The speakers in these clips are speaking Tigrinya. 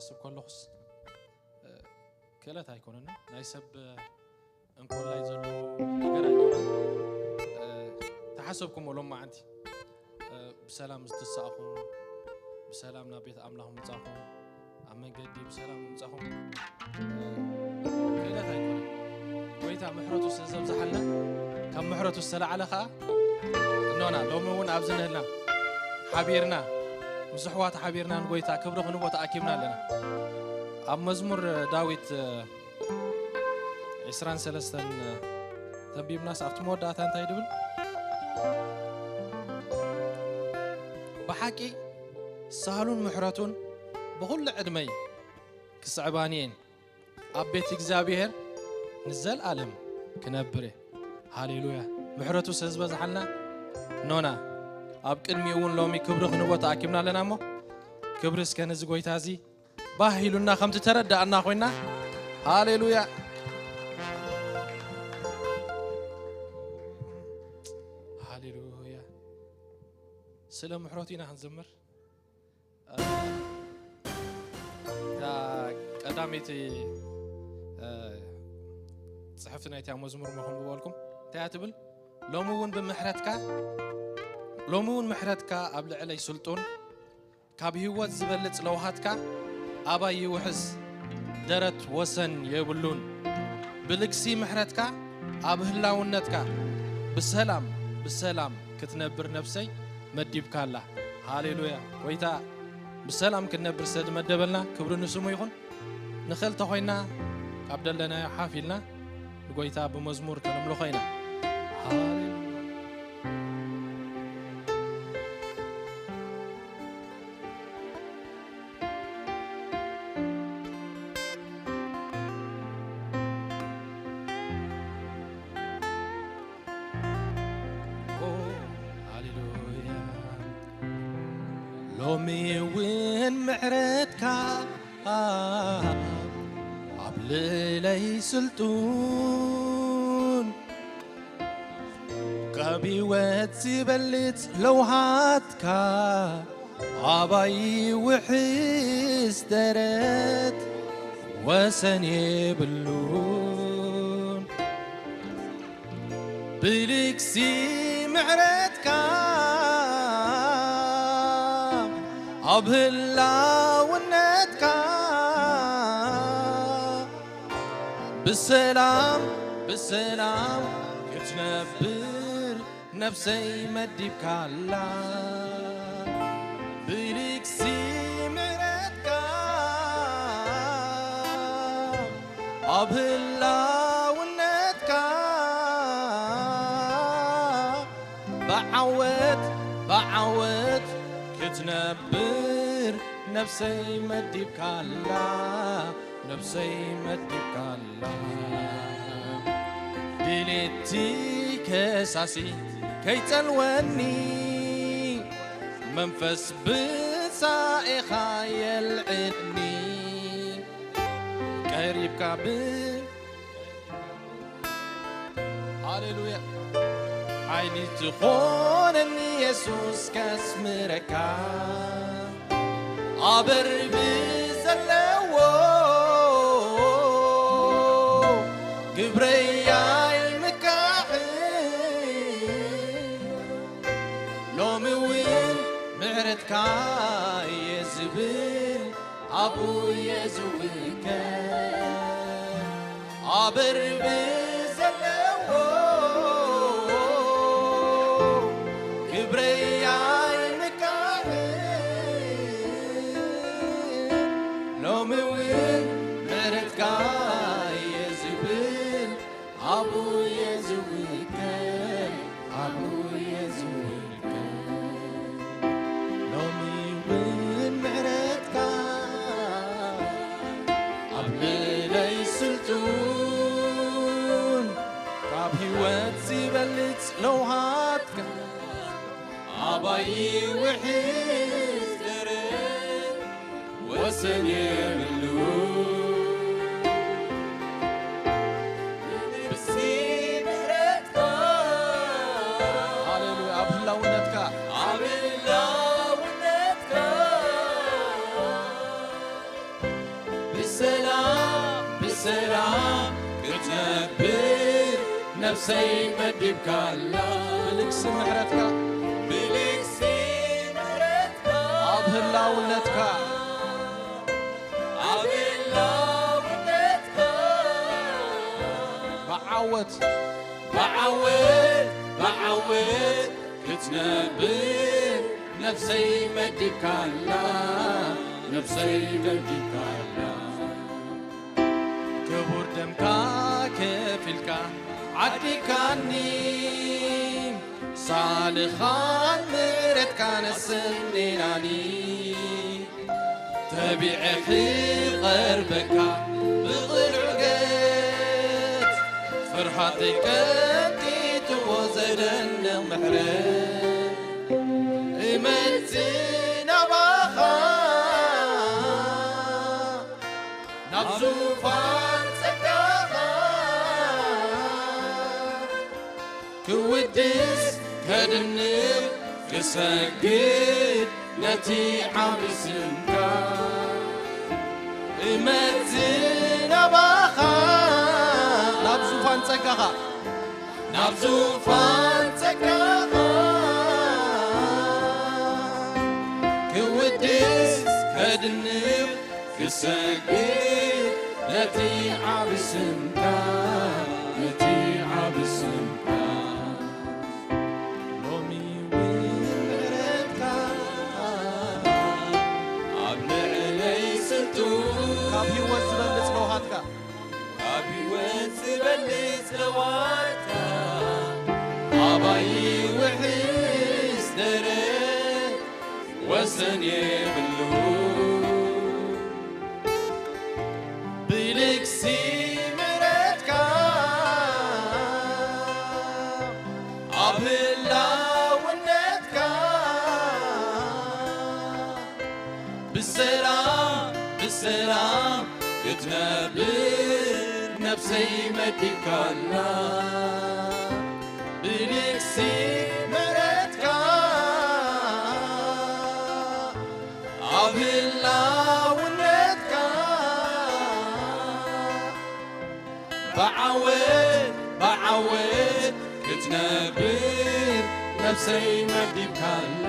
ክሓስብ ከለኹስ፣ እ፣ ክእለት ኣይኮነን። ናይ ሰብ፣ እ፣ እንኮላይ ዘሎ ነገር ኣይኮነን። እ፣ ተሓሰብኩሞ ሎማዓንቲ፣ እ፣ ብሰላም ዝተሳእኹም፣ ብሰላም ናብ ቤት ኣምላኽ ምጻኹም፣ ኣብ መንገዲ ብሰላም ምጻኹም፣ እ፣ ክእለት ኣይኮነን። ጎይታ ምሕረቱ ስለ ዘብዝሓልና፣ ካብ ምሕረቱ ዝተላዕለ ኸኣ እኖና ሎሚ እውን ኣብዚ ንህልና ሓቢርና፣ ምስ ኣሕዋት ሓቢርና ንጎይታ ክብሪ ክንቦ ተኣኪብና ኣለና። ኣብ መዝሙር ዳዊት፣ እ፣ ዕስራን ሰለስተን ተንቢብናስ ኣብቲ መወዳእታ እንታይ ድብል? ብሓቂ ሳህሉን ምሕረቱን ብኹሉ ዕድመይ ክስዕባኒ እየን። ኣብ ቤት እግዚኣብሔር ንዘልኣለም ክነብር እየ። ሃሌሉያ። ምሕረቱ ስለ ዝበዝሓልና ኖና ኣብ ቅድሚኡ እውን ሎሚ ክብሪ ክንቦ ተኣኪብና ኣለና እሞ ክብሪ እስከ ነዚ ጎይታ እዚ ባህ ኢሉና ከምቲ ተረዳእና ኮይና። ሃሌሉያ። ሃሌሉያ። ስለ ምሕረቱ ኢና ክንዝምር። እታ ቀዳመይቲ፣ እ፣ ጽሕፍቲ ናይታ መዝሙር እሞ ከንብበልኩም። እንታይ እያ ትብል? ሎሚ እውን ብምሕረትካ፣ ሎሚ እውን ምሕረትካ ኣብ ልዕለይ ስልጡን፣ ካብ ህይወት ዝበልጽ ለውሃትካ ኣባይ ይውሕዝ፣ ደረት ወሰን የብሉን። ብልግሲ ምሕረትካ ኣብ ህላውነትካ ብሰላም፣ ብሰላም ክትነብር ነፍሰይ መዲብካ ኣላ። ሃሌሉያ። ጎይታ ብሰላም ክንነብር ስለ ዝመደበልና ክብሪ ንስሙ ይኹን። ንኽእል ተኾይና ካብ ደለናዮ ሓፍ ኢልና ንጎይታ ብመዝሙር ከነምልኾ ኢና። ሃሌሉያ። ኦ፣ ሃሌሉያ። ሎሚ እውን ምሕረትካ ኣብ ልዕለይ ስልጡን፣ ካብ ህይወት ዝበልጽ ለውሃትካ ኣባይ ውሕስ ደረት ወሰን የብሉን። ብልግሲ ምሕረትካ ኣብ ህላውነትካ ብሰላም፣ ብሰላም ክትነብር ነፍሰይ መዲብካላ። ብልግሲ ምሕረትካ ኣብ ህላውነትካ ብዓወት፣ ብዓወት ክትነብር ነፍሰይ መዲብካላ፣ ነፍሰይ መዲብካላ። ድሌቲ ከሳሲ ከይጸልወኒ፣ መንፈስ ብጻኤኻ የልዕልኒ። ቀሪብካ ብ-፣ ሃሌሉያ። ሓይሊ ትኾነኒ የሱስ ከስምረካ። ኣበር ብዘለዎ ግብረይ ኣይምካሕን። ሎሚ እውን ምሕረትካ እየ ዝብል፣ ኣብኡ እየ ዝውከል። ኣበር ብዘለዎ ግብረይ ኣይምካሕን። ሎሚ እውን ምሕረትካ እየ ዝብል፣ ኣብኡ እየ ዝውከል፣ ኣብኡ እየ ዝውከል። ሎሚ እውን ምሕረትካ ኣብ ልዕለይ ስልጡን፣ ካብ ህይወት ዝበልጽ ለውሃትካ ኣባይ ውሕስ ደረት ወሰን የብሉ። ብሲ ምሕረትካ፣ ሃሌሉያ፣ ኣብ ህላውነትካ፣ ኣብ ህላውነትካ ሰይ መዲብካላ ብልግሲ ምሕረትካ ብልግሲ ምሕረትካ ኣብ ህላውነትካ ኣብ ህላውነትካ ብዓወት ብዓወት ብዓወት ክትነብር ነፍሰይ መዲብካላ ነፍሰይ መዲብካላ ክቡር ደምካ ከፊልካ ዓዲካኒ ሳልኻን ምሕረትካን ኣሰኒናኒ ተቢዐ ክቐርበካ ብቕልዑገት ፍርሃተይ ቀንጢጥዎ ዘደንቕ ምሕረት እመጽእ ናባኻ ናብ ዙፋን ጸጋኻ ክውድስ ከድንቕ ክሰግድ ነቲ ዓቢ ስምካ እመጽእ ናባኻ ናብ ዙፋን ጸጋኻ ናብ ዙፋን ጸጋኻ ክውድስ ከድንቕ ክሰግድ ነቲ ዓቢ ስምካ ነቲ ዓቢ ስምካ ሎሚ እውን ምሕረትካ ኣብ ልዕለይ ስልጡ ካብ ህይወት ዝበልጽ ለውሃትካ ካብ ህይወት ዝበልጽ ለዋታ ኣባይ ውሕስ ደረት ወሰን የብሉ ብልግሲ ምሕረትካ ኣብ ህላውነትካ ብሰላም ብሰላም ክትነብር ነፍሰይ መዲብካላ ብልግሲ ምሕረትካ ኣብ ህላውነትካ ብዓወት ብዓወት ክትነብር ነፍሰይ መዲብካላ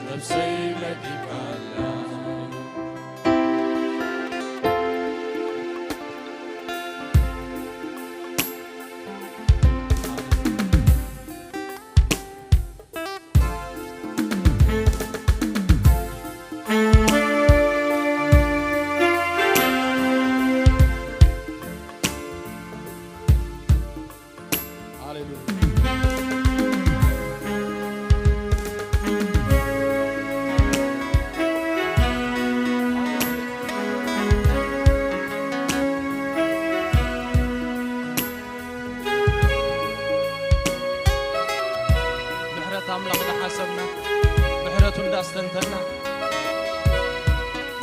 ነፍሰይ መዲብካላ ምሕረት ኣምላኽ እናሓሰብና ምሕረቱ እንዳስተንተና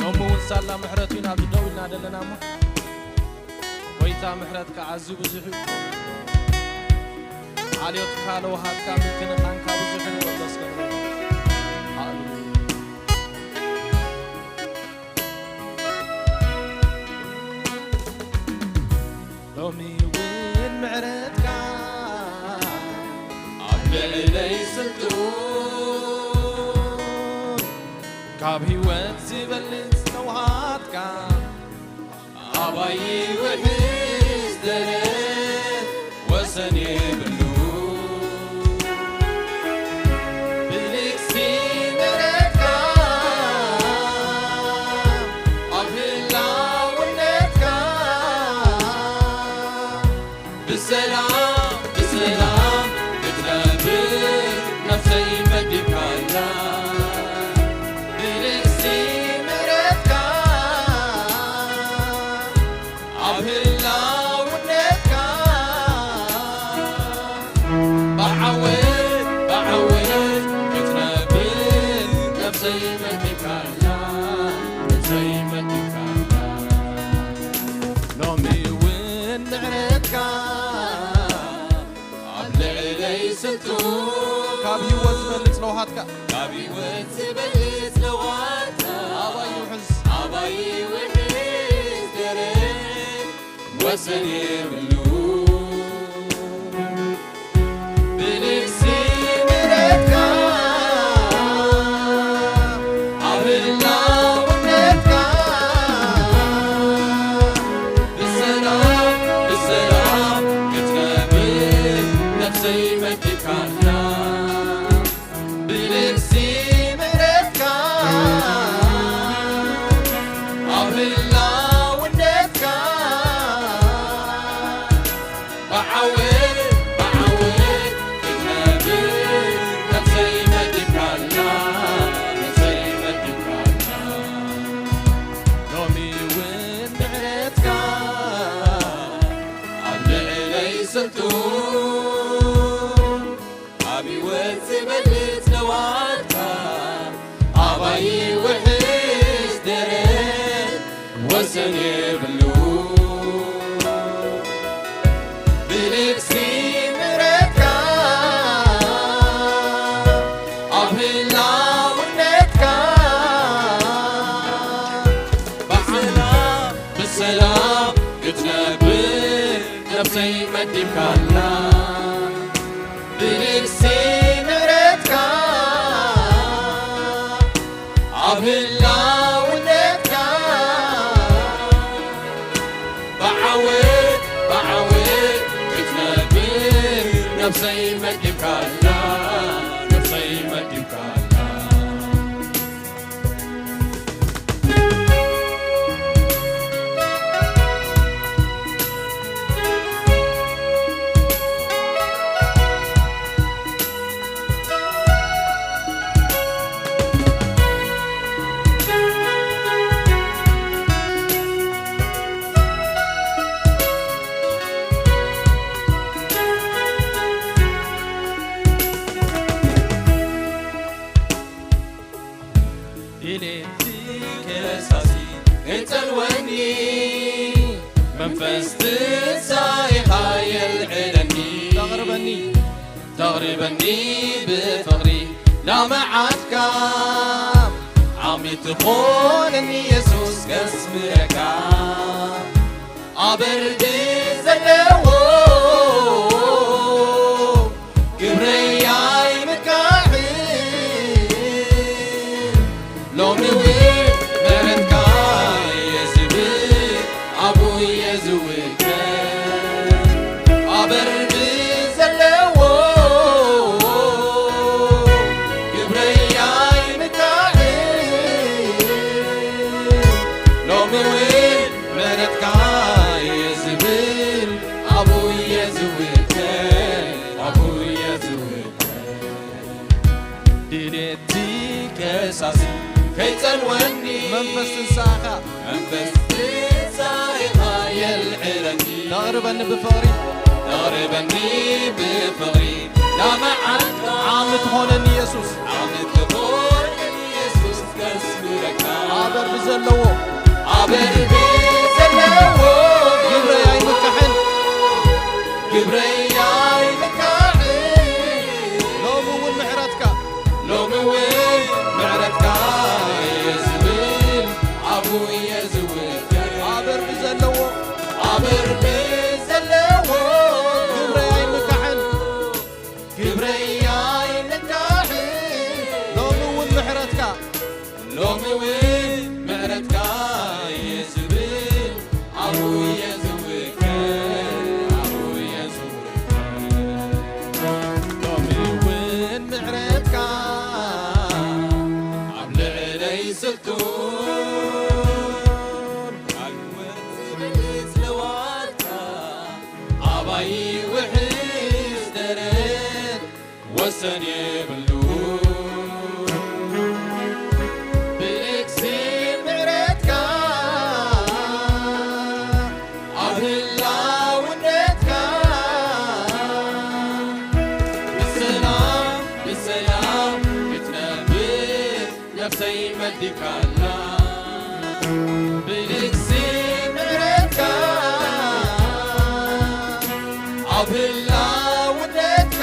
ሎሚ እውን ሳላ ምሕረቱ ኢና ኣብዚ ደው ኢልና ዘለና እሞ ጎይታ ምሕረትካ ኣዝዩ ብዙሕ እዩ። ዓልዮትካ ለውሃትካ ምክንኻንካ ብዙሕ እዩ። ወደስከ ሃሌሉያ ሎሚ እውን ምሕረትካ ኣብ ልዕለይ ስልጡን ካብ ህይወት ዝበልጽ ለውሃትካ ኣባይ ውሕስ ደረት ወሰን የብሉ ብልግሲ ምሕረትካ ኣብ ህላውነትካ ብሰላም ብሰላም ክትነብር ነፍሰይ መዲብካላ ብልግሲ ምሕረትካ ኣብ ህላውነትካ ብዓወት ብዓወት ክትነብር ነፍሰይ መዲብካላ ነፍሰይ መዲብካላ ሎሚ እውን ምሕረትካ ኣብ ልዕለይ ስልጡን ካብ ህይወት ዝበልጽ ለውሃትካ ካብ ህይወት ዝበልጽ ለዋታ ኣባይ ውሕስ ኣባይ ውሕስ ደረት ወሰን የብሉ ዝበልጽ ለዋታ ኣባይ ውሕስ ደረት ወሰን የብሉ። ብልግሲ ምሕረትካ ኣብ ህላውነትካ ብሰላም ብሰላም ክትነብር ነፍሰይ መዲብካላ። ብልግሲ ምሕረትካ ኣብ ህላውነትካ ብዓወት ብዓወት ክትነብር ነፍሰይ መዲብካላ፣ ነፍሰይ መዲብካላ። ድሌቲ ከሳሲ ከይጸልወኒ፣ መንፈስ ትንሳኤኻ የልዕለኒ። ተቕርበኒ። ተቕርበኒ ብፍቕሪ ናብ መዓድካ፣ ዓቕሚ ትኾነኒ የሱስ ከስምረካ። ኣበር ብዘለዎ ግብረይ ኣይምካሕን። ሎሚ እውን ምሕረትካ እየ ዝብል፣ ኣብኡ እየ ዝውከል። ኣበር ብዘለዎ ግብረይ ኣይምካሕን። ሎሚ እውን ምሕረትካ እየ ዝብል፣ ኣብኡ እየ ዝውከል፣ ኣብኡ እየ ዝውከል። ድሌቲ ከሳሲ ከይጸልወኒ፣ መንፈስ ትንሳኤኻ መንፈስ ትንሳኤኻ የልዕለኒ። ተቕርበኒ ብፍቕሪ ተቕርበኒ ብፍቕሪ ናብ መዓልካ ዓቕሚ ትኾነኒ የሱስ። ዓቕሚ ትኾነኒ የሱስ ከስምረካ። ኣበር ብዘለዎ ኣበር ብዘለዎ ግብረይ ኣይምካሕን። ግብረይ ኣይምካሕን። ሎሚ እውን ምሕረትካ ሎሚ እውን ምሕረትካ እየ ዝብል፣ ኣብኡ እየ ዝውከል። ኣበር ብዘለዎ ኣበር ብዘለዎ ግብረይ ኣይምካሕን። ግብረይ ኣይምካሕን። ሎሚ እውን ምሕረትካ ሎሚ እውን ምሕረትካ እየ ዝብል፣ ኣብኡ እየ ዝውከል፣ ኣብኡ እየ ዝውከል። ሎሚ እውን ምሕረትካ ኣብ ልዕለይ ስልጡን፣ ኣልወት ዝመልስ ለዋታ ኣባይ ውሕስ ደረት ወሰን የብሉ። ብልግሲ ምሕረትካ ኣብ ህላውነትካ ብሰላም ብሰላም ክትነብር ነፍሰይ መዲብካላ። ብልግሲ ምሕረትካ ኣብ ህላውነትካ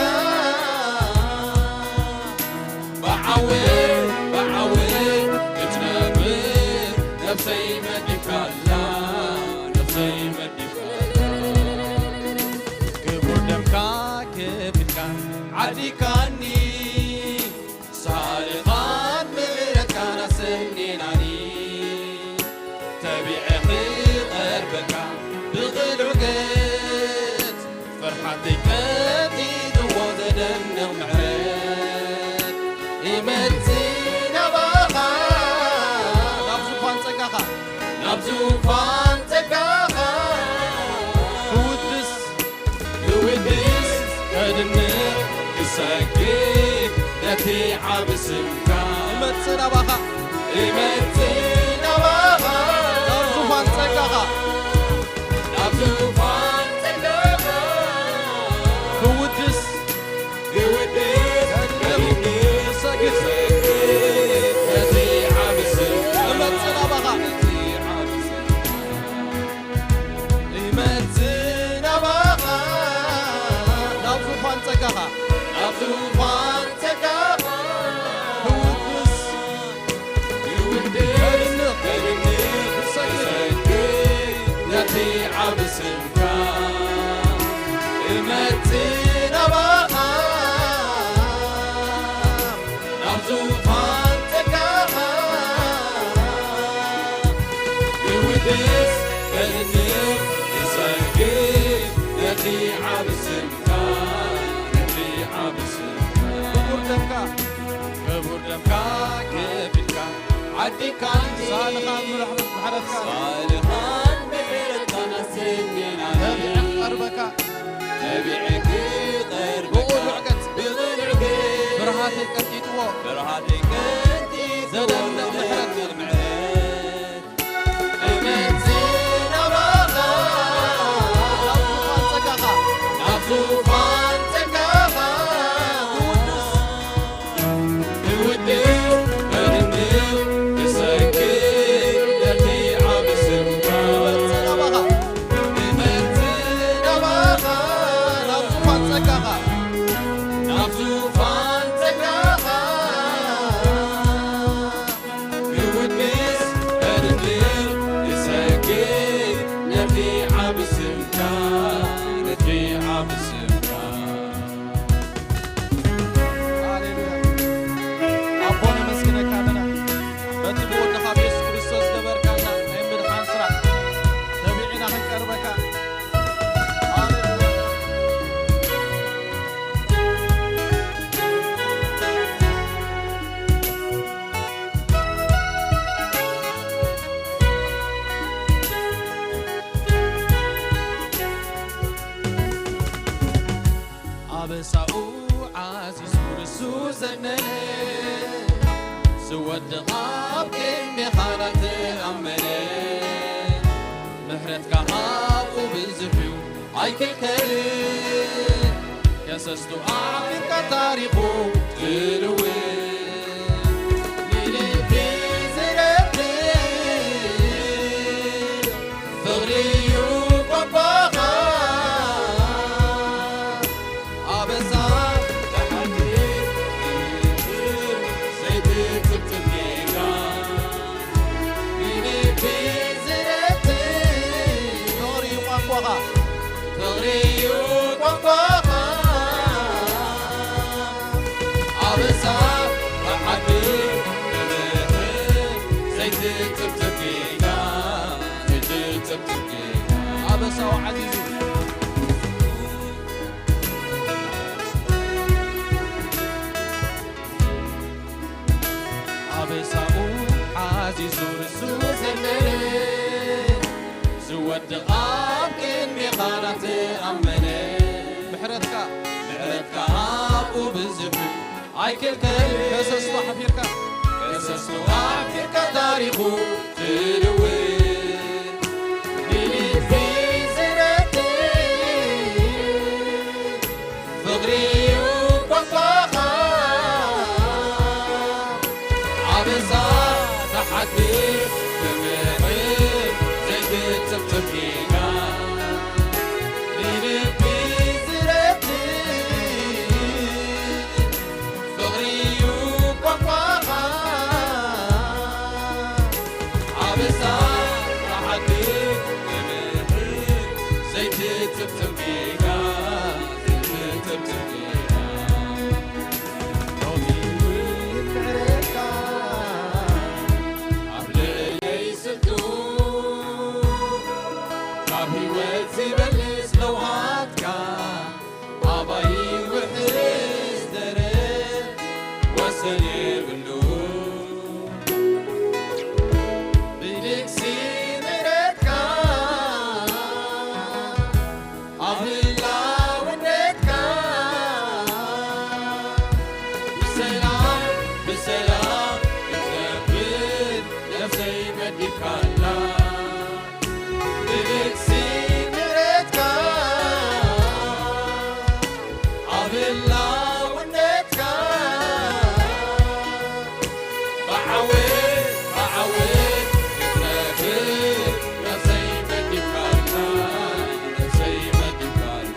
ብዓወት ብዓወት ክትነብር ነፍሰይ መዲብካላ፣ ነፍሰይ መዲብካላ። ክቡር ደምካ ከፊልካ ዓዲካኒ፣ ሳልኻን ምሕረትካን ኣሰኔናኒ። ተቢዐ ክቐርበካ ብቕሉዕ ገጽ፣ ፍርሓተይ ቀቲትዎ ዘደንቕ ምሕረት። ይመጽእ ናባኻ፣ ናብ ዙፋን ጸጋኻ፣ ናብ ዙፋን ጸጋኻ ክውድስ ክውድስ ከድንቕ ክሰግድ ነቲ ዓቢ ስምካ። ይመጽእ ናባኻ። ይመጽእ ናባኻ። ናብ ዙፋን ጸጋኻ። ናብ ዙፋን ጸጋኻ። ክውድስ ክውድስ ደምካ ክቡር ደምካ ከፊልካ ዓዲካኒ ሳልኻን ምሕረትካ ሳልኻን ምሕረትካን ኣሰንየናኒ ነቢዐ ክቐርበካ ነቢዐ ክቐርበካ ብቑሉዕ ገጽ ብቑሉዕ ገጽ ብርሃተይ ቀንጢጥዎ ብርሃተይ ቀንጢጥዎ ዘደንቕ ምሕረት ምሕረት እመጽእ ናባኻ ናብ ዙፋን ጸጋኻ ናብ ዙፋን ጸጋኻ ክውድስ ክውድስ ከድንቅ ክሰግድ ነቲ ዓቢ ስምካ እመጽእ ናባኻ እመጽእ ናባኻ ናብ ዙፋን ጸጋኻ ናብ ዙፋን ጸጋኻ ክውድስ ከድንቅ ክሰግድ ነቲ ዓቢ ስምካ ነቲ ዓቢ ስምካ ሃሌሉያ ኣቦ ነመስግነካ ኣለና በቲ ብወድኻ ብየሱስ ክርስቶስ ገበርካና ናይ ምድሓን ስራሕ ተቢዕና ክንቀርበካ ሃሌሉያ ኣበሳኡ ዓዚዙ ርሱ ዘነነ ዝወድቕ ኣብ ቅድሜኻ ናተኣመነ ምሕረትካ ኣብኡ ብዙሕ እዩ ኣይክልከልን ከሰስቱ ኣፍሪቃ ታሪኹ ትልውጥ ንልቢ ዝረብር ፍቕሪ እዩ ቋንቋኻ ኣበሳ ተሓድር ዘይትጥብጥብ ጌጋ ንልቢ ዝረብር ፍቕሪ እዩ ቋንቋኻ ፍቕሪ እዩ ቋንቋኻ ኣበሳ ተሓድር ንልቢ ዘይትጥብጥብ ጌጋ ዘይትጥብጥብ ጌጋ ኣበሳው ዓዚዙ ኣበሳኡ ዓዚዙ ርሱ ዘንበረ ዝወድቕ ኣብ ቅድሜኻ ናተኣመነ ምሕረትካ ምሕረትካ ኣብኡ ብዙሕ ኣይክልከል ከሰስቶ ሓፊርካ ከሰስቶ ኣፊርካ ታሪኹ ትልውጥ ንልቢ ዝረትዕ ፍቕሪ እዩ ቋንቋኻ ኣበሳ ተሓድር ብምሕረት ዘይትጽብጽብ ጌጋ ንልቢ ዝረትዕ ፍቕሪ እዩ ቋንቋኻ ኣበሳ ተሓድር ብምሕረት ዘይትጽብጽብ ጌጋ ዘይትጽብጽብ ጌጋ ሎሚ እውን ምሕረትካ ኣብ ልዕለይ ስልጡን ካብ ህይወት ዝበልጽ ለውሃትካ ኣባይ ውሕስ ደረት ወሰን የብሉ ብልግሲ ምሕረትካ ኣብ ህላውነትካ ብሰላም ብሰላም ክትነብር ነፍሰይ መዲብካላ ብልግሲ ምሕረትካ ኣብ ህላውነትካ ብዓወት ብዓወት ክትነግር ነፍሰይ መዲብካላ ነፍሰይ መዲብካላ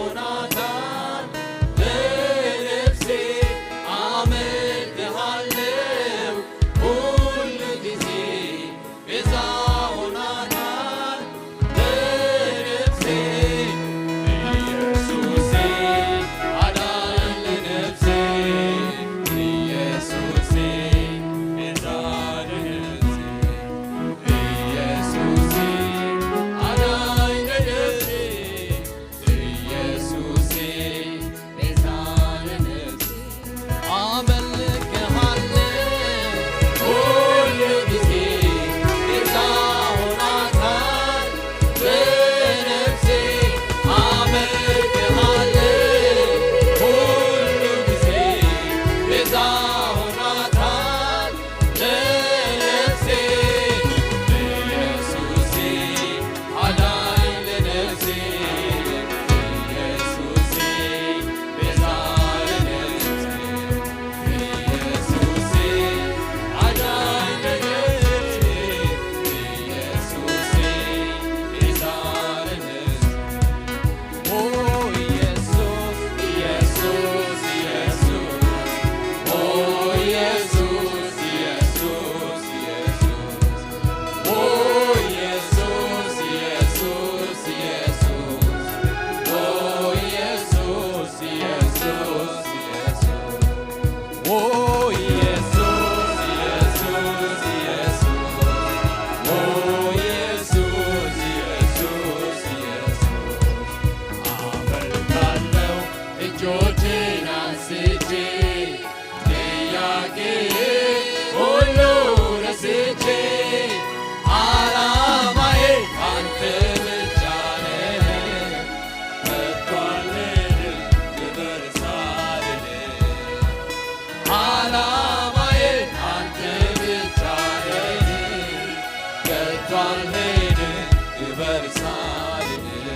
ሆናታል ለነፍሴ አመልክሃለው ሁል ጊዜ ቤዛ ሆናታል ለነፍሴ ኢየሱሴ አዳኝ ለነፍሴ ኢየሱሴ ቤዛ ለነፍሴ ኢየሱሴ አዳኝ ለነፍሴ ኢየሱሴ ቤዛ ለነፍሴ አመልክሃለሁ ሁል ጊዜ ቤዛ ሆናታል ለነፍሴ አመልክሃለሁ ሁል ጊዜ ቤዛ ሆናታል ለነፍሴ ኢየሱሴ አዳኝ ለነፍሴ ኢየሱሴ ቤዛ ለነፍሴ ኢየሱሴ አዳኝ ለነፍሴ ኢየሱሴ ቤዛ ለነፍሴ አመልካለሁ እጆቼን አንስቼ ጥያቄ ሁሉ ረስቼ አላማዬ አንተ ብቻ ነህ። ከቶ አልሄድም ክብር ሳልልህ አላማዬ አንተ ብቻ ነህ። ከቶ አልሄድም ክብር ሳልልህ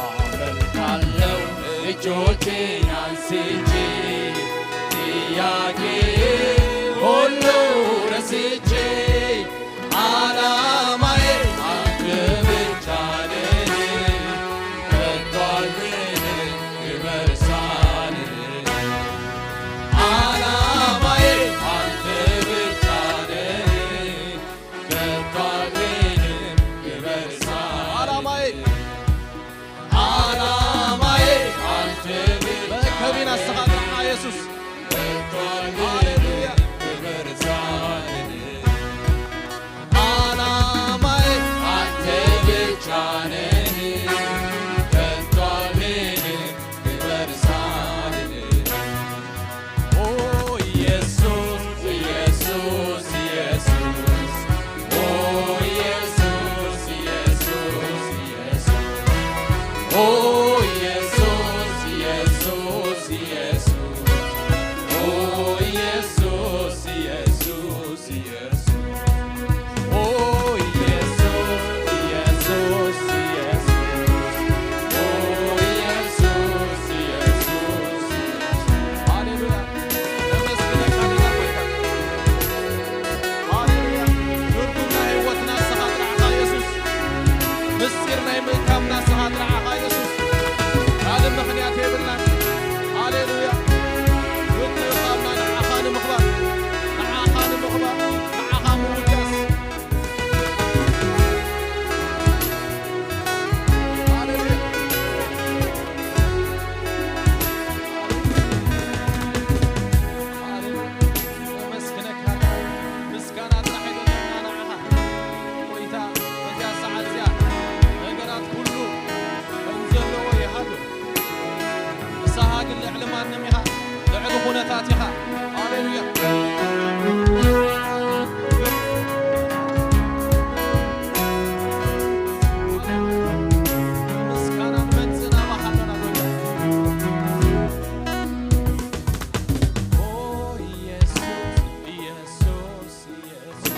አመልካለሁ እጆቼን አንስቼ ጥያቄ ሁሉ ረስቼ አላማዬ አንተ ብቻ ነህ። ከቶ አልሄድም ክብር ሳልልህ አላማዬ አንተ ብቻ ነህ። ከቶ አልሄድም ክብር ሳልልህ አላማዬ ዓላማዬ አንተ ብቻ መእከቢና ንስኻ ጥራሕ የሱስ። ሃሌሉያ። ክብር ዛሬ ዓላማዬ አንተ ብቻ ነህ። ከቶ አልሄድም ክብር ዛሬ ኦ ኢየሱስ፣ ኢየሱስ፣ ኢየሱስ። ኦ ኢየሱስ፣ ኢየሱስ፣ ኢየሱስ። ኦ ኢየሱስ፣ ኢየሱስ፣ ኢየሱስ። ኦ ኢየሱስ፣ ኢየሱስ፣ ኢየሱስ። ኦ ኢየሱስ፣ ኢየሱስ፣ ኢየሱስ። ኦ ኢየሱስ፣ ኢየሱስ፣ ኢየሱስ። ሃሌሉያ። ነመስግነካ ጌታ ሆይ። ሃሌሉያ። ትርጉም ናይ ህይወትና ንስኻ ጥራሕ ኢኻ የሱስ። ምስጢር ናይ ምእካብና ንስኻ ጥራሕ ኢኻ የሱስ። ካልእ ምኽንያት የብልናን። ሃሌሉያ። ምትእኻብና ንዓኻ ንምኽባር፣ ንዓኻ ንምኽባር፣ ንዓኻ ምውዳስ። ሃሌሉያ። ሃሌሉያ። ነመስግነካ። ምስጋና ጥራሕ ኣይደለና ንዓኻ። ጎይታ፣ በዚኣ ሰዓት እዚኣ ነገራት ኩሉ ከም ዘለዎ ይሃሉ። ንስኻ ግን ልዕሊ ማንም ኢኻ፣ ልዕሊ ኩነታት ኢኻ። ሃሌሉያ። ምስጋና ንመጽእ ናባኻ ኣለና ጎይታ። ኦ ኢየሱስ፣ ኢየሱስ፣ ኢየሱስ።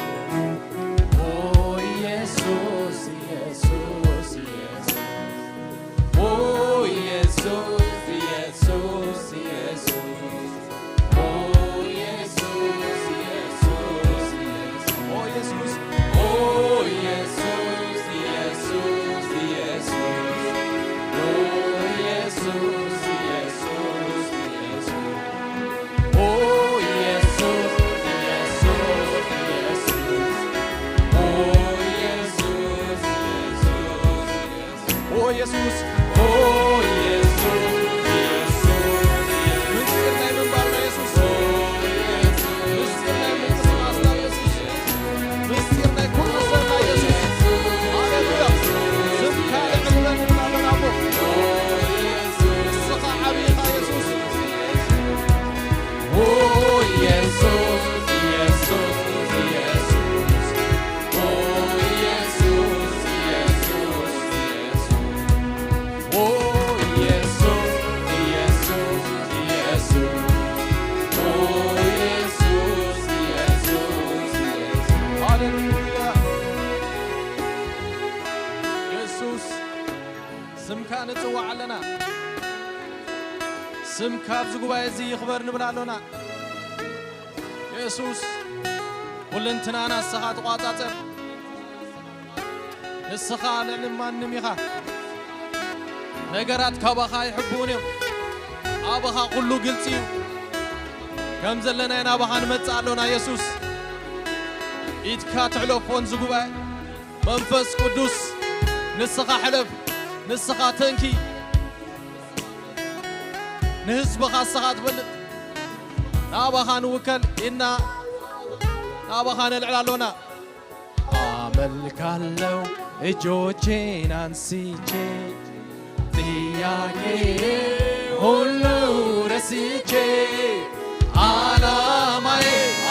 ኦ ኢየሱስ፣ ኢየሱስ፣ ኢየሱስ። ኦ ኢየሱስ፣ ኢየሱስ፣ ኢየሱስ። ኦ ኢየሱስ፣ ኢየሱስ፣ ኢየሱስ። ኦ ኢየሱስ፣ ኦ ኢየሱስ፣ ኢየሱስ፣ ኢየሱስ። ኦ ኣለና። ስምካ ኣብዚ ጉባኤ እዚ ይኽበር ንብል ኣሎና። የሱስ፣ ኩልንትናና ንስኻ ትቋጻጸር። ንስኻ ልዕሊ ማንም ኢኻ። ነገራት ካባኻ ኣይሕብኡን እዮም። ኣባኻ ኩሉ ግልጺ እዩ። ከም ዘለና ኢና ናባኻ ንመጽእ ኣሎና የሱስ። ኢድካ ትሕለፎ ንዚ ጉባኤ። መንፈስ ቅዱስ ንስኻ ሕለፍ፣ ንስኻ ተንኪ። ንህዝብኻ ንስኻ ትፈልጥ። ናባኻ ንውከል ኢልና ናባኻ ነልዕል ኣሎና። አመልካለሁ እጆቼን አንስቼ፣ ጥያቄ ሁሉ ረስቼ፣ ዓላማዬ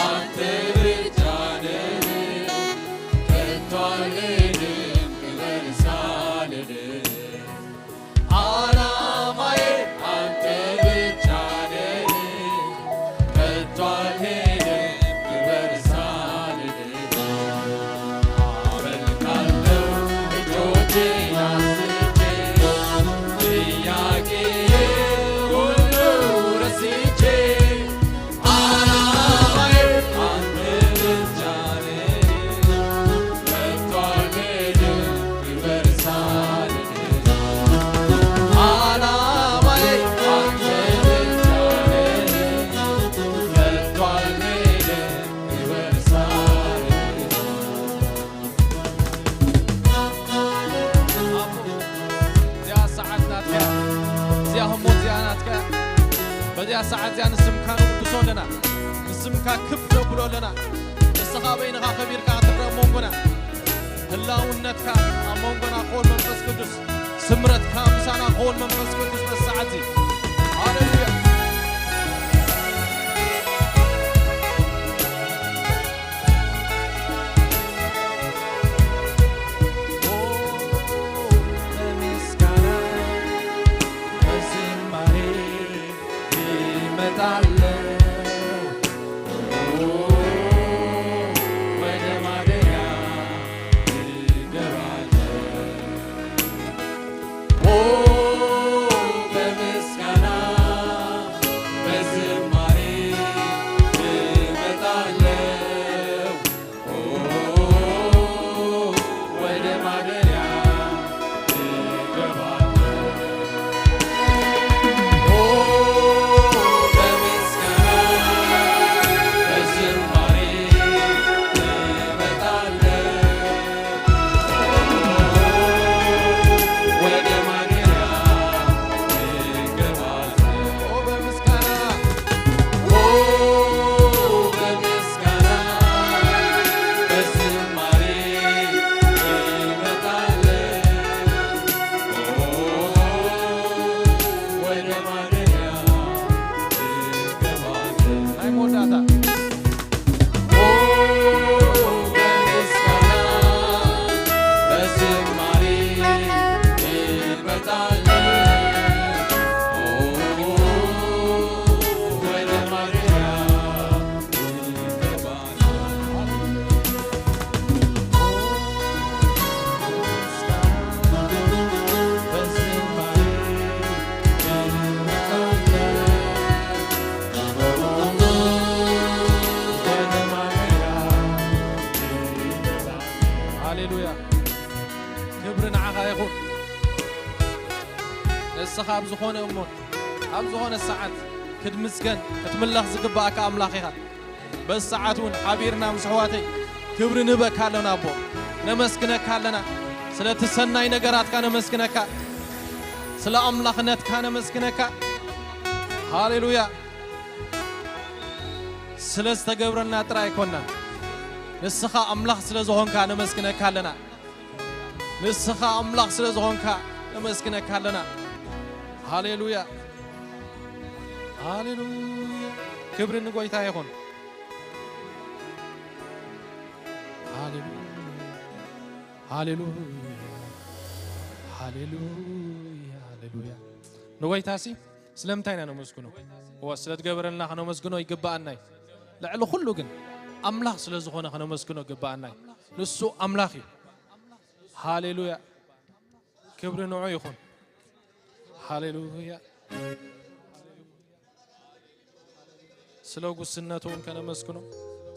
አንተ ብቻ ነህ። ከቶ አልሄድም ክበር ሳልልህ። ዓላማዬ አንተ ብቻ ነህ፣ ከቶ አልሄድም ክበር ሳልልህ። አመልካለሁ እጆቼን አንስቼ፣ ጥያቄዬ ሁሉ ረስቼ፣ ዓላማዬ አንተ ብቻ ነህ፣ ከቶ አልሄድም ክበር ሳልልህ። ዓላማዬ አንተ ብቻ ነህ፣ ከቶ አልሄድም ክበር ሳልልህ። እዚኣ ሰዓት ናትካ እያ። እዚኣ ህሞት እዚኣ ናትካ እያ። በዚኣ ሰዓት እዚኣ ንስምካ ንውድሶ ኣለና። ንስምካ ክፍ ነብሎ ኣለና። ንስኻ በይንኻ ከቢርካ ክትረአ ኣብ መንጎና። ህላውነትካ ኣብ መንጎና ክኸውን መንፈስ ቅዱስ። ስምረትካ ምሳና ክኸውን መንፈስ ቅዱስ በዚ ሰዓት እዚ። ሃሌሉያ። በምስጋና በዝማሬ እመጣለሁ ወደ ማደሪያ እገባለሁ። ኦ በምስጋና በዝማሬ እመጣለሁ። ኦ ወደ ማደሪያ እገባለሁ። ኦ በምስጋና በዝማሬ እመጣለሁ። ወደ ማደሪያ እገባለሁ። ኦ በምስጋና፣ ኦ በምስጋና፣ በዝማሬ እመጣለሁ። ኦ ወደ ማደሪያ እገባለሁ። ናይ መወዳእታ። ሃሌሉያ። ክብሪ ንዓኻ ይኹን። ንስኻ ኣብ ዝኾነ እሞ ኣብ ዝኾነ ሰዓት ክትምስገን ክትምለኽ ዝግባኣካ ኣምላኽ ኢኻ። በዚ ሰዓት እውን ሓቢርና ምስ ኣሕዋተይ ክብሪ ንህበካ ኣሎና ኣቦ። ነመስግነካ ኣለና። ስለቲ ሰናይ ነገራትካ ነመስግነካ። ስለ ኣምላኽነትካ ነመስግነካ። ሃሌሉያ። ስለ ዝተገብረልና ጥራይ ኣይኮንናን። ንስኻ ኣምላኽ ስለ ዝኾንካ ነመስግነካ ኣለና። ንስኻ ኣምላኽ ስለ ዝኾንካ ነመስግነካ ኣለና። ሃሌሉያ። ሃሌሉያ። ክብሪ ንጎይታ ይኹን። ሃሌሉያ። ሃሌሉያ። ሃሌሉያ። ሃሌሉያ። ንጎይታሲ ስለምንታይ ኢና ነመስግኖ? እወ፣ ስለ ትገበረልና ከነመስግኖ ይግብኣና እዩ። ልዕሊ ኩሉ ግን ኣምላኽ ስለ ዝኾነ ከነመስግኖ ይግብኣና እዩ። ንሱ ኣምላኽ እዩ። ሃሌሉያ። ክብሪ ንዑ ይኹን። ሃሌሉያ። ስለ ጉስነቱ እውን ከነመስግኖ፣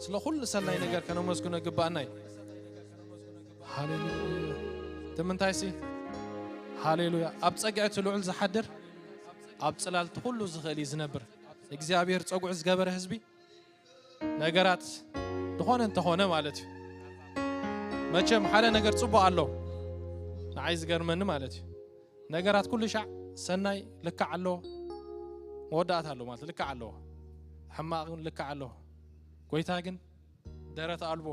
ስለ ኩሉ ሰናይ ነገር ከነመስግኖ ይግባእና እዩ። ሃሌሉያ። እቲ ምንታይሲ፣ ሃሌሉያ፣ ኣብ ጸግዒ እቲ ልዑል ዝሓድር፣ ኣብ ጽላል እቲ ኩሉ ዝኽእል እዩ ዝነብር። እግዚኣብሔር ጸጉዑ ዝገበረ ህዝቢ፣ ነገራት ዝኾነ እንተኾነ ማለት እዩ። መቸም ሓደ ነገር ጽቡቕ ኣሎ፣ ንዓይ ዝገርመኒ ማለት እዩ። ነገራት ኩሉ ሻዕ ሰናይ ልክዕ ኣለዎ፣ መወዳእታ ኣለዎ ማለት ልክዕ ኣለዎ። ሕማቕ ግን ልክዕ ኣለዎ። ጎይታ ግን ደረት ኣልቦ፣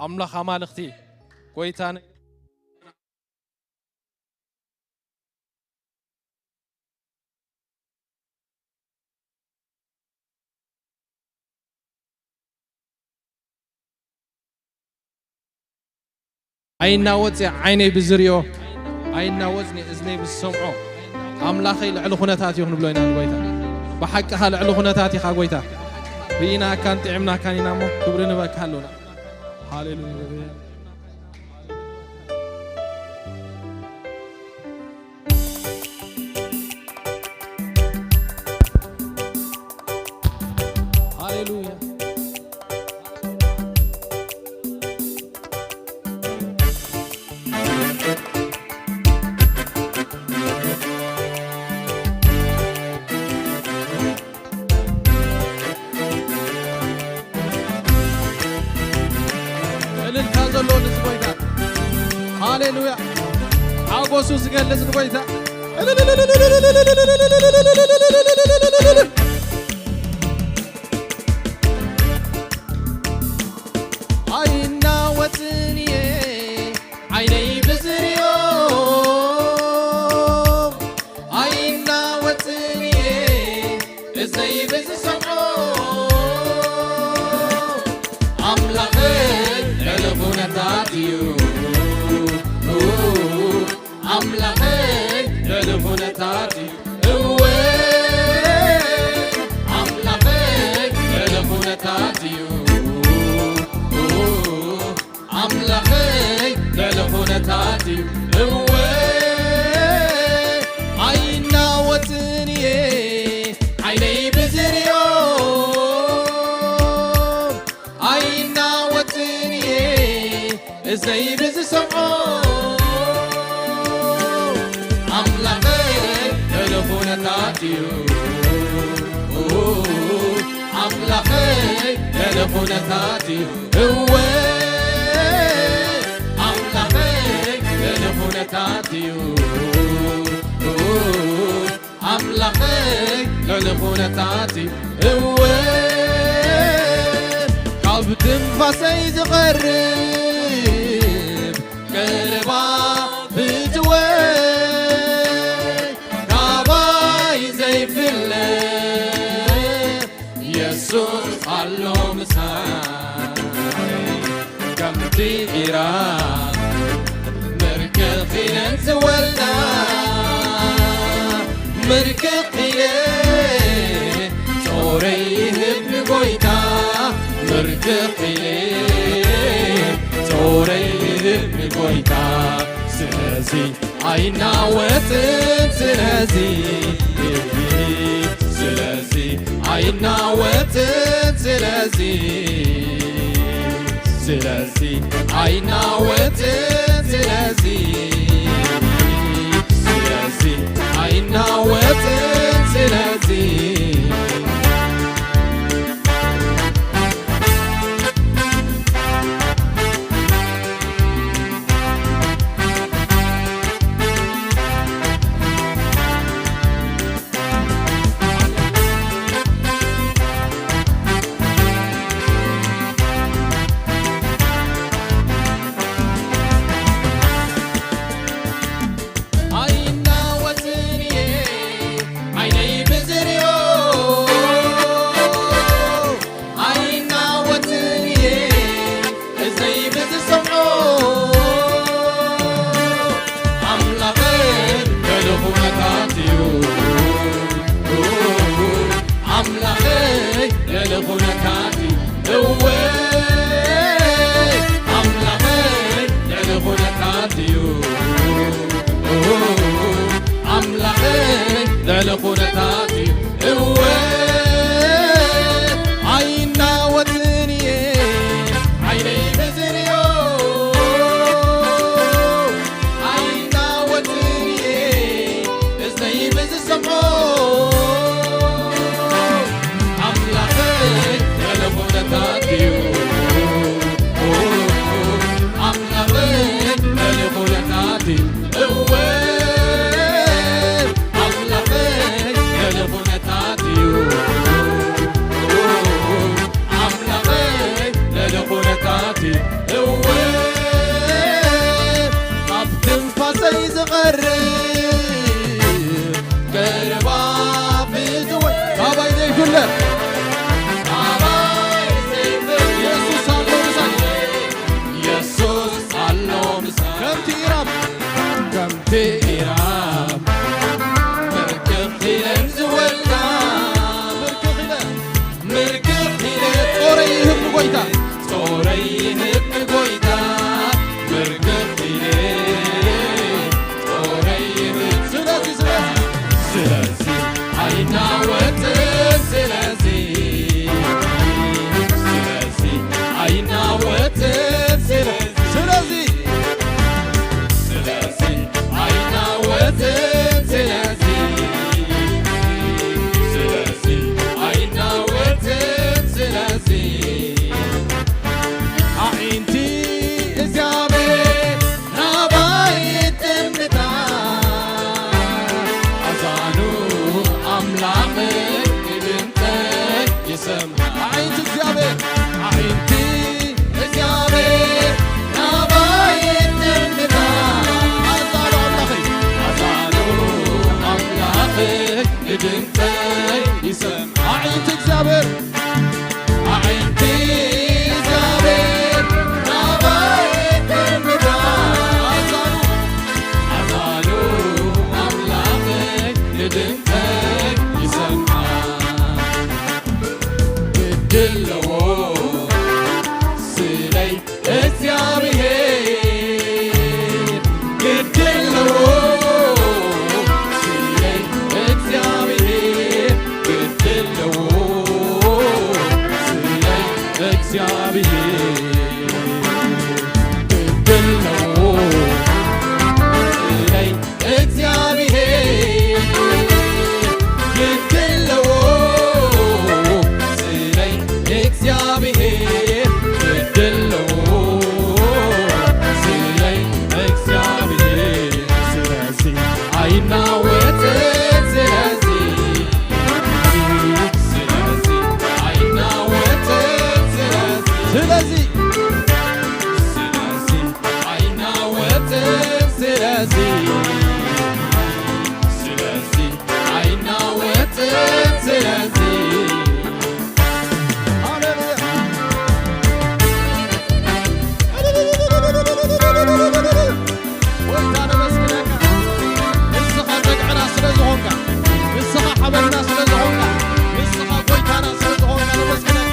ኣምላኽ ኣማልኽቲ፣ ጎይታ ነ- ኣይናወጽ ዓይነይ ብዝሪኦ፣ ኣይናወጽ እዝነይ ብዝሰምዖ ኣምላኸይ ልዕሊ ኩነታት እዩ ክንብሎ ኢና ንጎይታ። ብሓቅኻ ልዕሊ ኩነታት ኢኻ ጎይታ። ርኢናካን ጥዒምናካን ኢና እሞ ክብሪ ንበካ ኣለና። ሃሌሉያ። ሃሌሉያ። እልልታ ዘለዎ ንዚ ጎይታ። ሃሌሉያ። ሓጎሱ ዝገልጽ ንጎይታ። ኣይናወጽን እየ ዓይነይ ብዝሪኦ፣ ኣይናወጽን እየ እዝነይ ብዝሰምዖ። ኣምላኸይ ልዕሊ ኩነታት እዩ፣ ኣምላኸይ ልዕሊ ኩነታት እዩ። እወ፣ ኣምላኸይ ልዕሊ ኩነታት እዩ። ኣምላኸይ ልዕሊ ኩነታት እዩ። እወ፣ ኣይናወጽን እየ ዓይነይ ብዝሪኦ፣ ኣይናወጽን እየ እዝነይ ብዝሰምዖ። ኣምላኸይ ልዕሊ ኩነታት እዩ። ኣምላኸይ ልዕሊ ኩነታት እዩ። እወ፣ ኣምላኸይ ልዕሊ ኩነታት እዩ። ኣምላኸይ ልዕሊ ኩነታት እዩ። እወ፣ ካብ ትንፋሰይ ዝቐርብ ቀረባ ፍትወይ፣ ካባይ ዘይፍለ የሱስ ኣሎ ምሳይ። ከምቲ ኢራን ምርክኽ ኢለን ዝወልዳ፣ ምርክኽ ኢለ ጾረይ ይህብ ንጎይታ፣ ምርክኽ ኢለ ጾረይ ይህብ ንጎይታ። ስለዚ ኣይናወጽን፣ ስለዚ፣ ስለዚ ኣይናወጽን፣ ስለዚ፣ ስለዚ ኣይናወጽን፣ ስለዚ፣ ስለዚ ኣይናወጽን፣ ስለዚ ልዕሊ ኩነታት እዩ። እወ ኣይናወጥን እየ ዓይነይ ብዝርእዮ፣ ኣይናወጥን እየ እዝነይ ብዝሰምዖ። ኣምላኸይ ልዕሊ ኩነታት እዩ። ኣምላኸይ ልዕሊ ኩነታት እዩ። እወ ኣምላኸይ ልዕሊ ኩነታት እዩ። ኣምላኸይ ልዕሊ ኩነታት እዩ። እወ ካብ ትንፋሰይ ዝቐርብ ቀረባ ፍትወ ካባይ ዘይፍለ ካባይ ዘይፍለ የሱስ ኣሎ ምሳይ። የሱስ ኣሎ ምሳይ። ከምቲ ኢራብ ከምቲ ኢራብ ምርክኽ ኢለን ዝወልዳ ምርክኽ ኢለ ምርክኽ ኢለ ጾረይ ይህብ ንጎይታ ጾረይ ይህብ ንጎይታ ምርክኽ ኢለ ጾረይ ይህብ። ስለዚ ስለዚ ስለዚ ኣይናወጥን ስለዚ ስለዚ ኣይናወጥን ስለዚ ስለዚ ስለዚ ኣይናወጥን ስለዚ ስለዚ ኣይናወጥን ስለዚ ኣዒንቲ እግዚኣብሔር ናባይ ይጥምታ ኣዛኑ ኣምላኽ ድምፀይ ይሰምዓ ኣዒንቲ እግዚኣብሔር ኣዒንቲ እግዚኣብሔር ናባይ ይጥምታ ኣዛኑ ኣምላኸይ ኣዛኑ ኣምላኸይ ድምፀይ ይሰምዓ ኣዒንቲ እግዚኣብሔር ኣዒንቲ እግዚኣብሔር ናባይ ይጥምታ ኣዛኑ ኣዛኑ ኣምላኸይ ንድምፀይ ይሰምዓ ግዲ ኣለዎ ስለይ እግዚኣብሔር ግዲ ኣለዎ ስለይ እግዚኣብሔር ግዲ ኣለዎ ስለይ እግዚኣብሔር ግዲ ኣለዎ ስለይ እግዚኣብሔር ግዲ ኣለዎ ስለይ እግዚኣብሔር ግዲ ኣለዎ ስለይ እግዚኣብሔር ስለዚ ኣይናወጥን ስለዚ ስለዚ ኣይናወጥን ስለዚ ስለዚ ስለዚ ኣይናወጥን ስለዚ ስለዚ ኣይናወጥን ስለዚ ሃሌሉያ ጎይታ ነመስግነካ ንስኻ ጸግዕና ስለ ዝኾንካ ንስኻ ሓበንና ስለ ዝኾንካ ንስኻ ጎይታና ስለ ዝኾንካ ነመስግነካ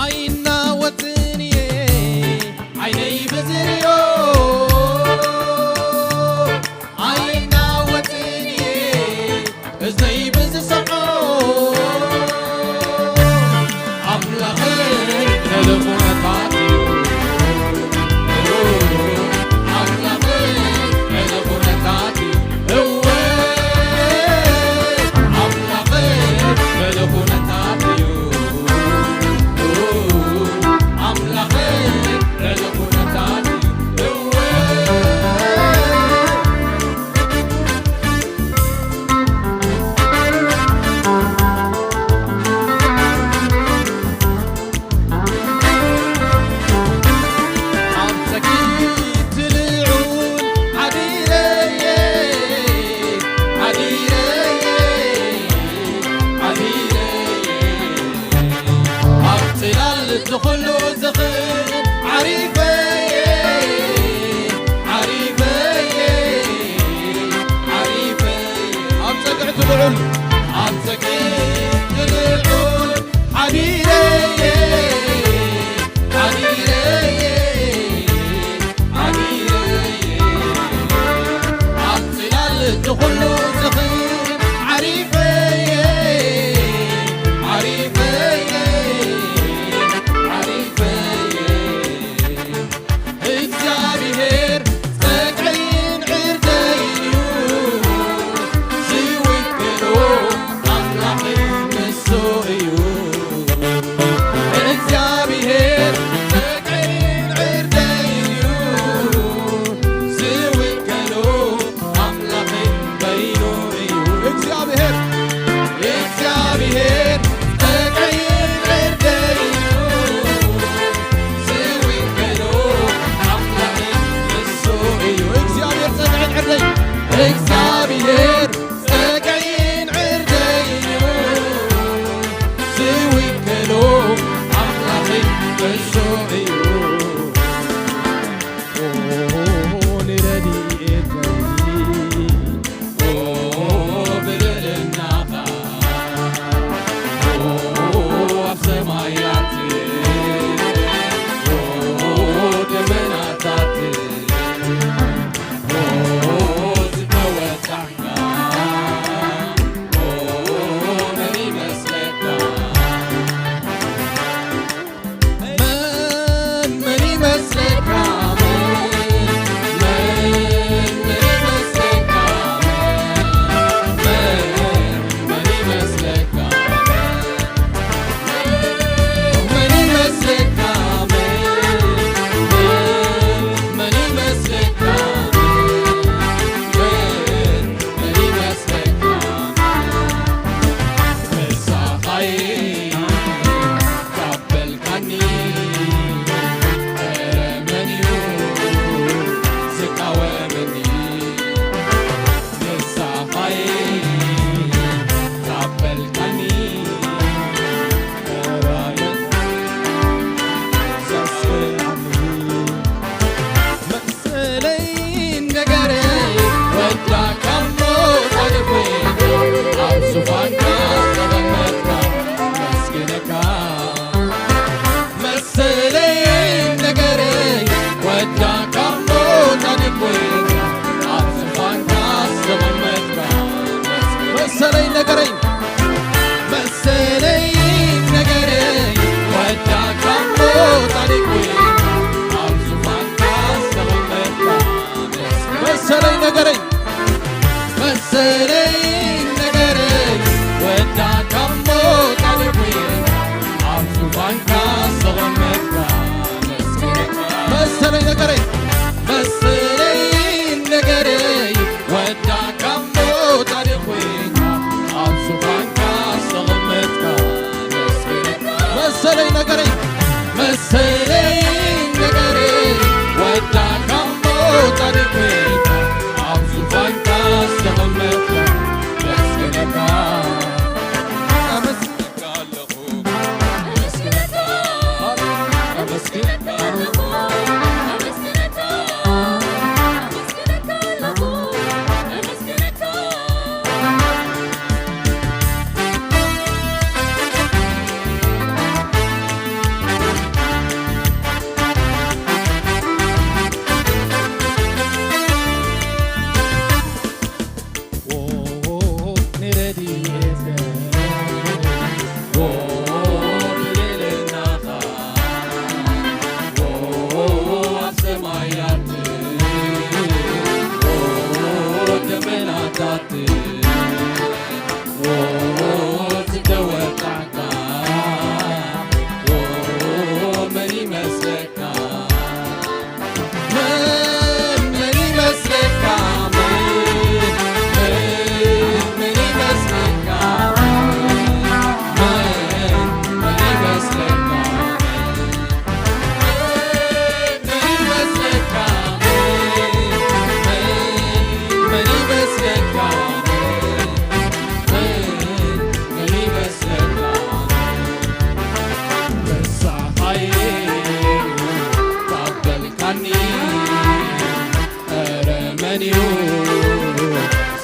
ኣይናወጥን እየ ዓይነይ ብዝርእዮ ኣይናወጥን እየ እዝነይ ብዝሰምዖ ኣምላኸይ ልዕሊ ኩነታት እዩ ኣምላኸይ ልዕሊ ኩነታት እዩ እወ ኣምላኸይ ልዕሊ ኩነታት እዩ ኣምላኸይ ልዕሊ ኩነታት እዩ እወ ኣንካ ዝተቐመጥካ መስገነካ። መሰለይ ነገረይ፣ መሰለይ ነገረይ፣ ወዳካ እሞ ጻድቕ ኮይንካ፣ ኣብ ዙፋንካ ዝተቐመጥካ መስገነካ። መሰለይ ነገረይ፣ መሰለይ ነገረይ፣ ወዳካ እሞ ጻድቕ ኮይንካ፣ ኣብ ዙፋንካ ዝተቐመጥካ መስገነካ። ኣመስግነካ ኣለኹ።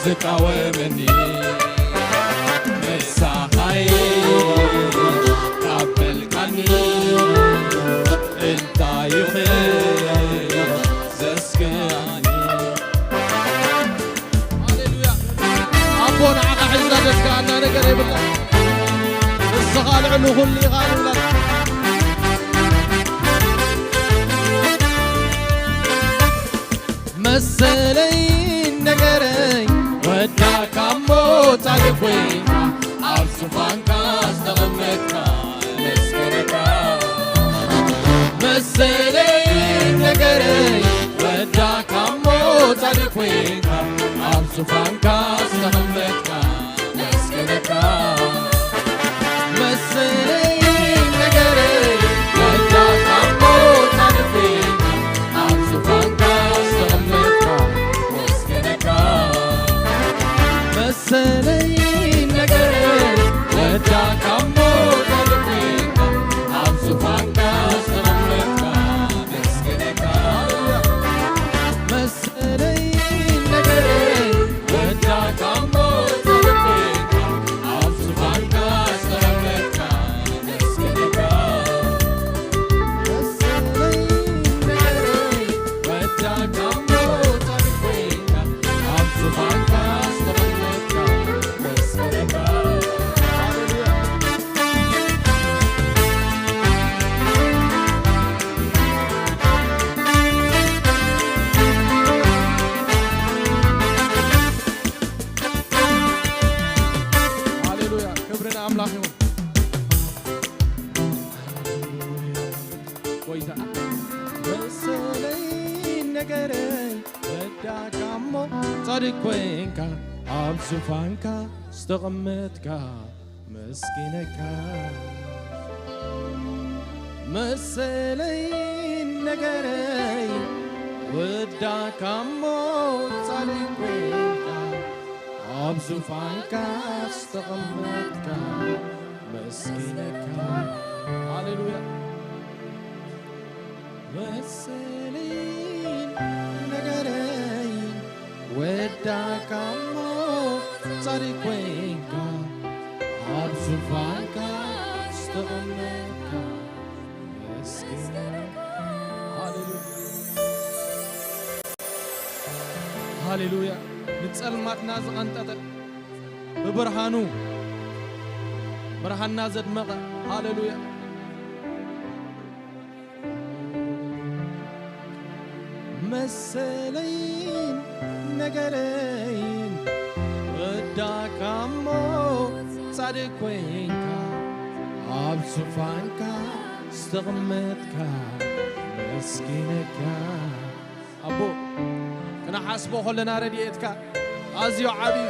ዝቃወመኒ መሳኻይ ካብ በልካኒ እንታይ ይኽእል ዘስግኣኒ? ሃሌሉያ። ኣቦ ንዓኻ ሒዝና ዘስግኣና ነገር የብልና። ንስኻ ልዕሊ ኩሉ ኢኻ ንብለካ። መሰለይ ነገረይ ወዳካ እሞ ጻድቕ ኮይንካ ኣብ ዙፋንካ ዝተቐመጥካ መስገነካ። መሰለይ ነገረይ ወዳካ እሞ ጻድቕ ኮይንካ ኣብ ዙፋንካ ዝተቐመጥካ መስገነካ። መሰለይ ነገረይ ወዳካ እሞ ጻድቕ ኮይንካ ኣብ ዙፋንካ ዝተቐመጥካ መስገነካ። መሰለይ ነገረይ ወዳካ እሞ ጻድቕ ኮይንካ ኣብ ዙፋንካ ዝተቐመጥካ መስገነካ። መሰለይ ነገረይ ወዳካ እሞ ጻድቕ ኮይንካ ኣብ ዙፋንካ ዝተቐመጥካ መስገነካ። መሰለይ ነገረይ ወዳካ እሞ ጻድቕ ኮይንካ ኣብ ዙፋንካ ዝተቐመጥካ መስገነካ። ሃሌሉያ። ሃሌሉያ፣ ክብሪ ንኣምላኽ ይኹን። ጎይታ መሰለይ ነገረይ ወዳካ እሞ ጻድቕ ኮይንካ ኣብ ዙፋንካ ዝተቐመጥካ መስኪነካ። መሰለይ ነገረይ ወዳካ እሞ ጻድቕ ኮይንካ ኣብ ዙፋንካ ዝተቐመጥካ መስኪነካ። ሃሌሉያ። መሰለይ ነገረይ ወዳካ እሞ ጻድቕ ኮይንካ ኣብ ዙፋንካ ዝተቐመጥካ መስኪነካ። ሃሌሉያ። ሃሌሉያ። ንጸልማትና ዝቐንጠጠ ብብርሃኑ ብርሃንና ዘድመቐ። ሃሌሉያ። መሰለይን ነገረይን ወዳካ እሞ ጻድቕ ኮይንካ ኣብ ዙፋንካ ዘቕመጥካ መስኪነካ። ኣቦ፣ ክንሓስቦ ከለና ረድኤትካ ኣዝዩ ዓብዩ፣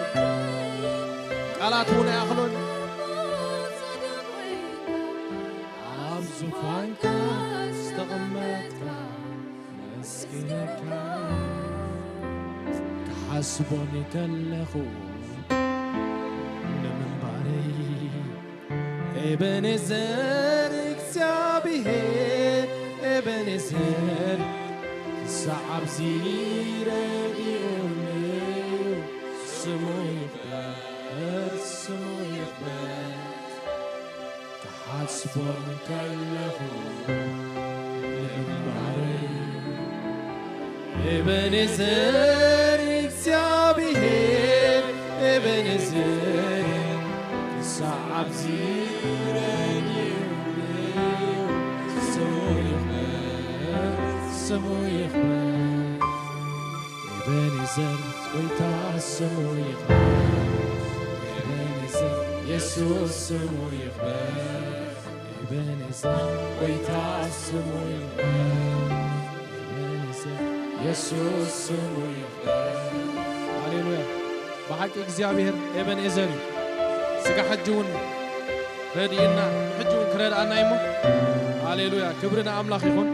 ቃላት እውን ኣይኣኽሎን። ኣብ ዙፋንካ ዝተቐመጥካ መስኪነካ። ክሓስቦ ከለኹ ንምንባረይ፣ ኤበኔዘር እግዚኣብሔር፣ ኤበኔዘር ክሳዕ ኣብዚ ረዲኡኒ እዩ። ስሙ ይኽበር፣ ስሙ ይኽበር። ክሓስቦ ከለኹ ንምንባረይ፣ ኤበኔዘር እግዚኣብሔር፣ ኤበኔዘር ክሳዕ ኣብዚ ረድኡኒ። ስሙ ይኽበር፣ ስሙ ይኽበር። ኤበኔዘር ጎይታ ስሙ ይኽበር። ኤበኔዘር የሱስ ስሙ ይኽበር። ኤበኔዘር ጎይታ ስሙ ይኽበር። ኤበኔዘር የሱስ ስሙ ይኽበር። ሃሌሉያ። ብሓቂ እግዚኣብሔር ኤበኔዘር እዩ። ስጋ ሕጂ እውን ረድእና፣ ሕጂ እውን ክረድኣና እዩ እሞ። ሃሌሉያ። ክብሪ ንኣምላኽ ይኹን።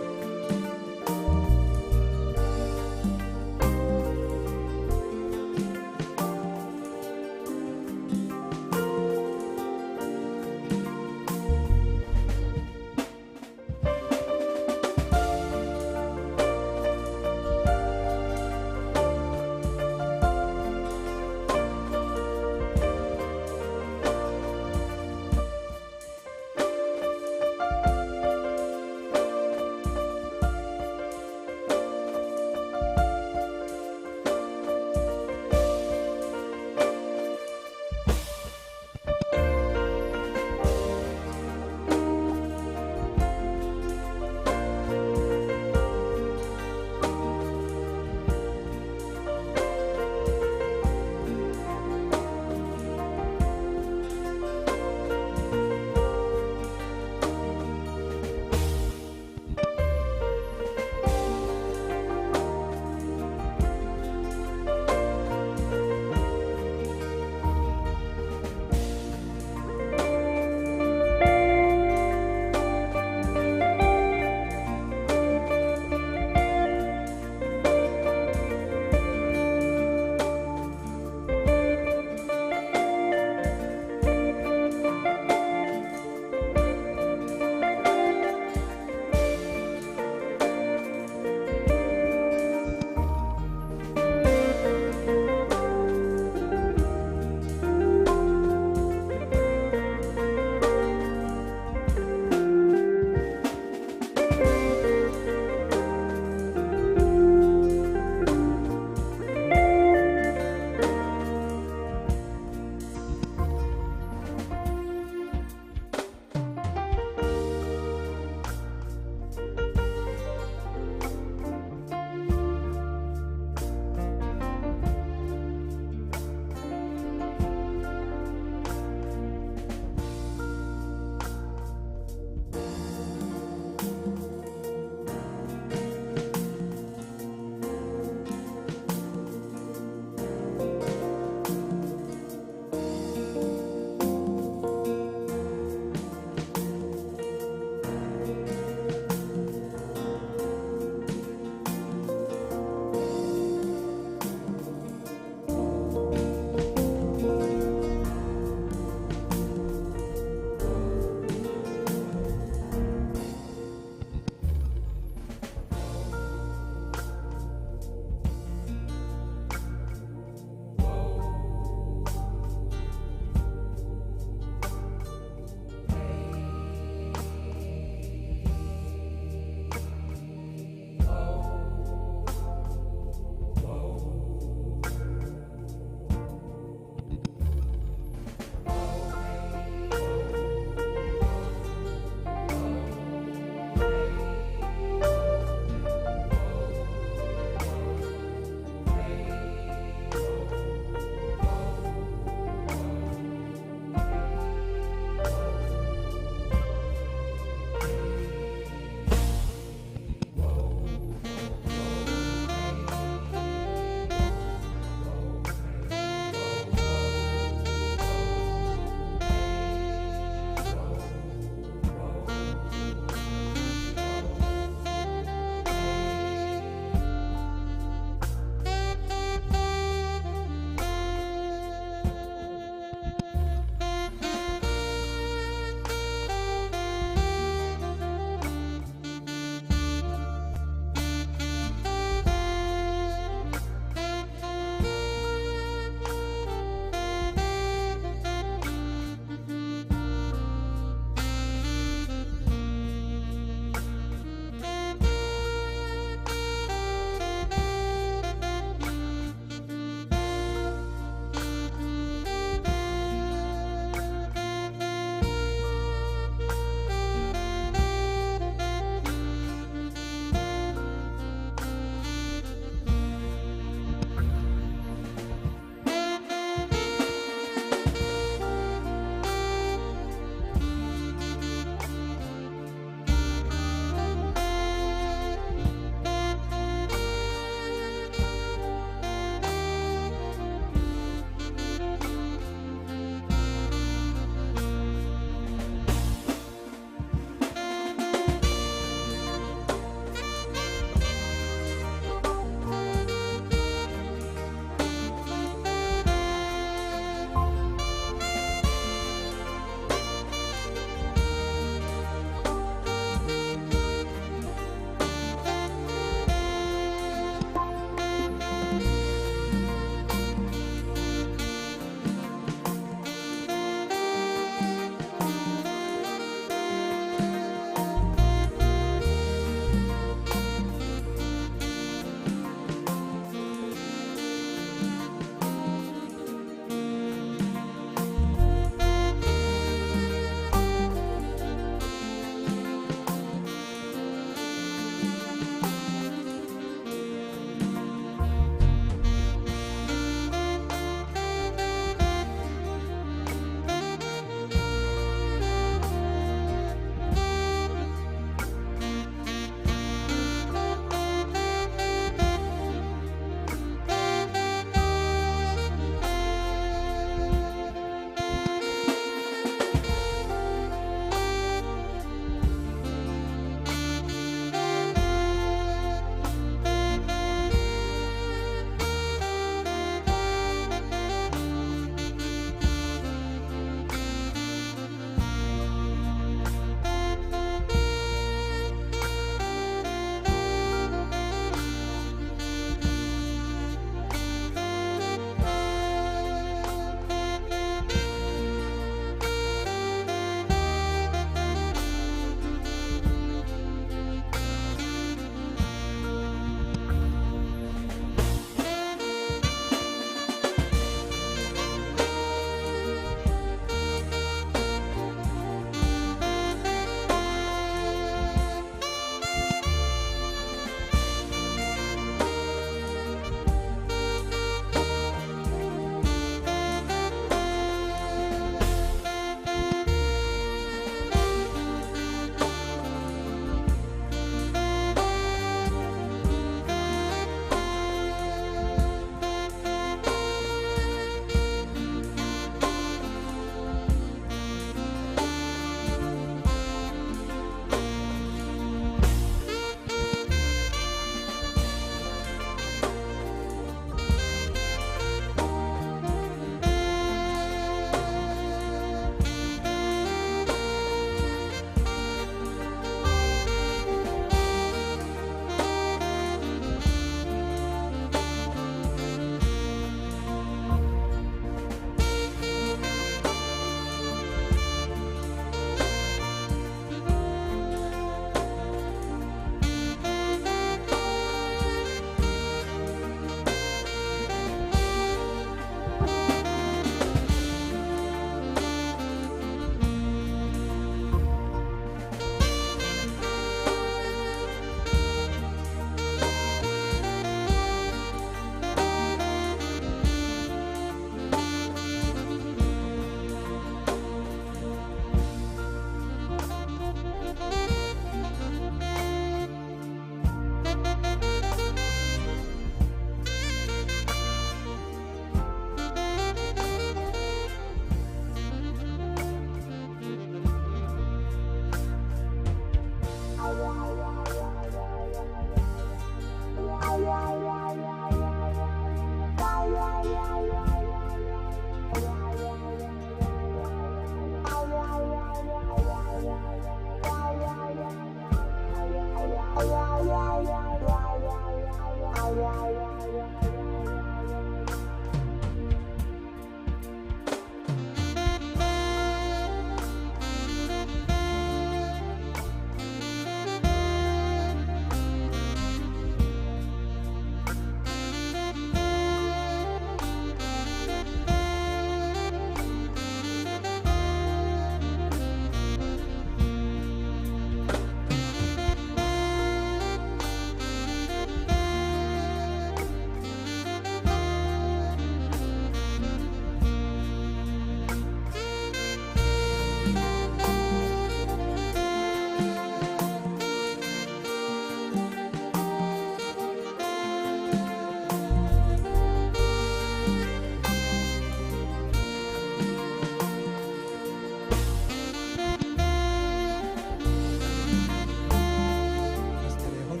መስተር ይኹን።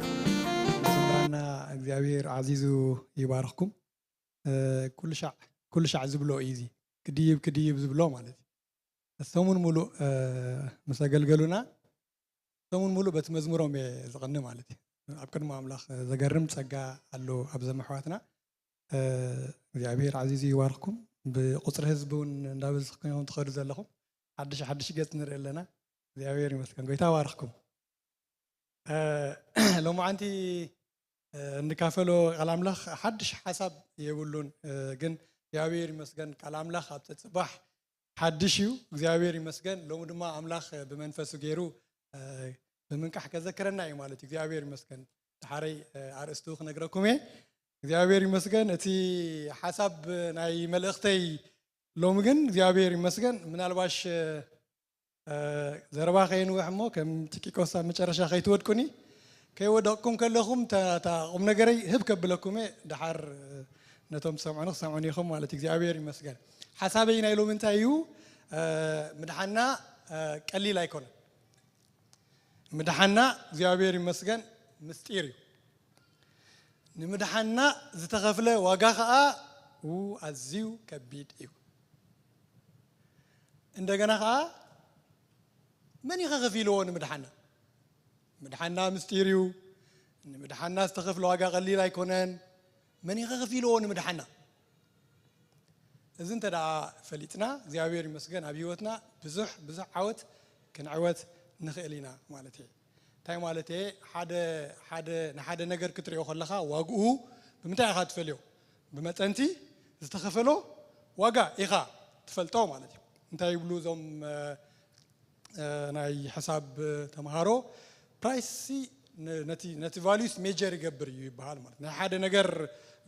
መዘምራንና እግዚኣብሔር ዓዚዙ ይባርኽኩም። እ፣ ኩሉ ሻዕ፣ ኩሉ ሻዕ ዝብሎ እዩ እዚ። ክድይብ፣ ክድይብ ዝብሎ ማለት እዩ። ሰሙን ሙሉእ፣ እ፣ ምስ ኣገልገሉና፣ ሰሙን ሙሉእ በቲ መዝሙሮም እየ ዝቕኒ ማለት እዩ። ኣብ ቅድሚ ኣምላኽ ዘገርም ጸጋ ኣሎ ኣብዞም ኣሕዋትና። እ፣ እግዚኣብሔር ዓዚዙ ይባርኽኩም። ብቁጽሪ ህዝቢ እውን እንዳበዝሕኩም ኢኹም ትኸዱ ዘለኹም። ሓድሽ ሓድሽ ገጽ ንርኢ ኣለና። እግዚኣብሔር ይመስገን። ጎይታ ይባርኽኩም። እ፣ ሎማዓንቲ፣ እ፣ እንካፈሎ ቃል ኣምላኽ ሓድሽ ሓሳብ የብሉን። እ፣ ግን እግዚኣብሔር ይመስገን ቃል ኣምላኽ ኣብ ተጽባሕ ሓድሽ እዩ። እግዚኣብሔር ይመስገን። ሎሚ ድማ ኣምላኽ ብመንፈሱ ገይሩ፣ እ፣ ብምንቃሕ ከዘክረና እዩ ማለት እዩ። እግዚኣብሔር ይመስገን። ደሓረይ፣ እ፣ ኣርእስቱ ክነግረኩም እየ። እግዚኣብሔር ይመስገን። እቲ ሓሳብ ናይ መልእኽተይ ሎሚ ግን እግዚኣብሔር ይመስገን። ምናልባሽ፣ እ፣ ዘረባ ከይንውሕ እሞ ከም ቲኪቆስ ኣብ መጨረሻ ከይትወድቁኒ። ከይወደቕኩም ከለኹም እታ፣ እታ ቁም ነገረይ ህብ ከብለኩም እየ። ደሓር፣ እ፣ ነቶም ዝሰምዑኒ ክሰምዑኒ ኢኹም ማለት እዩ። እግዚኣብሔር ይመስገን። ሓሳበይ ናይ ሎሚ እንታይ እዩ? እ፣ ምድሓና፣ እ፣ ቀሊል ኣይኮነን። ምድሓና እግዚኣብሔር ይመስገን ምስጢር እዩ። ንምድሓና ዝተኸፍለ ዋጋ ኸዓ ው ኣዝዩ ከቢድ እዩ። እንደገና ኸዓ መን እዩ ከፊልዎ ንምድሓና? ምድሓና ምስጢር እዩ። ንምድሓና ዝተኸፍለ ዋጋ ቀሊል ኣይኮነን። መን እዩ ከፊልዎ ንምድሓና? እዚ እንተ ደኣ ፈሊጥና እግዚኣብሔር ይመስገን ኣብ ህይወትና ብዙሕ ብዙሕ ዓወት ክንዕወት ንኽእል ኢና ማለት እየ። እንታይ ማለት እየ? ሓደ ሓደ ንሓደ ነገር ክትሪኦ ከለኻ ዋግኡ ብምንታይ ኢኻ ትፈልዮ? ብመጠንቲ ዝተኸፈሎ ዋጋ ኢኻ ትፈልጦ ማለት እዩ። እንታይ ይብሉ እዞም፣ እ፣ እ፣ ናይ ሕሳብ ተምሃሮ? ፕራይስ ሲ ነ-፣ ነቲ ነቲ ቫልዩስ ሜጀር ይገብር እዩ ይበሃል ማለት። ናይ ሓደ ነገር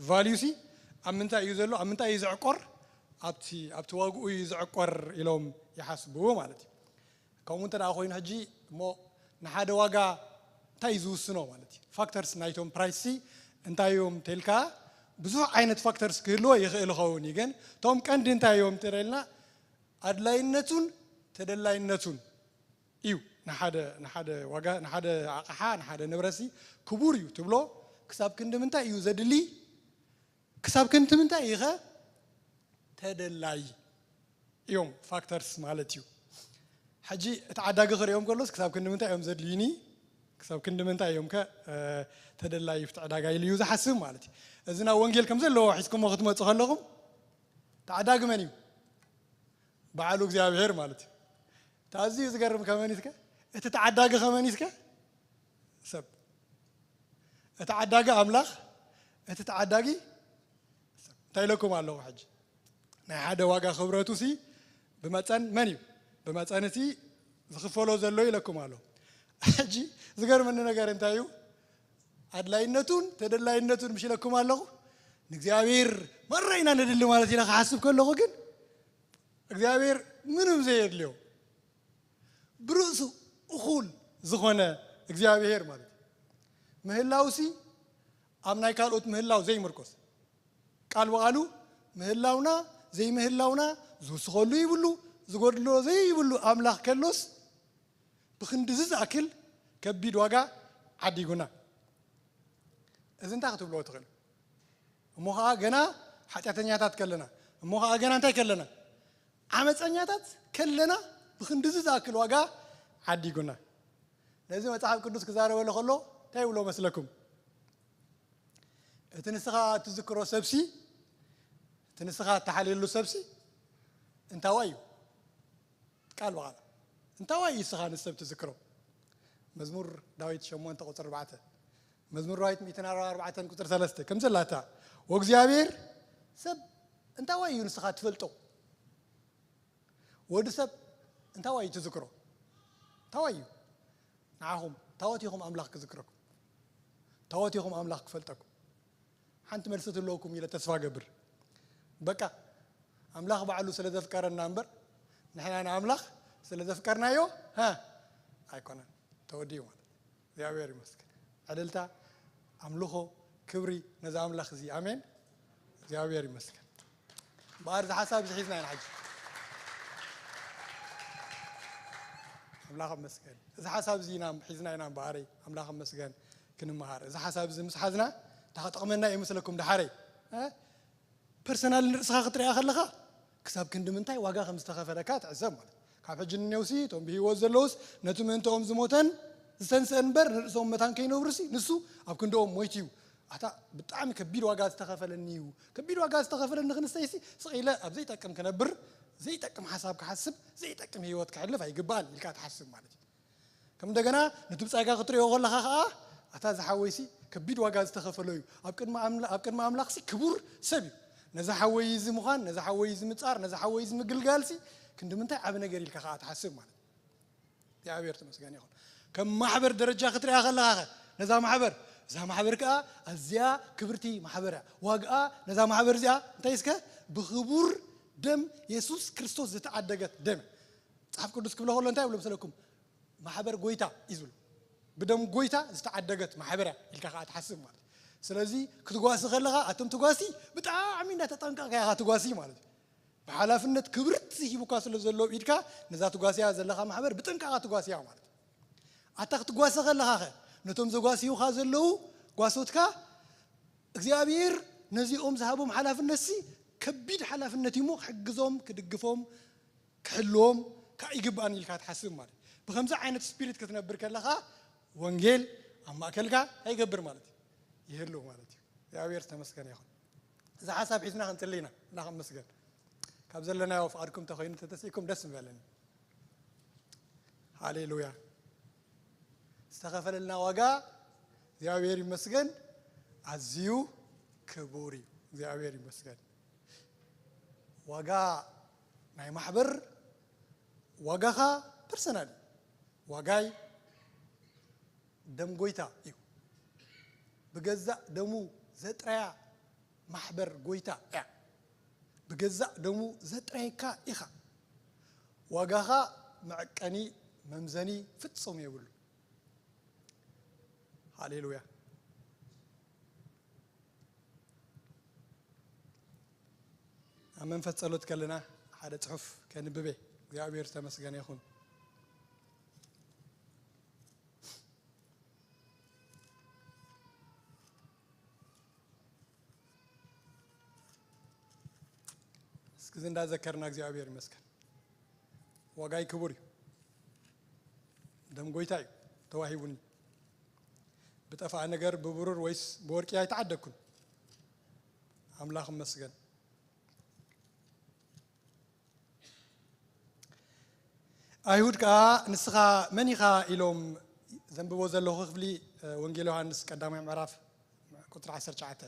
ቫልዩ ሲ ኣብ ምንታይ እዩ ዘሎ፣ ኣብ ምንታይ እዩ ዝዕቆር፣ ኣብቲ ኣብቲ ዋግኡ እዩ ዝዕቆር ኢሎም ይሓስቡ ማለት እዩ። ከምኡ እንተ ደኣ ኮይኑ ሕጂ እሞ ንሓደ ዋጋ እንታይ እዩ ዝውስኖ ማለት እዩ? ፋክተርስ ናይቶም ፕራይስ ሲ እንታይ እዮም ተልካ? ብዙሕ ዓይነት ፋክተርስ ክህልዎ ይኽእል ይኸውን እዩ፣ ግን እቶም ቀንዲ እንታይ እዮም ተለልና? ኣድላይነቱን ተደላይነቱን እዩ። ንሓደ ንሓደ ዋጋ ንሓደ ኣቕሓ ንሓደ ንብረሲ ክቡር እዩ ትብሎ። ክሳብ ክንዲ ምንታይ እዩ ዘድሊ? ክሳብ ክንዲ ምንታይ ኢኸ ተደላይ እዮም ፋክተርስ ማለት እዩ። ሕጂ እቲ ዓዳጊ ክርእዮም ከሎስ ክሳብ ክንዲ ምንታይ እዮም ዘድልዩኒ? ክሳብ ክንዲ ምንታይ እዮም ከ፣ እ፣ ተደላይ ኣብቲ ዕዳጋ ኢሉ እዩ ዝሓስብ ማለት እዩ። እዚ ናብ ወንጌል ከም ዘለዎ ሒዝኩሞ ክትመፁ ከለኹም እቲ ዓዳጊ መን እዩ? በዓሉ እግዚኣብሔር ማለት እዩ። እቲ ኣዝዩ ዝገርም ከመን እስከ እቲ ተዓዳጊ ከመን እስከ ሰብ እቲ ዓዳጊ ኣምላኽ፣ እቲ ተዓዳጊ ሰብ። እንታይ ኢለኩም ኣለኹ ሕጂ? ናይ ሓደ ዋጋ ክብረቱ ሲ ብመጠን መን እዩ? ብመጠን እቲ ዝኽፈሎ ዘሎ ኢለኩም ኣለኹ። ሕጂ ዝገርመኒ ነገር እንታይ እዩ? ኣድላይነቱን ተደላይነቱን ምሽ ኢለኩም ኣለኹ። ንእግዚኣብሔር መረ ኢና ነድሊ ማለት ኢና ክሓስብ ከለኹ ግን እግዚኣብሔር ምንም ዘየድልዮ ብርእሱ እኹል ዝኾነ እግዚኣብሔር ማለት እዩ። ምህላውሲ ኣብ ናይ ካልኦት ምህላው ዘይምርኮስ፣ ቃል ብቓሉ ምህላውና ዘይምህላውና ዝውስኸሉ ይብሉ፣ ዝጎድሎ ዘይብሉ ኣምላኽ ከሎስ ብኽንድዚ ዝኣክል ከቢድ ዋጋ ዓዲጉና። እዚ እንታይ ክትብልዎ ትኽእል? እሞ ኸዓ ገና ሓጢኣተኛታት ከለና፣ እሞ ኸዓ ገና እንታይ ከለና? ዓመፀኛታት ከለና ብኽንድዚ ዝኣክል ዋጋ ዓዲጉና። ነዚ መጽሓፍ ቅዱስ ክዛረበሉ ከሎ እንታይ ይብሎ መስለኩም? እቲ ንስኻ እትዝክሮ ሰብሲ፣ እቲ ንስኻ እትሓልየሉ ሰብሲ እንታዋይ እዩ? ቃል ብቓል እንታዋይ እዩ ንስኻ ንሰብ ትዝክሮ? መዝሙር ዳዊት ሸሞንተ ቁፅሪ ኣርባዕተ፣ መዝሙር ዳዊት ሚእትን ኣርባዕተን ቁፅሪ ሰለስተ ከምዚ ኣላታ፣ ወእግዚኣብሔር ሰብ እንታዋይ እዩ ንስኻ ትፈልጦ? ወዲ ሰብ እንታዋይ እዩ ትዝክሮ? እንታዋይ እዩ ንዓኹም? ታወት ኢኹም ኣምላኽ ክዝክረኩም፣ ታወት ኢኹም ኣምላኽ ክፈልጠኩም። ሓንቲ መልሲ ትህልወኩም ኢለ ተስፋ ገብር። በቃ ኣምላኽ ባዕሉ ስለ ዘፍቀረና እምበር ንሕና ንኣምላኽ ስለ ዘፍቀርናዮ፣ ሃ፣ ኣይኮነን፣ ተወዲኡ ማለት። እግዚኣብሔር ይመስገን። ዕልልታ፣ ኣምልኾ፣ ክብሪ ነዚ ኣምላኽ እዚ። ኣሜን። እግዚኣብሔር ይመስገን። እምበኣር እዚ ሓሳብ እዚ ሒዝና ኢና ሕጂ። ኣምላኽ ይመስገን። እዚ ሓሳብ እዚ ኢና ሒዝና ኢና እምበኣረይ ኣምላኽ ይመስገን ክንመሃር። እዚ ሓሳብ እዚ ምስ ሓዝና እንታይ ክጠቕመና እዩ መስለኩም? ደሓረይ፣ እ? ፐርሰናል ንርእስኻ ክትሪኣ ከለኻ ክሳብ ክንዲ ምንታይ ዋጋ ከም ዝተኸፈለካ ትዕዘብ ማለት እዩ። ካብ ሕጂ ንኔውሲ እቶም ብህይወት ዘለውስ ነቲ ምእንትኦም ዝሞተን ዝተንስአን እምበር ንርእሶም መታን ከይነብሩሲ ንሱ ኣብ ክንድኦም ሞይቱ እዩ። ኣታ ብጣዕሚ ከቢድ ዋጋ ዝተኸፈለኒ እዩ። ከቢድ ዋጋ ዝተኸፈለኒ ክንስተይሲ ስቕ ኢለ ኣብ ዘይጠቅም ክነብር፣ ዘይጠቅም ሓሳብ ክሓስብ፣ ዘይጠቅም ህይወት ክሕልፍ ኣይግባእን ኢልካ ትሓስብ ማለት እዩ። ከም እንደገና ነቲ ብጻይካ ክትሪኦ ከለኻ ኸዓ ኣታ ዝሓወይሲ ከቢድ ዋጋ ዝተኸፈሎ እዩ። ኣብ ቅድሚ ኣምላ-፣ ኣብ ቅድሚ ኣምላኽሲ ክቡር ሰብ እዩ። ነዚ ሓወይ እዚ ምዃን፣ ነዚ ሓወይ እዚ ምጻር፣ ነዚ ሓወይ እዚ ምግልጋልሲ ክንዲ ምንታይ ዓቢ ነገር ኢልካ ኸዓ ትሓስብ ማለት እዩ። እግዚኣብሔር ተመስገን ይኹን። ከም ማሕበር ደረጃ ክትሪኣ ከለኻ ኸ ነዛ ማሕበር፣ እዛ ማሕበር ከኣ ኣዝያ ክብርቲ ማሕበር እያ። ዋግኣ ነዛ ማሕበር እዚኣ እንታይ እስከ ብኽቡር ደም የሱስ ክርስቶስ ዝተዓደገት ደም እያ። መጽሓፍ ቅዱስ ክብሎ ከሎ እንታይ ይብሎ መሰለኩም? ማሕበር ጎይታ እዩ ዝብሎ። ብደም ጎይታ ዝተዓደገት ማሕበር እያ ኢልካ ከኣ ትሓስብ ማለት እዩ። ስለዚ ክትጓሲ ከለኻ ኣቶም ትጓሲ ብጣዕሚ እንዳተጠንቀቕካ ኢኻ ትጓሲ ማለት እዩ። ብሓላፍነት ክብርቲ ሂቡካ ስለ ዘሎ ኣብ ኢድካ ነዛ ትጓስያ ዘለኻ ማሕበር ብጥንቃቐ ትጓስያ ማለት እዩ። ኣታ ክትጓሰ ከለኻ ኸ ነቶም ዘጓስዩኻ ዘለዉ ጓሶትካ እግዚኣብሔር ነዚኦም ዝሃቦም ሓላፍነትሲ ከቢድ ሓላፍነት እዩ እሞ ክሕግዞም፣ ክድግፎም፣ ክሕልዎም ከዓ ይግባእን ኢልካ ትሓስብ ማለት እዩ። ብከምዚ ዓይነት ስፒሪት ክትነብር ከለኻ ወንጌል ኣብ ማእከልካ እንታይ ይገብር ማለት እዩ? ይህልው ማለት እዩ። እግዚኣብሔር ዝተመስገነ ይኹን። እዚ ሓሳብ ሒዝና ክንጽሊ ኢና። ኣምላኽ ይመስገን። ካብ ዘለናዮ ፍቓድኩም ተኾይኑ ተተስኢኩም ደስ ምበለኒ። ሃሌሉያ። ዝተኸፈለልና ዋጋ እግዚኣብሔር ይመስገን ኣዝዩ ክቡር እዩ። እግዚኣብሔር ይመስገን። ዋጋ ናይ ማሕበር ዋጋኻ ፐርሰናል እዩ። ዋጋይ ደም ጎይታ እዩ። ብገዛእ ደሙ ዘጥረያ ማሕበር ጎይታ እያ። ብገዛእ ደሙ ዘጥረየካ ኢኻ። ዋጋኻ መዐቀኒ መምዘኒ ፍጹም የብሉ። ሃሌሉያ። ኣብ መንፈስ ጸሎት ከለና ሓደ ጽሑፍ ከንብቤ። እግዚኣብሔር ዝተመስገነ ይኹን። እስኪ እዚ እንዳዘከርና እግዚኣብሔር ይመስገን። ዋጋይ ክቡር እዩ። ደም ጎይታ እዩ ተዋሂቡኒ። ብጠፍኣ ነገር ብብሩር ወይስ ብወርቂ ኣይተዓደግኩን። ኣምላኽ ይመስገን። ኣይሁድ ከኣ ንስኻ መን ኢኻ ኢሎም ዘንብቦ ዘለኹ ክፍሊ፣ እ፣ ወንጌል ዮሃንስ ቀዳማይ ምዕራፍ ቁጽሪ ዓሰርተ ትሽዓተ።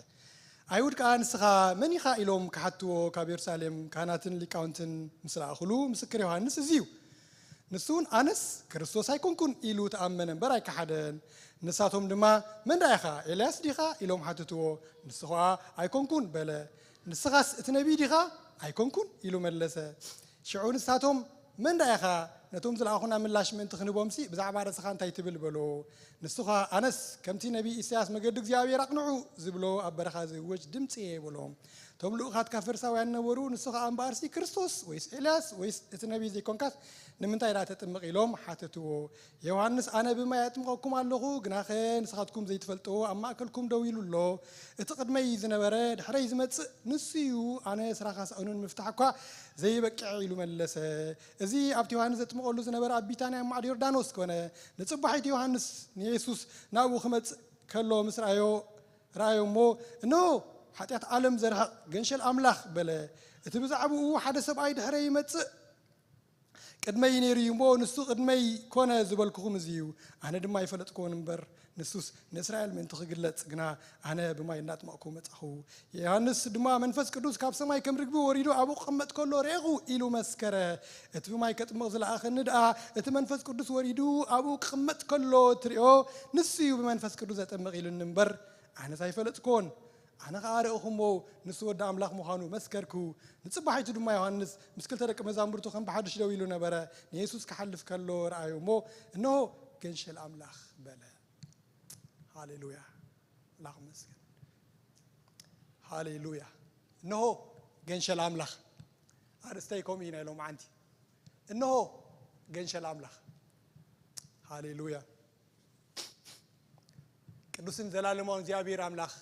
ኣይሁድ ከኣ ንስኻ መን ኢኻ ኢሎም ክሓትዎ ካብ የሩሳሌም ካህናትን ሊቃውንትን ምስ ለኣኹሉ ምስክር ዮሃንስ እዚ እዩ። ንሱ እውን ኣነስ ክርስቶስ ኣይኮንኩን ኢሉ ተኣመነ እምበር ኣይከሓደን። ንሳቶም ድማ መን ደኣ ኢኻ ኤልያስ ዲኻ ኢሎም ሓተትዎ። ንሱ ኸኣ ኣይኮንኩን በለ። ንስኻስ እቲ ነቢይ ዲኻ ኣይኮንኩን ኢሉ መለሰ። ሽዑ ንሳቶም መን ደኣ ኢኻ ነቶም ዝለኣኹና ምላሽ ምእንቲ ክንህቦምሲ ብዛዕባ ርእስኻ እንታይ ትብል በሎ። ንሱ ኸኣ ኣነስ ከምቲ ነቢይ ኢሳያስ መገዲ እግዚኣብሔር ኣቕንዑ ዝብሎ ኣብ በረኻ ዝእወጅ ድምፂ እየ በሎም። እቶም ልኡኻት ካብ ፈሪሳውያን ነበሩ። ንሱ ኸኣ እምበኣርሲ ክርስቶስ ወይስ ኤልያስ ወይስ እቲ ነቢይ ዘይኮንካስ ንምንታይ ደኣ ተጥምቕ ኢሎም ሓተትዎ። ዮሃንስ ኣነ ብማይ ኣጥምቐኩም ኣለኹ፣ ግናኸ ንስኻትኩም ዘይትፈልጥዎ ኣብ ማእከልኩም ደው ኢሉ ኣሎ። እቲ ቅድመይ ዝነበረ ድሕረይ ዝመጽእ ንሱ እዩ። ኣነ ስራኻ ሳእኑን ምፍታሕ እኳ ዘይበቅዕ ኢሉ መለሰ። እዚ ኣብቲ ዮሃንስ ዘጥምቐሉ ዝነበረ ኣብ ቢታንያ ኣብ ማዕዶ ዮርዳኖስ ኮነ። ንጽባሒቱ ዮሃንስ ንየሱስ ናብኡ ክመጽእ ከሎ ምስ ረኣዮ ረኣዮ እሞ፣ እነሆ፣ ሓጢኣት ዓለም ዘርሕቕ ገንሸል ኣምላኽ በለ። እቲ ብዛዕባኡ ሓደ ሰብኣይ ድሕረይ ይመጽእ፣ ቅድመይ ነይሩ እዩ እሞ፣ ንሱ ቅድመይ ኮነ ዝበልኩኹም እዚ እዩ። ኣነ ድማ ኣይፈለጥኩዎን እምበር፣ ንሱስ ንእስራኤል ምእንቲ ክግለጽ ግና፣ ኣነ ብማይ እናጥመቕኩ መጻኹ። ዮሃንስ ድማ መንፈስ ቅዱስ ካብ ሰማይ ከም ርግቢ ወሪዱ ኣብኡ ክቕመጥ ከሎ ርኤኹ ኢሉ መስከረ። እቲ ብማይ ከጥምቕ ዝለኣኸኒ ደኣ፣ እቲ መንፈስ ቅዱስ ወሪዱ ኣብኡ ክቕመጥ ከሎ እትሪኦ፣ ንሱ እዩ ብመንፈስ ቅዱስ ዘጠምቕ ኢሉኒ እምበር፣ ኣነስ ኣይፈለጥኩዎን። ኣነ ኸኣ ርኤኹ እሞ፣ ንሱ ወዲ ኣምላኽ ምዃኑ መስከርኩ። ንጽባሒቱ ድማ ዮሃንስ ምስ ክልተ ደቂ መዛሙርቱ ከም ብሓድሽ ደው ኢሉ ነበረ። ንየሱስ ክሓልፍ ከሎ ረኣዮ እሞ፣ እንሆ ገንሸል ኣምላኽ በለ። ሃሌሉያ። ኣምላኽ ይመስገን። ሃሌሉያ። እንሆ ገንሸል ኣምላኽ። ኣርእስተይ ከምኡ ኢና ኢሎም ዓንቲ። እንሆ ገንሸል ኣምላኽ። ሃሌሉያ። ቅዱስን ዘላለማውን እግዚኣብሔር ኣምላኽ፣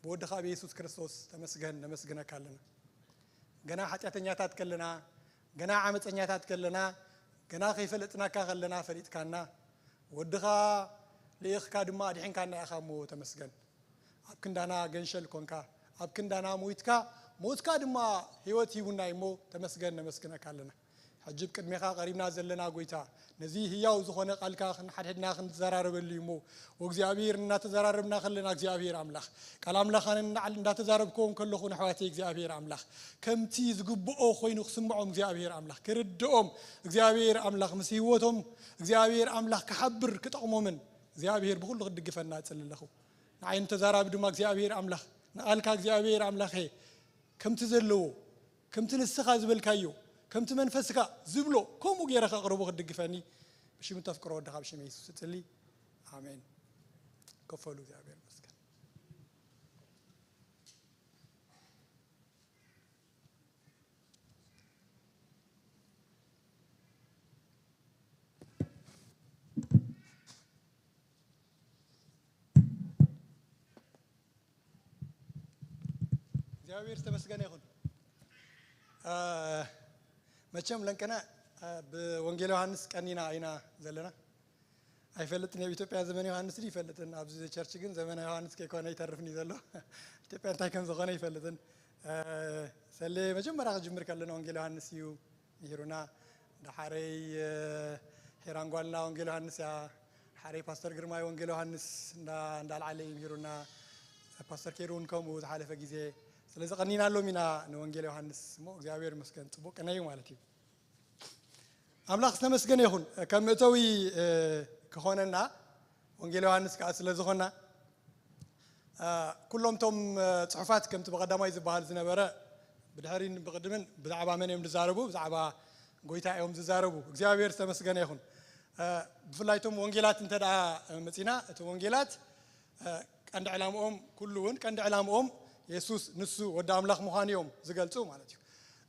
ብወድኻ ብየሱስ ክርስቶስ ተመስገን፣ ነመስግነካ ኣለና። ገና ሓጢኣተኛታት ከለና፣ ገና ዓመፀኛታት ከለና፣ ገና ከይፈለጥናካ ከለና ፈሊጥካና፣ ወድኻ ልኢኽካ ድማ ኣድሒንካና ኢኻ እሞ ተመስገን። ኣብ ክንዳና ገንሸል ኮንካ፣ ኣብ ክንዳና ሞይትካ፣ ሞትካ ድማ ህይወት ሂቡና እዩ እሞ ተመስገን፣ ነመስግነካ ኣለና። ሕጂ ኣብ ቅድሜኻ ቀሪብና ዘለና ጎይታ፣ ነዚ ህያው ዝኾነ ቃልካ ክንሓድሕድና ክንዘራረበሉ እዩ እሞ፣ ወእግዚኣብሔር እናተዘራረብና ከለና፣ እግዚኣብሔር ኣምላኽ፣ ቃል ኣምላኽ ኣነ ንዓል እንዳተዛረብክዎም ከለኹ፣ ንኣሕዋተይ እግዚኣብሔር ኣምላኽ፣ ከምቲ ዝግብኦ ኮይኑ ክስምዖም፣ እግዚኣብሔር ኣምላኽ፣ ክርድኦም፣ እግዚኣብሔር ኣምላኽ፣ ምስ ህይወቶም፣ እግዚኣብሔር ኣምላኽ፣ ክሓብር ክጠቕሞምን፣ እግዚኣብሔር ብኹሉ ክትድግፈና እጽሊ ኣለኹ። ንዓይ ንተዛራቢ ድማ እግዚኣብሔር ኣምላኽ፣ ንቓልካ እግዚኣብሔር ኣምላኸ፣ ከምቲ ዘለዎ፣ ከምቲ ንስኻ ዝበልካዮ፣ ከምቲ መንፈስካ ዝብሎ፣ ከምኡ ገይረ ከቕርቦ ክትድግፈኒ፣ ብሽም እተፍቅሮ ወድኻ ብሽም የሱስ እጽሊ። ኣሜን። ከፈሉ እግዚኣብሔር ይመስገን። እግዚኣብሔር ዝተመስገነ ይኹን። አ፣ መቸም ለንቀና፣ አ፣ ብወንጌል ዮሃንስ ቀኒና ኢና ዘለና። ኣይፈልጥን፣ ኣብ ኢትዮጵያ ዘመን ዮሃንስ ድዩ ይፈልጥን፣ ኣብዚ ቸርች ግን ዘመን ዮሃንስ ከይኮነ ይተርፍን እዩ ዘሎ። ኢትዮጵያ እንታይ ከም ዝኾነ ይፈልጥን። አ፣ ሰሌ መጀመርያ ክጅምር ከለና ወንጌል ዮሃንስ እዩ ምሂሩና። ዳሓረይ፣ አ፣ ሄራን ጓልና ወንጌል ዮሃንስ እያ። ዳሓረይ ፓስተር ግርማይ ወንጌል ዮሃንስ እንዳ-፣ እንዳልዓለ እዩ ምሂሩና። ፓስተር ኬሩ እውን ከምኡ ዝሓለፈ ግዜ። ስለዚ ቀኒናሎም ኢና ንወንጌል ዮሃንስ። እሞ እግዚኣብሔር ይመስገን፣ ጽቡቕ ቅነ እዩ ማለት እዩ። ኣምላኽ ዝተመስገነ ይኹን። ከም መእተዊ፣ እ፣ ክኾነና ወንጌል ዮሃንስ ከኣ ስለ ዝኾና፣ እ፣ ኩሎም እቶም፣ እ፣ ጽሑፋት ከምቲ ብቐዳማይ ዝበሃል ዝነበረ፣ ብድሕሪን ብቕድምን ብዛዕባ መን እዮም ዝዛረቡ? ብዛዕባ ጎይታ እዮም ዝዛረቡ። እግዚኣብሔር ዝተመስገነ ይኹን። እ፣ ብፍላይ እቶም ወንጌላት እንተ ደኣ መጺና፣ እቶም ወንጌላት፣ እ፣ ቀንዲ ዕላምኦም፣ ኩሉ እውን ቀንዲ ዕላምኦም የሱስ ንሱ ወዲ ኣምላኽ ምዃኑ እዮም ዝገልጹ ማለት እዩ።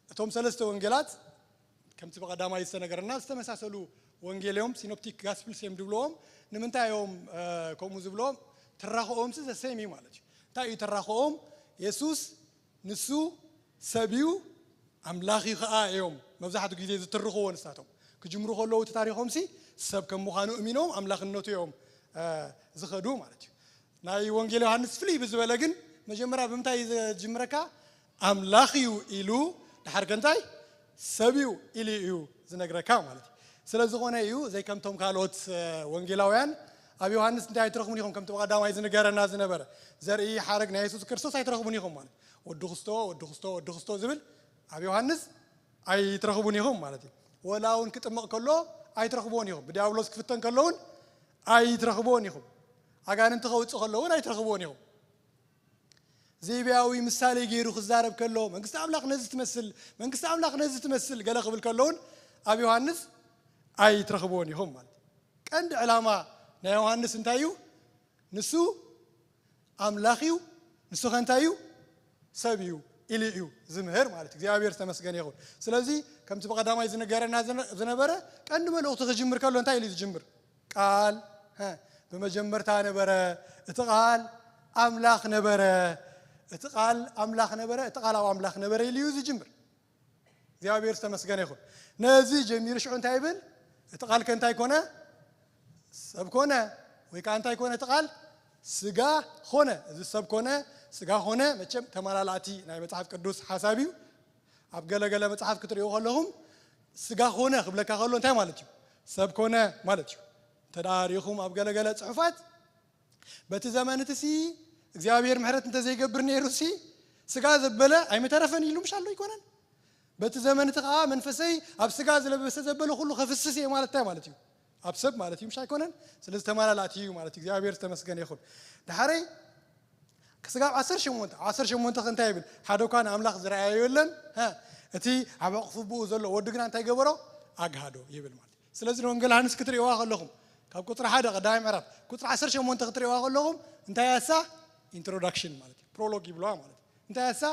እቶም ሰለስተ ወንጌላት ከምቲ ብቐዳማይ ዝተነገረና ዝተመሳሰሉ ወንጌል እዮም፣ ሲኖፕቲክ ጋስፕልስ እዮም ዝብልዎም። ንምንታይ እዮም፣ እ፣ ከምኡ ዝብልዎም? ትራኽኦምሲ ዘሰይም እዩ ማለት እዩ። እንታይ እዩ ትራኽኦም? የሱስ ንሱ ሰብ እዩ፣ ኣምላኽ እዩ ኸኣ እዮም መብዛሕትኡ ግዜ ዝትርኽዎ ንሳቶም። ክጅምሩ ከለዉ እቲ ታሪኾምሲ ሰብ ከም ምዃኑ እሚኖም ኣምላኽነቱ እዮም፣ እ፣ ዝኸዱ ማለት እዩ። ናይ ወንጌል ዮሃንስ ፍልይ ብዝበለ ግን መጀመርያ ብምንታይ እዩ ዝጅምረካ? ኣምላኽ እዩ ኢሉ፣ ድሓር ከ እንታይ? ሰብ እዩ ኢሉ እዩ ዝነግረካ ማለት እዩ። ስለ ዝኾነ እዩ ዘይከምቶም ካልኦት፣ እ፣ ወንጌላውያን ኣብ ዮሃንስ እንታይ ኣይትረኽቡን ኢኹም፣ ከምቲ ብቐዳማይ ዝንገረና ዝነበረ ዘርኢ ሓረግ ናይ የሱስ ክርስቶስ ኣይትረኽቡን ኢኹም ማለት እዩ። ወዲ ክስቶ፣ ወዲ ክስቶ፣ ወዲ ክስቶ ዝብል ኣብ ዮሃንስ ኣይትረኽቡን ኢኹም ማለት እዩ። ወላ እውን ክጥምቕ ከሎ ኣይትረኽብዎን ኢኹም። ብዲያብሎስ ክፍተን ከሎ እውን ኣይትረኽብዎን ኢኹም። ኣጋንንቲ ከውጽእ ከሎ እውን ኣይትረኽብዎን ኢኹም። ዘይቤያዊ ምሳሌ ገይሩ ክዛረብ ከሎ፣ መንግስቲ ኣምላኽ ነዚ ትመስል፣ መንግስቲ ኣምላኽ ነዚ ትመስል ገለ ክብል ከሎ እውን ኣብ ዮሃንስ ኣይትረኽብዎን ኢኹም ማለት እዩ። ቀንዲ ዕላማ ናይ ዮሃንስ እንታይ እዩ? ንሱ ኣምላኽ እዩ፣ ንሱ ኸ እንታይ እዩ? ሰብ እዩ ኢሉ እዩ ዝምህር ማለት እዩ። እግዚኣብሔር ዝተመስገነ ይኹን። ስለዚ ከምቲ ብቐዳማይ ዝነገረና ዝነ-፣ ዝነበረ ቀንዲ መልእኽቱ ክጅምር ከሎ እንታይ ኢሉ እዩ ዝጅምር? ቃል፣ ሀ፣ ብመጀመርታ ነበረ፣ እቲ ቃል ኣምላኽ ነበረ፣ እቲ ቃል ኣምላኽ ነበረ፣ እቲ ቃል ኣብ ኣምላኽ ነበረ ኢሉ እዩ ዝጅምር። እግዚኣብሔር ዝተመስገነ ይኹን። ነዚ ጀሚሩ ሽዑ እንታይ ይብል? እቲ ቃል ከ እንታይ ኮነ? ሰብ ኮነ። ወይ ከዓ እንታይ ኮነ እቲ ቃል? ስጋ ኾነ፣ እዚ ሰብ ኮነ፣ ስጋ ኾነ፣ መቸም ተመላላእቲ ናይ መጽሓፍ ቅዱስ ሓሳብ እዩ። ኣብ ገለገለ መጽሓፍ ክትርእዩ ከለኹም፣ ስጋ ኾነ ክብለካ ከሎ እንታይ ማለት እዩ? ሰብ ኮነ ማለት እዩ። እንተ ደኣ ርኢኹም ኣብ ገለገለ ጽሑፋት፣ በቲ ዘመን እቲ ሲ እግዚኣብሔር ምሕረት እንተዘይገብር ነይሩ ሲ፣ ስጋ ዘበለ ኣይምተረፈን ኢሉ ምሽ ኣሎ ኣይኮነን? በቲ ዘመን እቲ ኸዓ መንፈሰይ ኣብ ስጋ ዝለበሰ ዘበለ ኩሉ ከፍስስ እየ ማለት እንታይ ማለት እዩ? ኣብ ሰብ ማለት እዩ ምሽ ኣይኮነን? ስለዚ ተመላላእቲ እዩ ማለት እዩ። እግዚኣብሔር ዝተመስገነ ይኹን። ድሓረይ ክስጋብ ዓሰርተ ሸሞንተ፣ ዓሰርተ ሸሞንተ ከ እንታይ ይብል? ሓደ እኳ ንኣምላኽ ዝረኣዮ የለን። ሃ፣ እቲ ኣብ ሕቕፉ ብኡ ዘሎ ወዲ ግና እንታይ ገበሮ? ኣግሃዶ ይብል ማለት እዩ። ስለዚ ንወንጌል ዮሃንስ ክትርእይዋ ከለኹም፣ ካብ ቁጽሪ ሓደ ቀዳማይ ምዕራፍ፣ ቁጽሪ ዓሰርተ ሸሞንተ ክትርእይዋ ከለኹም፣ እንታይ ያሳ? ኢንትሮዳክሽን ማለት እዩ። ፕሮሎግ ይብለዋ ማለት እዩ። እንታይ ያሳ?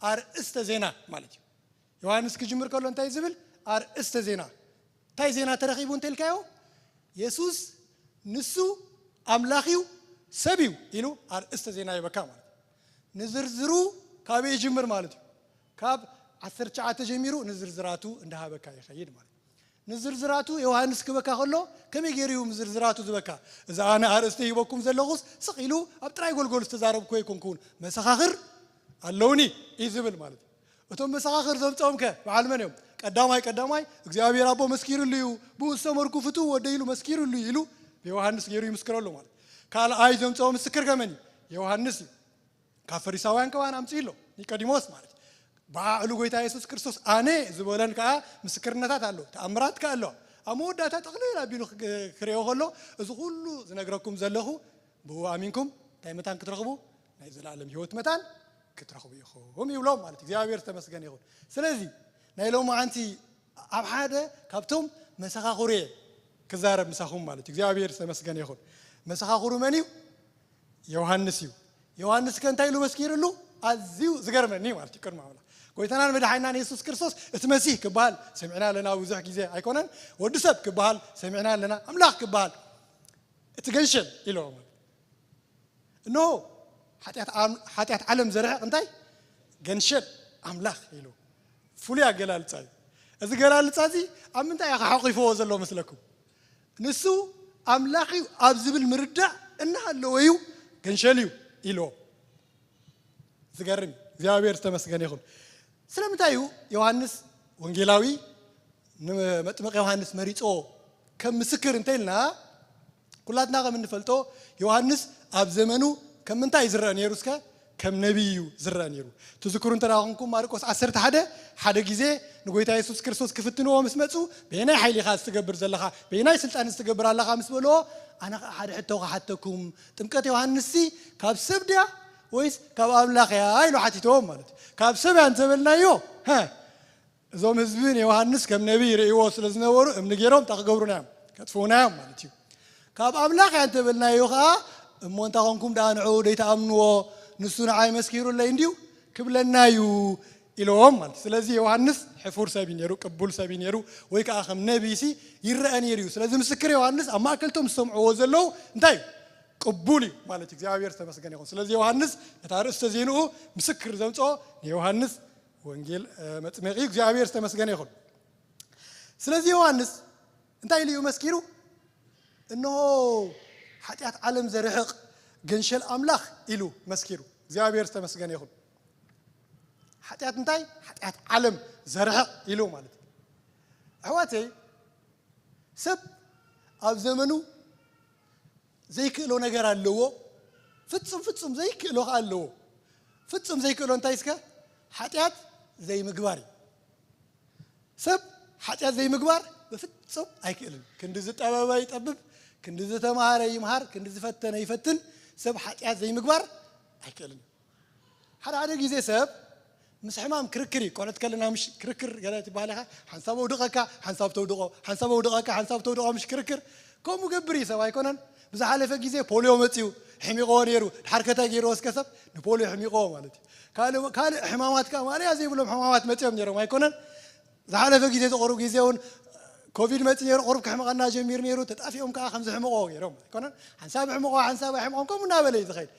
ኣርእስተ ዜና ማለት እዩ። ዮሃንስ ክጅምር ከሎ እንታይ ዝብል? ኣርእስተ ዜና። እንታይ ዜና ተረኺቡ እንተልካዮ? የሱስ ንሱ ኣምላኽ እዩ፣ ሰብ እዩ ኢሉ ኣርእስተ ዜና ይበካ ማለት እዩ። ንዝርዝሩ ካበይ ይጅምር ማለት እዩ? ካብ ዓሰርተ ትሽዓተ ጀሚሩ ንዝርዝራቱ እንዳሃበካ ይኸይድ ማለት እዩ። ንዝርዝራቱ ዮሃንስ ክበካ ከሎ ከመይ ገይሩ እዩ ዝርዝራቱ ዝበካ? እዚ ኣነ ኣርእስቲ ሂበኩም ዘለኹስ ስቕ ኢሉ ኣብ ጥራይ ጎልጎል ዝተዛረብኩ ኣይኮንኩን፣ መሰኻኽር ኣለውኒ እዩ ዝብል ማለት እዩ። እቶም መሰኻኽር ዘምፅኦም ከ በዓል መን እዮም? ቀዳማይ ቀዳማይ እግዚኣብሔር ኣቦ መስኪሩሉ እዩ፣ ብኡ ዝሰመርኩ ፍትው ወደ ኢሉ መስኪሩሉ እዩ ኢሉ ብዮሃንስ ገይሩ ይምስክረሉ ማለት እዩ። ካልኣይ ዘምፅኦ ምስክር ከመን እዩ? ዮሃንስ እዩ። ካብ ፈሪሳውያን ከማን ኣምፅኡ ኣሎ፣ ኒቆዲሞስ ማለት እዩ። ብዓዕሉ ጎይታ የሱስ ክርስቶስ ኣነ ዝበለን ከዓ ምስክርነታት ኣሎ፣ ተኣምራት ከዓ ኣሎ። ኣብ መወዳእታ ጠቕልል ኣቢሉ ክግ- ክርእዮ ከሎ፣ እዚ ኩሉ ዝነግረኩም ዘለኹ ብኡ ኣሚንኩም እንታይ መታን ክትረኽቡ? ናይ ዘላለም ህይወት መታን ክትረኽቡ ኢኹም ይብሎም ማለት እዩ። እግዚኣብሔር ዝተመስገነ ይኹን። ስለዚ ናይ ሎማዓንቲ ኣብ ሓደ ካብቶም መሰኻኽሩ እየ ክዛረብ ምሳኹም ማለት እዩ። እግዚኣብሔር ዝተመስገነ ይኹን። መሰኻኽሩ መን እዩ? ዮሃንስ እዩ። ዮሃንስ ከ እንታይ ኢሉ መስኪርሉ? ኣዝዩ ዝገርመኒ ማለት እዩ። ቅድሚ ኣምላኽ ጎይታናን መድሓኒናን የሱስ ክርስቶስ እቲ መሲህ ክበሃል ሰሚዕና ኣለና ብዙሕ ግዜ ኣይኮነን? ወዲ ሰብ ክበሃል ሰሚዕና ኣለና፣ ኣምላኽ ክበሃል እቲ ገንሸል ኢለዎ ማለት። እንሆ ሓጢኣት ዓም- ሓጢኣት ዓለም ዘርሕቕ እንታይ? ገንሸል ኣምላኽ ኢሉ። ፍሉይ ኣገላልጻ እዩ። እዚ ገላልጻ እዚ ኣብ ምንታይ እዩ ሓቑፍዎ ዘሎ መስለኩም? ንሱ ኣምላኽ እዩ ኣብ ዝብል ምርዳእ እናሃለወ እዩ ገንሸል እዩ ኢልዎ። ዝገርም እዩ። እግዚኣብሔር ዝተመስገነ ይኹን። ስለምንታይ እዩ ዮሃንስ ወንጌላዊ ንመጥምቕ ዮሃንስ መሪጾ ከም ምስክር እንተ ኢልና፣ ኩላትና ከም እንፈልጦ ዮሃንስ ኣብ ዘመኑ ከም ምንታይ ዝረአ ነይሩ እስከ? ከም ነቢይ እዩ ዝረአ ነይሩ። ትዝክሩ እንተ ደኣ ኾንኩም ማርቆስ ዓሰርተ ሓደ ሓደ ግዜ ንጎይታ የሱስ ክርስቶስ ክፍትንዎ ምስ መጹ፣ በየናይ ሓይሊ ኢኻ እዚ ትገብር ዘለኻ? በየናይ ስልጣን እዚ ትገብር ኣለኻ? ምስ በልዎ፣ ኣነ ኸኣ ሓደ ሕቶ ክሓተኩም፣ ጥምቀት ዮሃንስሲ ካብ ሰብ ድያ ወይስ ካብ ኣምላኽ እያ? ኢሉ ሓቲትዎም ማለት እዩ። ካብ ሰብ እያ እንተበልናዮ፣ ሃ፣ እዞም ህዝቢ ንዮሃንስ ከም ነቢይ ይርእይዎ ስለ ዝነበሩ እምኒ ገይሮም እንታይ ክገብሩና እዮም? ከጥፍኡና እዮም ማለት እዩ። ካብ ኣምላኽ እያ እንተበልናዮ ኸዓ እሞ እንታይ ኾንኩም ደኣ ንዕኡ ደይትኣምንዎ? ንሱ ንዓይ መስኪሩለይ እንድዩ ክብለና እዩ ኢሎም ማለት እዩ። ስለዚ ዮሃንስ ሕፉር ሰብ እዩ ነይሩ፣ ቅቡል ሰብ እዩ ነይሩ፣ ወይ ከዓ ከም ነቢይሲ ይረአ ነይሩ እዩ። ስለዚ ምስክር ዮሃንስ ኣብ ማእከልቶም ዝሰምዕዎ ዘለዉ እንታይ እዩ? ቅቡል እዩ ማለት እዩ። እግዚኣብሔር ዝተመስገነ ይኹን። ስለዚ ዮሃንስ ነታ ርእስተ ዜንኡ ምስክር ዘምፅኦ ንዮሃንስ ወንጌል መጥመቂ እዩ። እግዚኣብሔር ዝተመስገነ ይኹን። ስለዚ ዮሃንስ እንታይ ኢሉ እዩ መስኪሩ? እንሆ ሓጢኣት ዓለም ዘርሕቕ ገንሸል ኣምላኽ ኢሉ መስኪሩ። እግዚኣብሔር ዝተመስገነ ይኹን። ሓጢኣት እንታይ? ሓጢኣት ዓለም ዘርሕቕ ኢሉ ማለት እዩ። ኣሕዋተይ፣ ሰብ ኣብ ዘመኑ ዘይክእሎ ነገር ኣለዎ። ፍጹም ፍጹም ዘይክእሎ ከኣ ኣለዎ። ፍጹም ዘይክእሎ እንታይ እስከ? ሓጢኣት ዘይምግባር እዩ። ሰብ ሓጢኣት ዘይምግባር ብፍጹም ኣይክእልን። ክንዲ ዝጠበበ ይጠብብ፣ ክንዲ ዝተማሃረ ይምሃር፣ ክንዲ ዝፈተነ ይፈትን። ሰብ ሓጢኣት ዘይምግባር ኣይክእልን። ሓደ ሓደ ግዜ ሰብ ምስ ሕማም ክርክር እዩ። ቆልዑት ከለና ምሽ ክርክር ገለ ትበሃል ኢኻ፣ ሓንሳብ ኣውድቐካ፣ ሓንሳብ ተውድቖ፣ ሓንሳብ ኣውድቐካ፣ ሓንሳብ ተውድቖ፣ ምሽ ክርክር። ከምኡ ገብር እዩ ሰብ ኣይኮነን? ብዝሓለፈ ግዜ ፖልዮ መጺኡ፣ ሕሚቕዎ ነይሩ። ድሓር ከታይ ገይርዎ እስከ ሰብ ንፖልዮ ሕሚቕዎ ማለት እዩ። ካልእ ካልእ ሕማማት ከኣ ማለያ ዘይብሎም ሕማማት መጺኦም ነይሮም ኣይኮነን? ዝሓለፈ ግዜ ዝቐርብ ግዜ እውን ኮቪድ መጺ ነይሩ፣ ቁሩብ ክሕምቐና ጀሚሩ ነይሩ። ተጣፊኦም ከኣ ከም ዝሕምቕዎ ገይሮም ኣይኮነን? ሓንሳብ ሕምቕዎ፣ ሓንሳብ ኣይሕምቖም፣ ከምኡ እናበለ እዩ ዝኸይድ።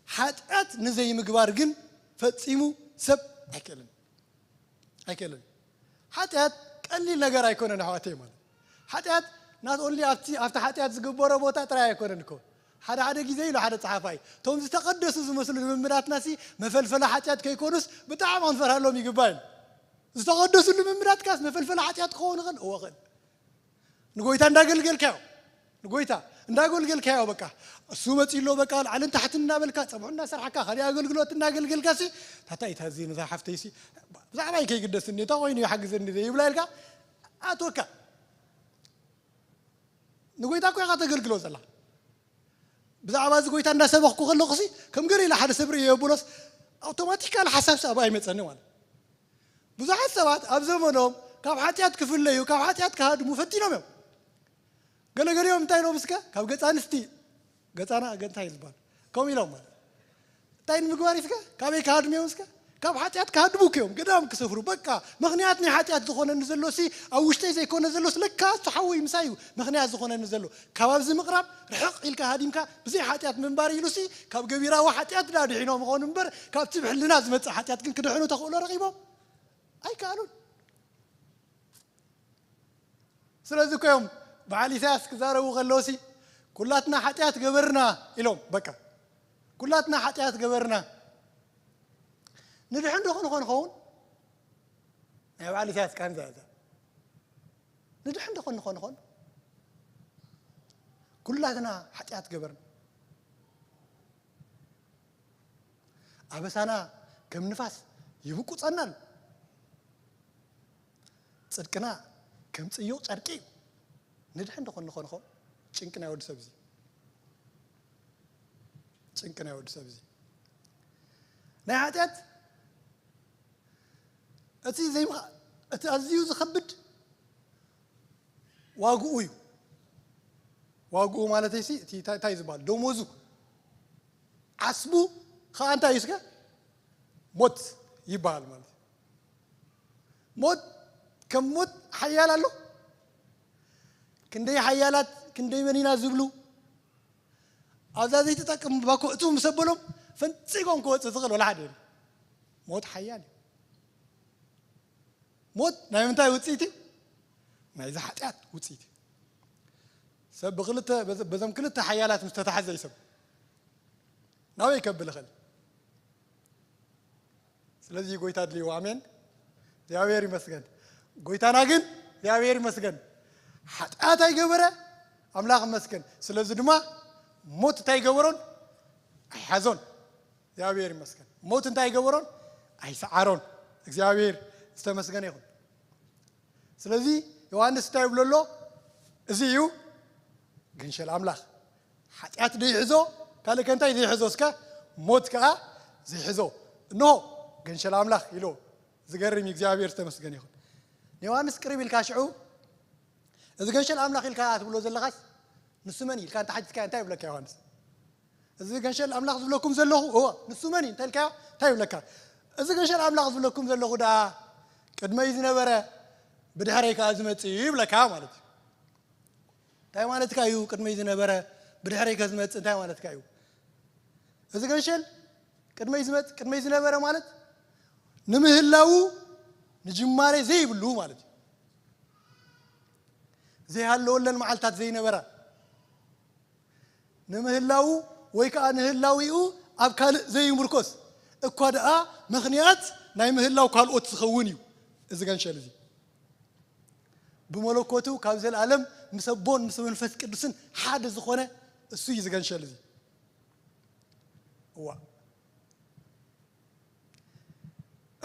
ሓጢኣት ንዘይምግባር ግን ፈጺሙ ሰብ ኣይክእልን። ኣይክእልን። ሓጢኣት ቀሊል ነገር ኣይኮነን ኣሕዋተይ። ማለት ሓጢኣት ናት ኦንሊ ኣብቲ ኣብቲ ሓጢኣት ዝግበሮ ቦታ ጥራይ ኣይኮነን እኮ። ሓደ ሓደ ግዜ ኢሉ ሓደ ጸሓፋይ፣ እቶም ዝተቐደሱ ዝመስሉ ልምምዳትናሲ መፈልፈሊ ሓጢኣት ከይኮኑስ ብጣዕሚ ክንፈርሃሎም ይግባእ ኢሉ። ዝተቐደሱ ልምምዳትካስ መፈልፈሊ ሓጢኣት ክኸውን ይኽእል? እወ ይኽእል። ንጎይታ እንዳገልገልካዮ፣ ንጎይታ እንዳገልገልካዮ፣ በቃ እሱ መጺኡ ኣሎ፣ በቃ ላዕልን ታሕትን እናበልካ፣ ጸብሑ እናሰርሓካ፣ ካልእ ኣገልግሎት እናገልገልካሲ፣ ታታ ኢታ እዚ ነዛ ሓፍተይሲ ብዛዕባይ ከይግደስኒ፣ እንታይ ኮይኑ ይሓግዘኒ ዘይብላ ኢልካ ኣትወካ። ንጎይታ እኮ ኢኻ ተገልግሎ ዘላ። ብዛዕባ እዚ ጎይታ እንዳሰበኽኩ ከለኹሲ፣ ከም ገለ ኢለ ሓደ ሰብ ርእየ የብሎስ፣ ኣውቶማቲካል ሓሳብ ሰብ ኣይመጸኒ ማለት። ብዙሓት ሰባት ኣብ ዘመኖም ካብ ሓጢኣት ክፍለዩ፣ ካብ ሓጢኣት ክሃድሙ ፈቲኖም እዮም። ገለገሊኦም እንታይ ኢሎም እስከ? ካብ ገጻ ኣንስቲ፣ ገጻና ገ-፣ እንታይ እዩ ዝበሃል? ከምኡ ኢሎም ማለት። እንታይ ንምግባር እስከ? ካበይ ክሃድሙ እዮም እስከ? ካብ ሓጢኣት ክሃድሙ እኮ እዮም። ገዳም ክሰፍሩ። በቃ፣ ምኽንያት ናይ ሓጢኣት ዝኾነኒ ዘሎሲ፣ ኣብ ውሽጠይ ዘይኮነ ዘሎስ፣ ለካ እሱ ሓወይ ምሳይ እዩ ምኽንያት ዝኾነኒ ዘሎ። ካብ ኣብዚ ምቕራብ፣ ርሕቕ ኢልካ ሃዲምካ፣ ብዘይ ሓጢኣት ምንባር ኢሉሲ፣ ካብ ገቢራዊ ሓጢኣት ድኣ ድሒኖም ይኾኑ እምበር፣ ካብቲ ብሕልና ዝመጽእ ሓጢኣት ግን ክድሕኑ ተኽእሎ ረኺቦም? ኣይከኣሉን። ስለዚ እኮ እዮም በዓል ኢሳያስ ክዛረቡ ከለውሲ፣ "ኩላትና ሓጢኣት ገበርና" ኢሎም። በቃ፣ "ኩላትና ሓጢኣት ገበርና፣ ንድሕን ዶ ክንኾን ኸውን?" ናይ በዓል ኢሳያስ ቃንዛ እያ እዛ። "ንድሕን ዶ ክንኾን ኸውን? ኩላትና ሓጢኣት ገበርና፣ ኣበሳና ከም ንፋስ ይብቁጸናል፣ ጽድቅና ከም ጽዩቕ ጨርቂ እዩ።" ንድሕን ዶ ክንኾን ኸውን? ጭንቂ ናይ ወዲ ሰብ እዚ። ጭንቂ ናይ ወዲ ሰብ እዚ። ናይ ሓጢኣት እቲ ዘይምኻ-፣ እቲ ኣዝዩ ዝኸብድ ዋግኡ እዩ። ዋግኡ ማለተይሲ እቲ እንታይ፣ እንታይ እዩ ዝበሃል? ደሞዙ። ዓስቡ ኸኣ እንታይ እዩ እስከ? ሞት ይበሃል ማለት እዩ። ሞት፣ ከም ሞት ሓያል ኣሎ? ክንደይ ሓያላት፣ ክንደይ መን ኢና ዝብሉ፣ ኣብዛ ዘይትጠቅም ባኮ እቱ ምስ ኣበሎም ፈንጺጎም ክወጽእ ዝኽእል ወላ ሓደ የለን። ሞት ሓያል እዩ። ሞት ናይ ምንታይ ውጽኢት እዩ? ናይዚ ሓጢኣት ውጽኢት እዩ። ሰብ ብክልተ፣ በዘ-፣ በዞም ክልተ ሓያላት ምስ ተታሕዘ እዩ ሰብ ናበይ ከብል ይኽእል? ስለዚ ጎይታ ኣድልይዎ። ኣሜን። እግዚኣብሔር ይመስገን። ጎይታና ግን እግዚኣብሔር ይመስገን፣ ሓጢኣት ኣይገበረ፣ ኣምላኽ ይመስገን። ስለዚ ድማ ሞት እንታይ ኣይገበሮን? ኣይሓዞን። እግዚኣብሔር ይመስገን። ሞት እንታይ ኣይገበሮን? ኣይሰዓሮን። እግዚኣብሔር ዝተመስገነ ይኹን። ስለዚ ዮሃንስ እንታይ ይብሎ ኣሎ? እዚ እዩ ገንሸል ኣምላኽ። ሓጢኣት ዘይሕዞ፣ ካልእ ከ እንታይ ዘይሕዞ እስከ? ሞት ከኣ ዘይሕዞ። እንሆ ገንሸል ኣምላኽ ኢሎ። ዝገርም እዩ፣ እግዚኣብሔር ዝተመስገነ ይኹን። ንዮሃንስ ቅርብ ኢልካ ሽዑ፣ "እዚ ገንሸል ኣምላኽ ኢልካ ትብሎ ዘለኻስ ንሱ መን እዩ?" ኢልካ እንተ ሓቲትካዮ እንታይ ይብለካ ዮሃንስ? "እዚ ገንሸል ኣምላኽ ዝብለኩም ዘለኹ፣ እወ፣ ንሱ መን እዩ?" እንተ ኢልካዮ እንታይ ይብለካ? "እዚ ገንሸል ኣምላኽ ዝብለኩም ዘለኹ ደኣ ቅድመይ ዝነበረ፣ ብድሕረይ ከኣ ዝመጽእ እዩ" ይብለካ ማለት እዩ። እንታይ ማለትካ እዩ? ቅድመይ ዝነበረ፣ ብድሕረይ ከ ዝመጽእ እንታይ ማለትካ እዩ? እዚ ገንሸል ቅድመይ ዝመጽእ፣ ቅድመይ ዝነበረ ማለት ንምህላዉ ንጅማሬ ዘይብሉ ማለት እዩ። ዘይሃለወለን መዓልታት ዘይነበራ፣ ንምህላዉ ወይ ከኣ ንህላዊኡ ኣብ ካልእ ዘይምርኮስ፣ እኳ ደኣ ምኽንያት ናይ ምህላው ካልኦት ዝኸውን እዩ። እዚ ገንሸል እዚ ብመለኮቱ ካብ ዘለኣለም ምስ ኣቦን ምስ መንፈስ ቅዱስን ሓደ ዝኾነ እሱ እዩ። እዚ ገንሸል እዚ፣ እዋ፣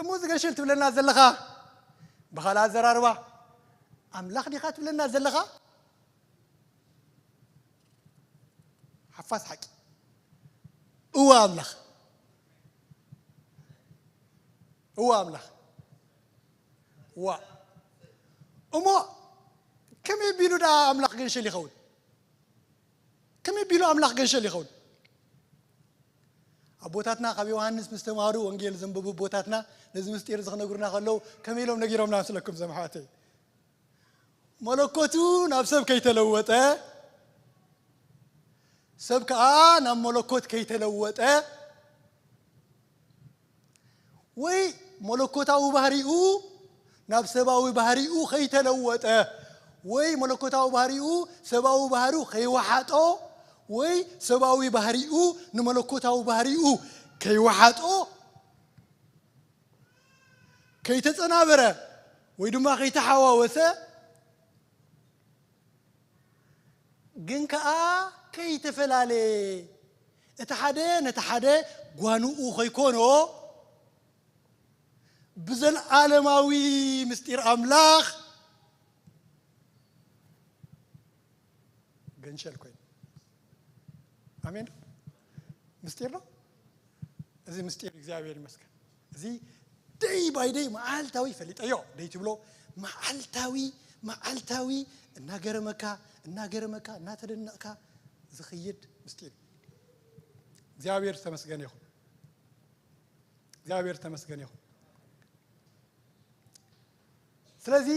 እሞ እዚ ገንሸል ትብለና ዘለኻ፣ ብኻልእ ኣዘራርባ ኣምላኽ ዲኻ ትብለና ዘለኻ? ሓፋስ ሓቂ። እወ ኣምላኽ። እወ ኣምላኽ። እዋ። እሞ ከመይ ቢሉ ደኣ ኣምላኽ ገንሸል ይኸውን? ከመይ ቢሉ ኣምላኽ ገንሸል ይኸውን? ኣቦታትና ካብ ዮሃንስ ምስ ተማሃሩ፣ ወንጌል ዘንበቡ ኣቦታትና ነዚ ምስጢር እዚ ክነግሩና ከለዉ ከመይ ኢሎም ነጊሮምና መስለኩም፣ ዘም ኣሕዋተይ? መለኮቱ ናብ ሰብ ከይተለወጠ፣ ሰብ ከኣ ናብ መለኮት ከይተለወጠ፣ ወይ መለኮታዊ ባህሪኡ ናብ ሰብኣዊ ባህሪኡ ከይተለወጠ፣ ወይ መለኮታዊ ባህሪኡ ሰብኣዊ ባህሪኡ ከይወሓጦ፣ ወይ ሰብኣዊ ባህሪኡ ንመለኮታዊ ባህሪኡ ከይወሓጦ፣ ከይተጸናበረ፣ ወይ ድማ ከይተሓዋወሰ፣ ግን ከኣ ከይተፈላለየ፣ እቲ ሓደ ነቲ ሓደ ጓንኡ ከይኮኖ፣ ብዘለዓለማዊ ምስጢር ኣምላኽ ገንሸል ኮይኑ። ኣሜን። ምስጢር ነው። እዚ ምስጢር እግዚኣብሔር ይመስገን። እዚ ደይ ባይ ደይ መዓልታዊ ፈሊጠዮ ደይ ትብሎ፣ መዓልታዊ፣ መዓልታዊ እናገረመካ፣ እናገረመካ፣ እናተደነቕካ ዝኽይድ ምስጢር እዩ። እግዚኣብሔር ዝተመስገነ ይኹን። እግዚኣብሔር ዝተመስገነ ይኹን። ስለዚ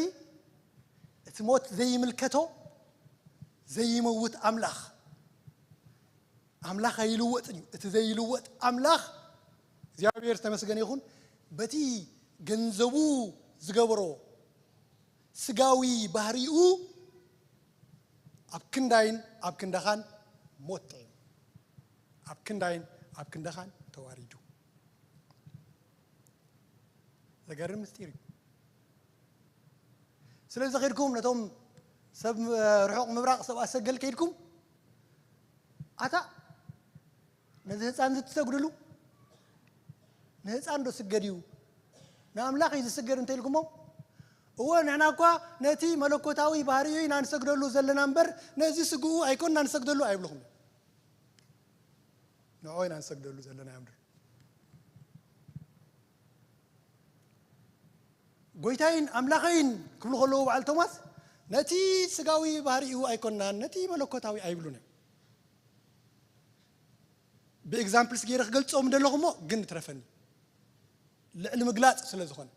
እቲ ሞት ዘይምልከቶ ዘይመውት ኣምላኽ፣ ኣምላኽ ኣይልወጥን እዩ። እቲ ዘይልወጥ ኣምላኽ እግዚኣብሔር ዝተመስገነ ይኹን። በቲ ገንዘቡ ዝገበሮ ስጋዊ ባህሪኡ ኣብ ክንዳይን ኣብ ክንዳኻን ሞት ጥዒሙ፣ ኣብ ክንዳይን ኣብ ክንዳኻን ተዋሪዱ። ዘገርም ምስጢር እዩ። ስለዚ ኸድኩም ነቶም ሰብ ርሑቕ ምብራቕ ሰብ ኣሰገል ከይድኩም፣ ኣታ ነዚ ህፃን እዚ ትሰግድሉ? ንህፃን ዶ ስገድ እዩ? ንኣምላኽ እዩ ዝስገድ እንተ ኢልኩሞም፣ እወ ንሕና እኳ ነቲ መለኮታዊ ባህሪኡ ኢና ንሰግደሉ ዘለና እምበር ነዚ ስግኡ ኣይኮንና ንሰግደሉ ኣይብልኹም። ንዕኡ ኢና ንሰግደሉ ዘለና እዮም ድር ጎይታይን ኣምላኸይን ክብሉ ከለዉ በዓል ቶማስ ነቲ ስጋዊ ባህሪኡ ኣይኮንናን፣ ነቲ መለኮታዊ ኣይብሉን እዮም። ብኤግዛምፕልስ ገይረ ክገልጾም እንደለኹ እሞ ግን ትረፈኒ፣ ልዕሊ ምግላጽ ስለ ዝኾነ።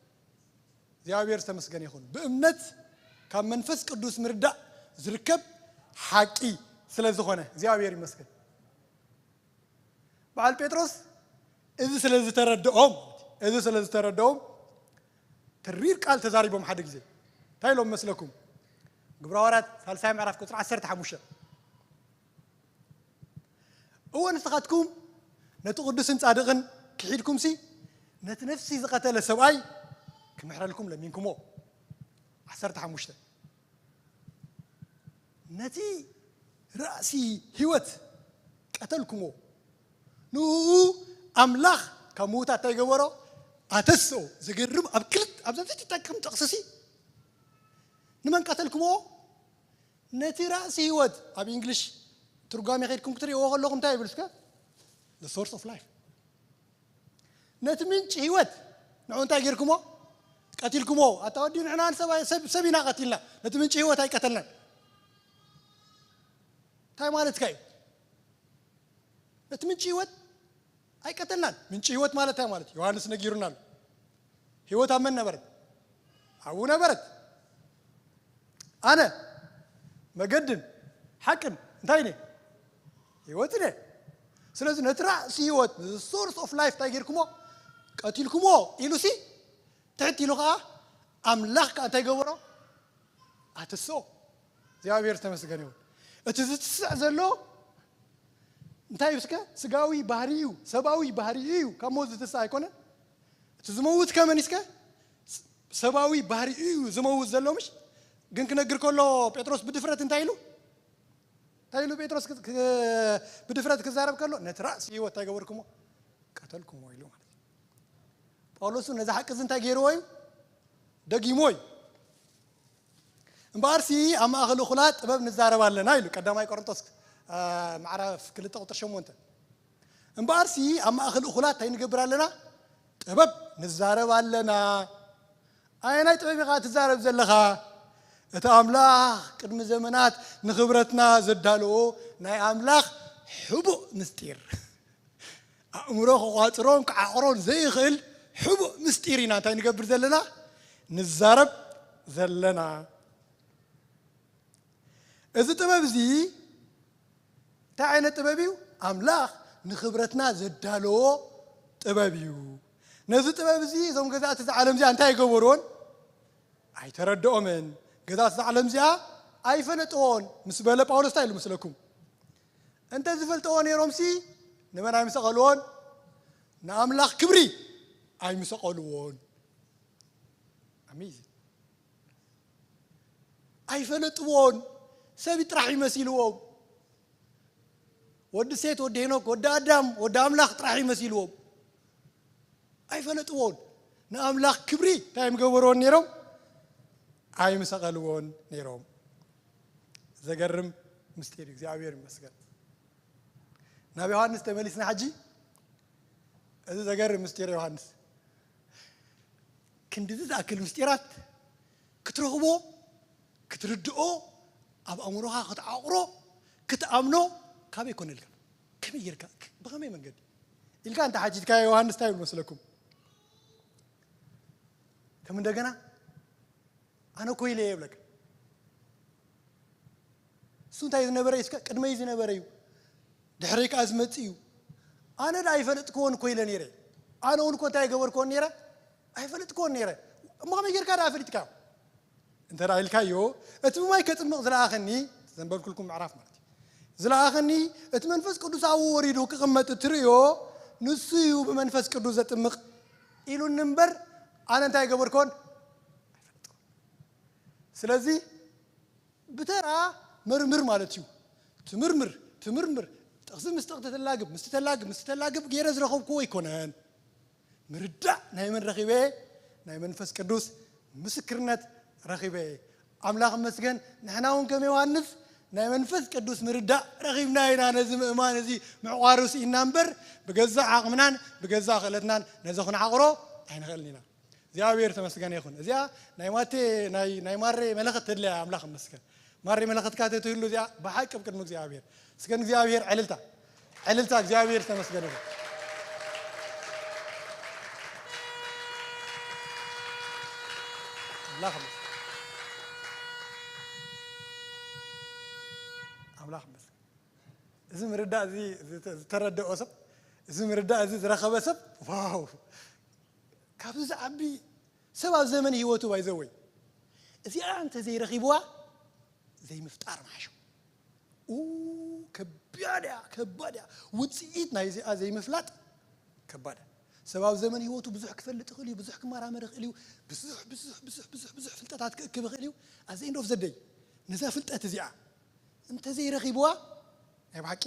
እግዚኣብሔር ዝተመስገነ ይኹን። ብእምነት ካብ መንፈስ ቅዱስ ምርዳእ ዝርከብ ሓቂ ስለ ዝኾነ እግዚኣብሔር ይመስገን። በዓል ጴጥሮስ እዚ ስለ ዝተረድኦም፣ እዚ ስለ ዝተረድኦም ተሪር ቃል ተዛሪቦም ሓደ ግዜ። እንታይ ኢሎም መስለኩም? ግብረ ሃዋርያት ሳልሳይ ምዕራፍ ቁጽሪ ዓሰርተ ሓሙሽተ። እወ ንስኻትኩም ነቲ ቅዱስን ጻድቕን ክሒድኩምሲ፣ ነቲ ነፍሲ ዝቐተለ ሰብኣይ ክምሕረልኩም ለሚንኩሞ። ዓሰርተ ሓሙሽተ። ነቲ ራእሲ ህይወት ቀተልኩሞ። ንኡ ኣምላኽ ካብ ምዉታት እንታይ ገበሮ? ኣተስኦ። ዘገርም፣ ኣብ ክልት፣ ኣብዛ ዘይትጠቅም ጥቕስሲ ንመን ቀተልኩሞ? ነቲ ራእሲ ህይወት። ኣብ እንግሊሽ ትርጓሜ ከይድኩም ክትርእይዎ ከለኹም እንታይ ይብል እስከ? The source of life። ነቲ ምንጪ ህይወት ንዑ እንታይ ጌርኩሞ? ቀቲልኩሞ። ኣታ ወዲ ንሕና ንሰብ፣ ሰብ፣ ሰብ ኢና ቀቲልና። ነቲ ምንጪ ህይወት ኣይቀተልናን። እንታይ ማለትካ እዩ? ነቲ ምንጪ ህይወት ኣይቀተልናን። ምንጪ ህይወት ማለት እንታይ ማለት? ዮሃንስ ነጊሩና ኣሎ። ህይወት ኣብ መን ነበረት? ኣብኡ ነበረት። ኣነ መገድን ሓቅን እንታይ እየ? ህይወት እየ። ስለዚ ነቲ ራእሲ ህይወት፣ the source of life እንታይ ጌርኩሞ? ቀቲልኩሞ ኢሉሲ ትሕት ኢሉ ኸዓ ኣምላኽ ከኣ እንታይ ገበሮ? ኣተስኦ። እግዚኣብሔር ዝተመስገነ ይሁን። እቲ ዝትስዕ ዘሎ እንታይ እዩ እስከ? ስጋዊ ባህሪ እዩ፣ ሰብኣዊ ባህሪ እዩ። ካብ ሞት ዝትስእ ኣይኮነን። እቲ ዝመውት ከመን እስከ? ሰብኣዊ ባህሪ እዩ ዝመውት ዘሎ፣ ምሽ? ግን ክነግር ከሎ ጴጥሮስ ብድፍረት እንታይ ኢሉ? እንታይ ኢሉ ጴጥሮስ ክ-፣ ክ-፣ ብድፍረት ክዛረብ ከሎ፣ ነቲ ራእሲ ህይወት እንታይ ገበርኩሞ? ቀተልኩሞ ኢሉ ማለት እዩ። ጳውሎስ እውን ነዚ ሓቂ እዚ እንታይ ገይርዎ እዩ? ደጊሞ እዩ። እምበኣርሲ ኣብ ማእከል እኹላት ጥበብ ንዛረብ ኣለና ኢሉ፣ ቀዳማይ ቆሮንቶስ፣ አ፣ ምዕራፍ ክልተ ቁጥሪ ሸሞንተ። እምበኣርሲ ኣብ ማእከል እኹላት እንታይ ንገብር ኣለና? ጥበብ ንዛረብ ኣለና። ኣየናይ ጥበብ ኢኻ ትዛረብ ዘለኻ? እቲ ኣምላኽ ቅድሚ ዘመናት ንኽብረትና ዘዳለዎ ናይ ኣምላኽ ሕቡእ ምስጢር። ኣእምሮ ክቋጽሮን ክዓቕሮን ዘይኽእል ሕቡእ ምስጢር ኢና እንታይ ንገብር ዘለና? ንዛረብ ዘለና። እዚ ጥበብ እዚ እንታይ ዓይነት ጥበብ እዩ? ኣምላኽ ንኽብረትና ዘዳለዎ ጥበብ እዩ። ነዚ ጥበብ እዚ እዞም ገዛእቲ እዛ ዓለም እዚኣ እንታይ ኣይገበርዎን? ኣይተረድኦምን። ገዛእቲ እዛ ዓለም እዚኣ ኣይፈለጥዎን። ምስ በለ ጳውሎስ እንታይ ኢሉ መስለኩም? እንተ ዝፈልጠዎ ነይሮምሲ ንመን ኣይምሰቐልዎን? ንኣምላኽ ክብሪ ኣይምሰቐልዎን። ኣሜዚንግ። ኣይፈለጥዎን። ሰብ ጥራሕ ይመሲልዎም። ወዲ ሴት፣ ወዲ ሄኖክ፣ ወዲ ኣዳም፣ ወዲ ኣምላኽ ጥራሕ ይመሲልዎም። ኣይፈለጥዎን። ንኣምላኽ ክብሪ እንታይ ምገበርዎን ነይሮም? ኣይምሰቐልዎን ነይሮም። ዘገርም ምስጢር እዩ። እግዚኣብሔር ይመስገን። ናብ ዮሃንስ ተመሊስና ሕጂ። እዚ ዘገርም ምስጢር ዮሃንስ። ክንድዚ ዝኣክል ምስጢራት ክትረኽቦ፣ ክትርድኦ፣ ኣብ ኣእምሮኻ ክትዓቕሮ፣ ክትኣምኖ ካበይ ኮነልካ? ከመይ ጌርካ? ብኸመይ መንገዲ? ኢልካ እንተ ሓቲትካዮ ዮሃንስ እንታይ ይብል መስለኩም? ከም እንደገና ኣነ ኮይለ እየ ይብለካ። እሱ እንታይ ዝነበረ እዩ? እስከ ቅድመይ ዝነበረ እዩ፣ ድሕረይ ከኣ ዝመጽእ እዩ። ኣነ ደኣ ኣይፈለጥክዎን ኮይለ ነይረ። ኣነ እውን እኮ እንታይ ኣይገበርክዎን ነይረ? ኣይፈለጥክዎን ነይረ። እሞ ከመይ ጌርካ ደኣ ፈሊጥካዮ? እንተ ደኣ ኢልካዮ፣ እቲ ብማይ ከጥምቕ ዝለኣኸኒ፣ ዘንበብኩልኩም ምዕራፍ ማለት እዩ። ዝለኣኸኒ፣ እቲ መንፈስ ቅዱስ ኣብኡ ወሪዱ ክቕመጥ እትርእዮ፣ ንሱ እዩ ብመንፈስ ቅዱስ ዘጥምቕ ኢሉኒ እምበር፣ ኣነ እንታይ ኣይገበርክዎን? ስለዚ ብተራ መርምር ማለት እዩ። ትምርምር፣ ትምርምር፣ ጥቕሲ ምስ ጥቕሲ ተላግብ፣ ምስ ተላግብ፣ ምስ ተላግብ ገይረ ዝረኸብክዎ ኣይኮነን። ምርዳእ ናይ መን ረኺበ? ናይ መንፈስ ቅዱስ ምስክርነት ረኺበ። ኣምላኽ ይመስገን፣ ንሕና እውን ከም ዮሃንስ ናይ መንፈስ ቅዱስ ምርዳእ ረኺብና ኢና። ነዚ ምእማን እዚ ምዕቋሩ ስኢና እምበር፣ ብገዛእ ዓቕምናን ብገዛእ ክእለትናን ነዚ ክንዓቕሮ ኣይንኽእልን ኢና። እግዚኣብሔር ተመስገን ይኹን። እዚኣ ናይ ማቴ፣ ናይ፣ ናይ ማሬ መለኸት ተድልያ ኣምላኽ ይመስገን። ማሬ መለኸትካ ተትህሉ እዚኣ ብሓቂ ኣብ ቅድሚ እግዚኣብሔር። እስከ ንእግዚኣብሔር ዕልልታ፣ ዕልልታ እግዚኣብሔር ተመስገን ይኹን። ኣምላኽ ይመስገን። ኣምላኽ ይመስገን። እዚ ምርዳእ እዚ ዝተ-፣ ዝተረደኦ ሰብ፣ እዚ ምርዳእ እዚ ዝረኸበ ሰብ፣ ዋው! ካብዚ ዝዓቢ ሰብ ኣብ ዘመን ህይወቱ ባይዘወይ እዚኣ እንተ ዘይረኺብዋ ዘይምፍጣር ምሓሾ። ኡ፣ ከባድ እያ፣ ከባድ እያ። ውጽኢት ናይ እዚኣ ዘይምፍላጥ ከባድ እያ። ሰብ ኣብ ዘመን ህይወቱ ብዙሕ ክፈልጥ ይኽእል እዩ፣ ብዙሕ ክመራመር ይኽእል እዩ፣ ብዙሕ፣ ብዙሕ፣ ብዙሕ፣ ብዙሕ፣ ብዙሕ ፍልጠታት ክእክብ ይኽእል እዩ። ኣዘይ እንዶ ዘደይ ነዛ ፍልጠት እዚኣ እንተ ዘይረኺብዋ፣ ናይ ብሓቂ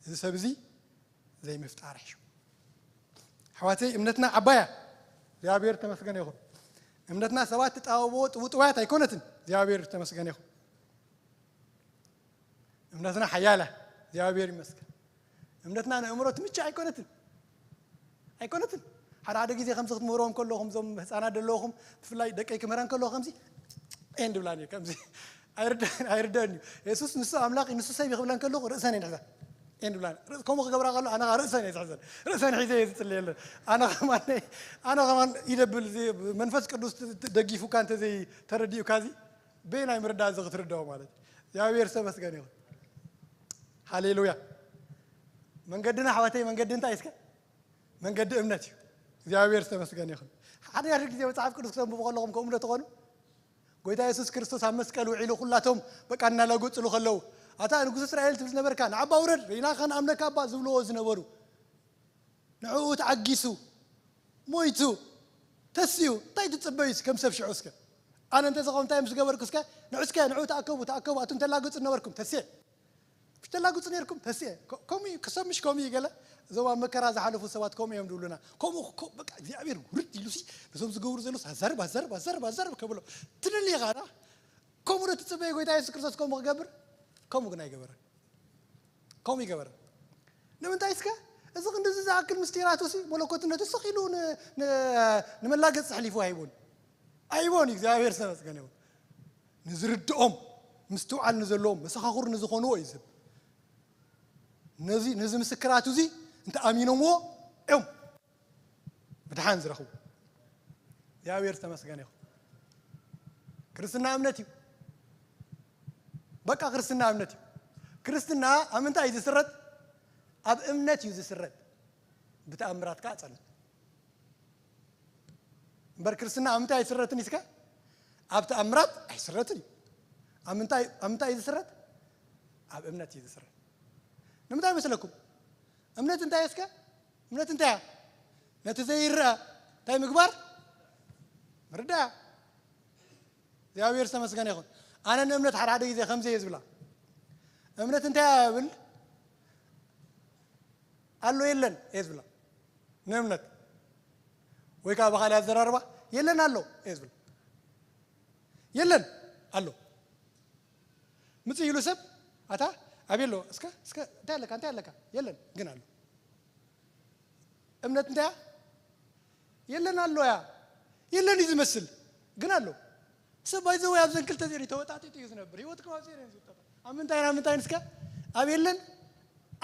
እዚ ሰብ እዚ ዘይምፍጣር ሕሹ። ኣሕዋተይ፣ እምነትና ዓባያ፣ እግዚኣብሔር ተመስገን ይኹን። እምነትና ሰባት ትጣበብዎ ጥውጥዋያት ኣይኮነትን፣ እግዚኣብሔር ተመስገን ይኹን። እምነትና ሓያላ፣ እግዚኣብሔር ይመስገን። እምነትና ንእምሮ ትምችእ ኣይኮነትን፣ ኣይኮነትን። ሓደ ሓደ ግዜ ከምዚ ክትምህሮም ከለኹም፣ እዞም ህፃናት ዘለኹም፣ ብፍላይ ደቀይ ክምህረን ከለኹ ከምዚ ኤን ድብላን እዩ፣ ከምዚ ኣይርዳእን፣ ኣይርዳእን እዩ። የሱስ ንሱ ኣምላኽ እዩ፣ ንሱ ሰብ እዩ ክብለን ከለኹ ርእሰን እየን ሕዘን። ኤን ድብላን። ርእስ-፣ ከምኡ ክገብራ ከሎ ኣነ ኸዓ ርእሰን እየ ዝሕዘን። ርእሰን ሒዘ እየ ዝጽልየለን። ኣነ ከማን፣ ኣነ ከማን ይደብል እዚ መንፈስ ቅዱስ ት-፣ ት-፣ ደጊፉካ እንተዘይ ተረዲኡካ እዚ በየናይ ምርዳእ እዚ ክትርድኦ ማለት እዩ። እግዚኣብሔር ዝተመስገነ ይኹን። ሃሌሉያ። መንገድና ኣሕዋተይ መንገዲ እንታይ እስከ? መንገዲ እምነት እዩ። እግዚኣብሔር ዝተመስገነ ይኹን። ሓደ ሓደ ግዜ መጽሓፍ ቅዱስ ክተንብቡ ከለኹም ከምኡ ዶ ትኾኑ? ጎይታ የሱስ ክርስቶስ ኣብ መስቀል ውዒሉ ኩላቶም በቃ እናላገጽሉ ከለዉ፣ "ኣታ ንጉስ እስራኤል ትብል ዝነበርካ ንዓባ ውረድ፣ ርኢና ከንኣምነካ እባ" ዝብልዎ ዝነበሩ፣ ንዕኡ ተዓጊሱ፣ ሞይቱ፣ ተሲኡ፣ እንታይ ትጽበዩ እስከ ከም ሰብ ሽዑ እስከ? ኣነ እንተ ዝኸውን እንታይ ምስ ገበርኩ እስከ? ንዑ እስከ፣ ንዑ ተኣከቡ፣ ተኣከቡ፣ ኣቱም ተላግጹ ዝነበርኩም፣ ተስየ። ምሽ ተላግጹ ነይርኩም፣ ተስየ። ኮ-፣ ከምኡ እዩ፣ ክሰብ ምሽ ከምኡ እዩ ገለ። እዞም ኣብ መከራ ዝሓለፉ ሰባት ከምኡ እዮም ዝብሉና። ከምኡ ኮ-፣ በቃ እግዚኣብሔር ውርድ ኢሉሲ፣ ነዞም ዝገብሩ ዘለውስ ኣዛርብ፣ ኣዛርብ፣ ኣዛርብ፣ ኣዛርብ ከብሎ። ትልል ኢኻ፣ ዳ? ከምኡ ዶ ትጽበዩ ጎይታ የሱስ ክርስቶስ ከምኡ ክገብር? ከምኡ ግን ኣይገበረን። ከምኡ ይገበረ። ንምንታይ እስከ? እዚ ክንድዚ ዝኣክል ምስጢራቱ ሲ፣ መለኮትነቱ ስቕ ኢሉ ን-፣ ን-፣ ንመላገጺ ኣሕሊፉ ኣይቦን። ኣይቦን፣ እግዚኣብሔር ዝተመስገነ ይሁን። ንዝርድኦም፣ ምስትውዓል ንዘለዎም፣ መሰኻኽሩ ንዝኾንዎ እዩ ዝህብ። ነዚ፣ ነዚ ምስክራቱ እዚ እንተ ኣሚኖምዎ እዮም ምድሓን ዝረኽቡ። እግዚኣብሔር ዝተመስገነ ይኹን። ክርስትና እምነት እዩ። በቃ ክርስትና እምነት እዩ። ክርስትና ኣብ ምንታይ እዩ ዝስረት? ኣብ እምነት እዩ ዝስረት። ብተኣምራት ከኣ ጸንት። እምበር ክርስትና ኣብ ምንታይ ኣይስረትን ኢስከ? ኣብ ተኣምራት ኣይስረትን እዩ። ኣብ ምንታይ፣ ኣብ ምንታይ እዩ ዝስረት? ኣብ እምነት እዩ ዝስረት። ንምንታይ መስለኩም? እምነት እንታይ እስከ? እምነት እንታይ እያ? ነቲ ዘይረኣ እንታይ ምግባር? ምርዳእ። እግዚኣብሔር ዝተመስገነ ይኹን። ኣነ ንእምነት ሓደ ሓደ ግዜ ከምዚ እየ ዝብላ። እምነት እንታይ እያ ብል? ኣሎ የለን እየ ዝብላ። ንእምነት ወይ ከዓ ብኻልእ ኣዘራርባ የለን ኣሎ እየ ዝብላ። የለን ኣሎ። ምጽእ ኢሉ ሰብ ኣታ ኣቤሎ እስከ እስከ እንታይ ኣለካ እንታይ ኣለካ? የለን ግን ኣሎ። እምነት እንታይ እያ? የለን ኣሎ እያ። የለን እዩ ዝመስል ግን ኣሎ። ሰብ ባይዘው ኣብዘን ክልተ ዜሪ ተወጣጢጡ እዩ ዝነብር። ህይወት ከዋፂ ዜሪ ዝውጠጣ ኣብ ምንታይ ናብ ምንታይ እስከ ኣብ የለን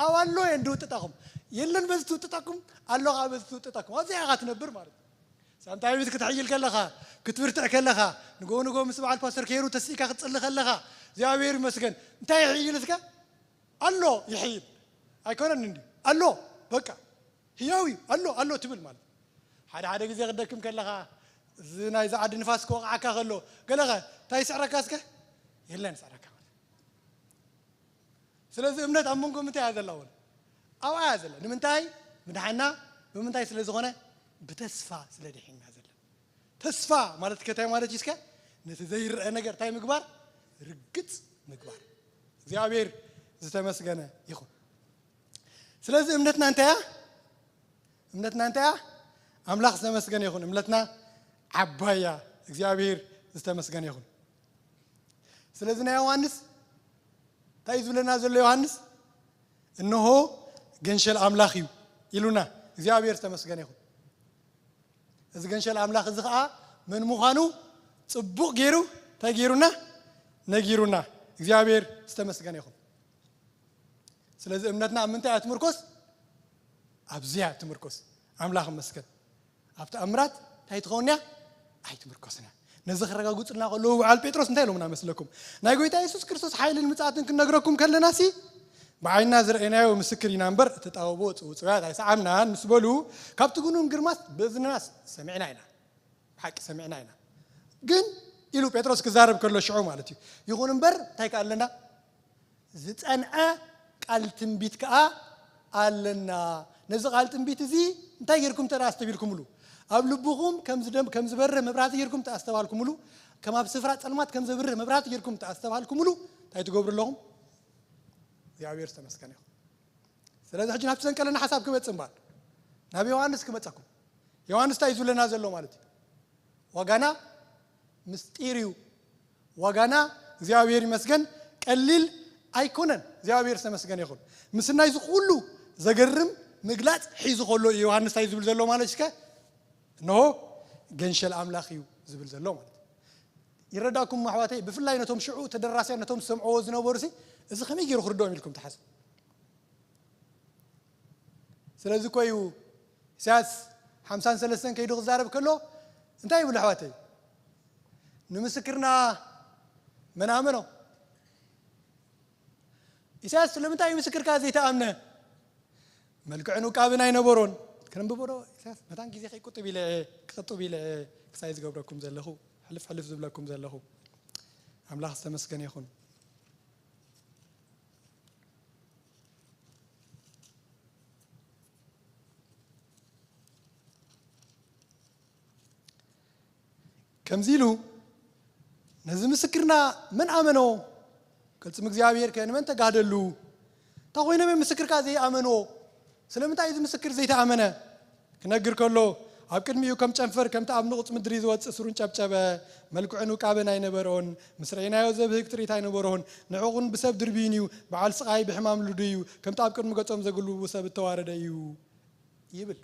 ኣብ ኣሎ እየ እንድውጥጣኹም። የለን በዚ ትውጥጣኩም ኣሎ ከዓ በዚ ትውጥጣኩም ኣብዚኣ ኢኻ ትነብር ማለት እዩ። ሳምታይምስ ክትሕይል ከለኻ ክትብርትዕ ከለኻ ንጎ ንጎ ምስ በዓል ፓስተር ከይሩ ተስኢካ ክትፅሊ ከለኻ እግዚኣብሔር ይመስገን እንታይ ይሕይል እስከ ኣሎ ይሕይል ኣይኮነን እንዲ ኣሎ በቃ ህያው እዩ ኣሎ ኣሎ ትብል ማለት ሓደ ሓደ ግዜ ክደክም ከለኻ እዚ ናይዚ ዓዲ ንፋስ ክወቕዓካ ከሎ ገለኸ እንታይ ይስዕረካ እስከ የለን ይስዕረካ ማለት ስለዚ እምነት ኣብ መንጎ ምንታይ እያ ዘላ እውን ኣብኣ እያ ዘላ ንምንታይ ምድሓና ብምንታይ ስለ ዝኾነ ብተስፋ ስለ ድሒና ዘላ ተስፋ ማለት ከታይ ማለት እዩ እስከ ነቲ ዘይረአ ነገር እንታይ ምግባር ርግፅ ምግባር እግዚኣብሔር ዝተመስገነ ይኹን ስለዚ እምነትና እንታይ እያ እምነትና እንታይ እያ ኣምላኽ ዝተመስገነ ይኹን እምነትና ዓባያ እግዚኣብሔር ዝተመስገነ ይኹን ስለዚ ናይ ዮሃንስ እንታይ እዩ ዝብለና ዘሎ ዮሃንስ እንሆ ገንሸል ኣምላኽ እዩ ኢሉና እግዚኣብሔር ዝተመስገነ ይኹን እዚ ገንሸል ኣምላኽ እዚ ከዓ መን ምዃኑ ፅቡቕ ገይሩ እንታይ ገይሩና ነጊሩና እግዚኣብሔር ዝተመስገነ ይኹን ስለዚ እምነትና ኣብ ምንታይ እያ ትምርኮስ ኣብዚያ ትምርኮስ ኣምላኽ መስገን ኣብ ተኣምራት እንታይ ትኸውን እያ ኣይትምርኮስን እያ ነዚ ክረጋግፁልና ከለዉ በዓል ጴጥሮስ እንታይ ኢሎምና መስለኩም ናይ ጎይታ የሱስ ክርስቶስ ሓይልን ምፅኣትን ክንነግረኩም ከለና ሲ ብዓይና ዝረአናዮ ምስክር ኢና እምበር እቲ ጣውቦ ፅውፅውያት ኣይሰዓምናን ምስ በሉ ካብቲ ግኑን ግርማስ ብእዝንና ሰሚዕና ኢና ብሓቂ ሰሚዕና ኢና ግን ኢሉ ጴጥሮስ ክዛረብ ከሎ ሽዑ ማለት እዩ ይኹን እምበር እንታይ ከኣለና ዝፀንዐ ቃል ትንቢት ከዓ ኣለና ነዚ ቃል ትንቢት እዚ እንታይ ጌርኩም ተዳ ኣስተቢልኩምሉ ኣብ ልብኹም ከም ዝበርህ መብራህቲ ጌርኩም ተኣስተባልኩምሉ ከም ኣብ ስፍራ ፀልማት ከም ዘብርህ መብራህቲ ጌርኩም ተኣስተባልኩምሉ እንታይ ትገብሩ ኣለኹም እግዚኣብሔር ዝተመስገነ ይኹን ስለዚ ሕጂ ናብቲ ዘንቀለና ሓሳብ ክመፅእ እምበኣር ናብ ዮሃንስ ክመፀኩም ዮሃንስ እንታይ እዩ ዝብለና ዘሎ ማለት እዩ ዋጋና ምስጢር እዩ ዋጋና እግዚኣብሔር ይመስገን ቀሊል ኣይኮነን እግዚኣብሔር ዝተመስገነ ይኹን ምስናይ እዚ ኩሉ ዘገርም ምግላፅ ሒዙ ከሎ እዩ ዮሃንስ እንታይ ዝብል ዘሎ ማለት እስከ እንሆ ገንሸል ኣምላኽ እዩ ዝብል ዘሎ ማለት ይረዳኩም ኣሕዋተይ ብፍላይ ነቶም ሽዑ ተደራስያን ነቶም ዝሰምዕዎ ዝነበሩ እዚ ከመይ ገይሩ ክርድኦም ኢልኩም ትሓስቡ ስለዚ እኮ እዩ ኢሳያስ ሓምሳን ሰለስተን ከይዱ ክዛረብ ከሎ እንታይ ይብሉ ኣሕዋተይ ንምስክርና መን ኣመኖ ኢሳያስ ስለምንታይ እዩ ምስክርካ ዘይተኣምነ መልክዕን ውቃብን ኣይነበሮን ከነንብቦ ዶ ኢሳያስ መታን ግዜ ከይቁጥብ ኢለ ክጥብ ኢለ ክሳይ ዝገብረኩም ዘለኹ ሕልፍ ሕልፍ ዝብለኩም ዘለኹ ኣምላኽ ዝተመስገነ ይኹን ከምዚ ኢሉ ነዚ ምስክርና መን ኣመኖ ቅልፅም እግዚኣብሔር ከ ንመን ተጋህደሉ እንታ ኮይኖም ምስክርካ ዘይኣመንዎ ስለምንታይ እዚ ምስክር ዘይተኣመነ ክነግር ከሎ ኣብ ቅድሚኡ ከም ጨንፈር ከምቲ ኣብ ንቑፅ ምድሪ ዝወፅእ ስሩን ጨብጨበ መልክዑን ውቃበን ኣይነበሮን ምስ ረእናዮ ዘብህግ ትርኢት ኣይነበሮን ንዕቑን ብሰብ ድርብዩን እዩ በዓል ስቓይ ብሕማም ልዱ እዩ ከምቲ ኣብ ቅድሚ ገጾም ዘግልቡ ሰብ እተዋረደ እዩ ይብል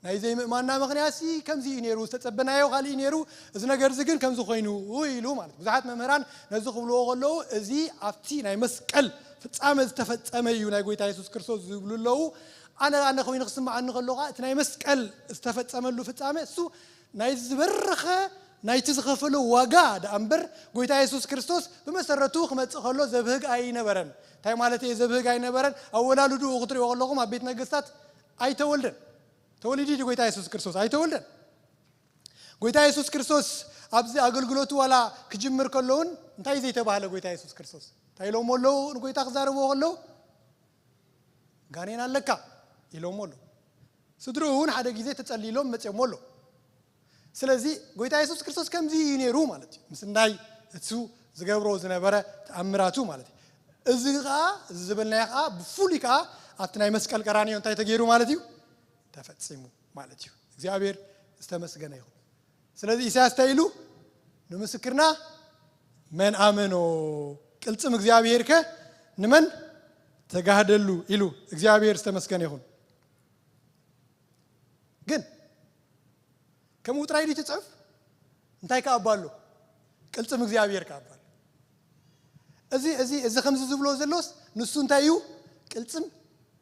ናይ ዘይምእማንና ምኽንያት ሲ ከምዚ እዩ ነይሩ ዝተፀበናዮ ካልእ እዩ ነይሩ እዚ ነገር እዚ ግን ከምዚ ኮይኑ ኢሉ ማለት ብዙሓት መምህራን ነዚ ክብልዎ ከለዉ እዚ ኣብቲ ናይ መስቀል ፍፃመ ዝተፈፀመ እዩ ናይ ጎይታ የሱስ ክርስቶስ ዝብሉ ኣለዉ ኣነ ኣነ ኮይኑ ክስምዓኒ ከለኹ እቲ ናይ መስቀል ዝተፈፀመሉ ፍፃመ እሱ ናይ ዝበረኸ ናይቲ ዝኸፈሎ ዋጋ ደኣ እምበር ጎይታ የሱስ ክርስቶስ ብመሰረቱ ክመፅእ ከሎ ዘብህግ ኣይነበረን እንታይ ማለት እየ ዘብህግ ኣይነበረን ኣወላልድኡ ክትሪኦ ከለኹም ኣብ ቤት ነገስታት ኣይተወልደን ተወሊዱ ዩ ጎይታ የሱስ ክርስቶስ ኣይተወልደን ጎይታ የሱስ ክርስቶስ ኣብዚ ኣገልግሎቱ ዋላ ክጅምር ከለውን እንታይ ዘይተባህለ ጎይታ የሱስ ክርስቶስ እንታይ ኢሎሞ ኣለዉ ንጎይታ ክዛረብዎ ከለዉ ጋኔን ኣለካ ኢሎሞ ኣሎ። ስድርኡ እውን ሓደ ግዜ ተጸልይሎም መጽኦሞ ኣሎ። ስለዚ ጎይታ የሱስ ክርስቶስ ከምዚ እዩ ነይሩ ማለት እዩ። ምስ ናይ እሱ ዝገብሮ ዝነበረ ተኣምራቱ ማለት እዩ። እዚ ኸዓ፣ እዚ ዝበልናዮ ኸዓ ብፍሉይ ከኣ ኣብቲ ናይ መስቀል ቀራንዮ እንታይ ተገይሩ ማለት እዩ? ተፈጺሙ ማለት እዩ። እግዚኣብሔር ዝተመስገነ ይኹን። ስለዚ ኢሳያስ እንታይ ኢሉ? ንምስክርና መን ኣመኖ? ቅልጽም እግዚኣብሔር ከ ንመን ተጋህደሉ? ኢሉ። እግዚኣብሔር ዝተመስገነ ይኹን። ግን ከምኡ ጥራይ ድዩ ትጽሕፍ? እንታይ ከኣባ ኣሎ? ቅልጽም እግዚኣብሔር ከኣባ ኣሎ። እዚ እዚ እዚ ከምዚ ዝብሎ ዘሎስ ንሱ እንታይ እዩ? ቅልጽም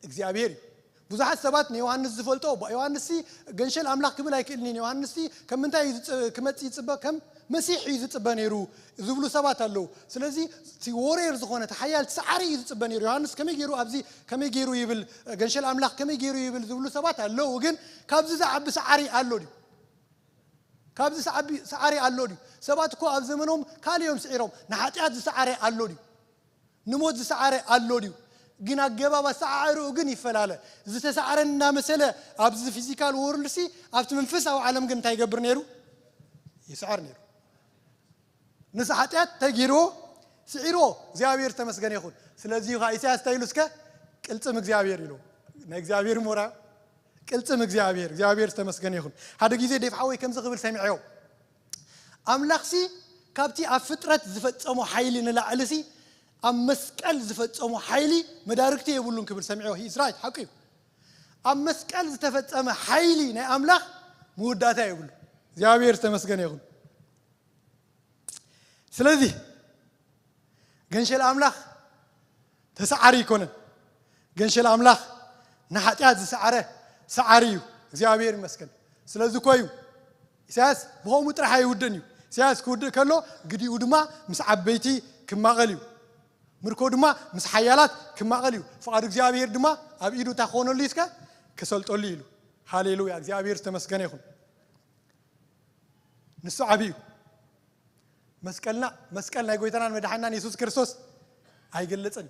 እግዚኣብሔር እዩ። ብዙሓት ሰባት ንዮሃንስ ዝፈልጦ፣ ባ- ዮሃንስ ሲ ገንሸል ኣምላኽ ክብል ኣይክእልን እዩ። ዮሃንስ ሲ ከም ምንታይ እዩ ዝጽ- ክመጽእ ይጽበ? ከም መሲሕ እዩ ዝጽበ ነይሩ ዝብሉ ሰባት ኣለዉ። ስለዚ እቲ ዎሬር ዝኾነ፣ እቲ ሓያል፣ እቲ ሰዓሪ እዩ ዝጽበ ነይሩ። ዮሃንስ ከመይ ገይሩ ኣብዚ፣ ከመይ ገይሩ ይብል፣ ገንሸል ኣምላኽ ከመይ ገይሩ ይብል ዝብሉ ሰባት ኣለዉ። ግን ካብዚ ዝዓቢ ሰዓሪ ኣሎ ድዩ? ካብዚ ሰዓቢ- ሰዓሪ ኣሎ ድዩ? ሰባት እኮ ኣብ ዘመኖም ካልእ እዮም ስዒሮም። ንሓጢኣት ዝሰዓረ ኣሎ ድዩ? ንሞት ዝሰዓረ ኣሎ ድዩ? ግን ኣገባብ ኣሰዓዕርኡ ግን ይፈላለ። ዝተሰዓረ እናመሰለ ኣብዚ ፊዚካል ወርልድ ሲ፣ ኣብቲ መንፈሳዊ ዓለም ግን እንታይ ይገብር ነይሩ? ይስዓር ነይሩ። ንስ ሓጢኣት እንታይ ገይርዎ? ስዒርዎ። እግዚኣብሔር ዝተመስገነ ይኹን። ስለዚ እዩ ከዓ ኢሳያስ እንታይ ኢሉ እስከ? ቅልጽም እግዚኣብሔር ኢሉ። ናይ እግዚኣብሔር ሞራ፣ ቅልጽም እግዚኣብሔር። እግዚኣብሔር ዝተመስገነ ይኹን። ሓደ ግዜ ዴፍ ሓወይ ከምዚ ክብል ሰሚዐዮ። ኣምላኽሲ ካብቲ ኣብ ፍጥረት ዝፈጸሞ ሓይሊ ንላዕሊ ሲ፣ ኣብ መስቀል ዝፈጸሞ ሓይሊ መዳርግቲ የብሉን ክብል ሰሚዐዮ። He's right፣ ሓቁ እዩ። ኣብ መስቀል ዝተፈጸመ ሓይሊ ናይ ኣምላኽ መወዳእታ የብሉ። እግዚኣብሔር ዝተመስገነ ይኹን። ስለዚ ገንሸል ኣምላኽ ተሰዓሪ ኣይኮነን። ገንሸል ኣምላኽ ንሓጢኣት ዝሰዓረ ሰዓሪ እዩ። እግዚኣብሔር ይመስገን። ስለዚ እኮ እዩ ኢሳያስ ብኸምኡ ጥራሕ ኣይውድእን እዩ። ኢሳያስ ክውድእ ከሎ ግዲኡ ድማ ምስ ዓበይቲ ክማቐል እዩ። ምርኮ ድማ ምስ ሓያላት ክማቐል እዩ። ፍቓድ እግዚኣብሔር ድማ ኣብ ኢዱ እንታይ ክኾነሉ እዩ እስከ? ክሰልጠሉ እዩ ኢሉ። ሃሌሉያ፣ እግዚኣብሔር ዝተመስገነ ይኹን። ንሱ ዓቢ እዩ። መስቀልና፣ መስቀል ናይ ጎይታናን መድሓናን የሱስ ክርስቶስ ኣይገልጽን።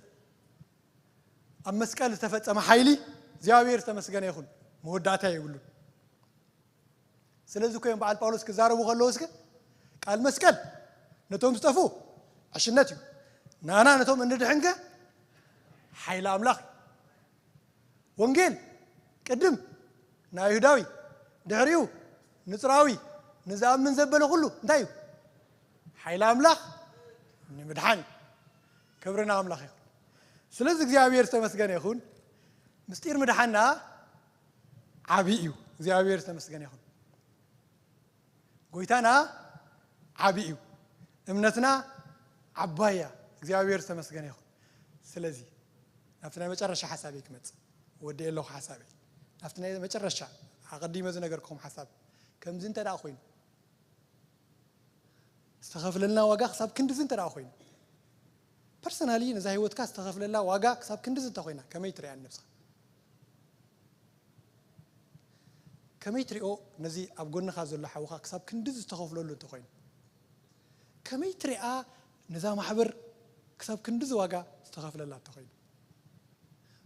ኣብ መስቀል ዝተፈጸመ ሓይሊ እግዚኣብሔር ዝተመስገነ ይኹን፣ መወዳእታ የብሉን። ስለዚ እኮ እዮም በዓል ጳውሎስ ክዛረቡ ከለዉ እስከ ቃል መስቀል ነቶም ዝጠፉ ዕሽነት እዩ፣ ናና ነቶም እንድሕንከ ሓይሊ ኣምላኽ እዩ። ወንጌል ቅድም ንኣይሁዳዊ፣ ድሕሪኡ ንጽራዊ፣ ንዝኣምን ዘበለ ኩሉ እንታይ እዩ? ሓይሊ ኣምላኽ ንምድሓን እዩ። ክብሪ ንኣምላኽ ይኹን። ስለዚ እግዚኣብሔር ዝተመስገነ ይኹን። ምስጢር ምድሓና ዓቢ እዩ። እግዚኣብሔር ዝተመስገነ ይኹን። ጎይታና ዓቢ እዩ። እምነትና ዓባይ እያ። እግዚኣብሔር ዝተመስገነ ይኹን። ስለዚ ናብቲ ናይ መጨረሻ ሓሳበይ ክመጽእ ወዲኤ ኣለኹ ሓሳበይ። ናብቲ ናይ መጨረሻ ኣቐዲመ ዝነገርኩም ሓሳብ ከምዚ እንተ ደኣ ኮይኑ ዝተኸፍለልና ዋጋ ክሳብ ክንድዚ እንተ ደኣ ኮይኑ ፐርሰናሊ ነዛ ህይወትካ ዝተኸፍለላ ዋጋ ክሳብ ክንድዚ እንተ ኮይና ከመይ ትሪኣ ንነብስኻ? ከመይ ትሪኦ ነዚ ኣብ ጎንኻ ዘሎ ሓውኻ ክሳብ ክንድዚ ዝተኸፍለሉ እንተኾይኑ? ከመይ ትሪኣ ነዛ ማሕበር ክሳብ ክንድዚ ዋጋ ዝተኸፍለላ እንተኾይኑ?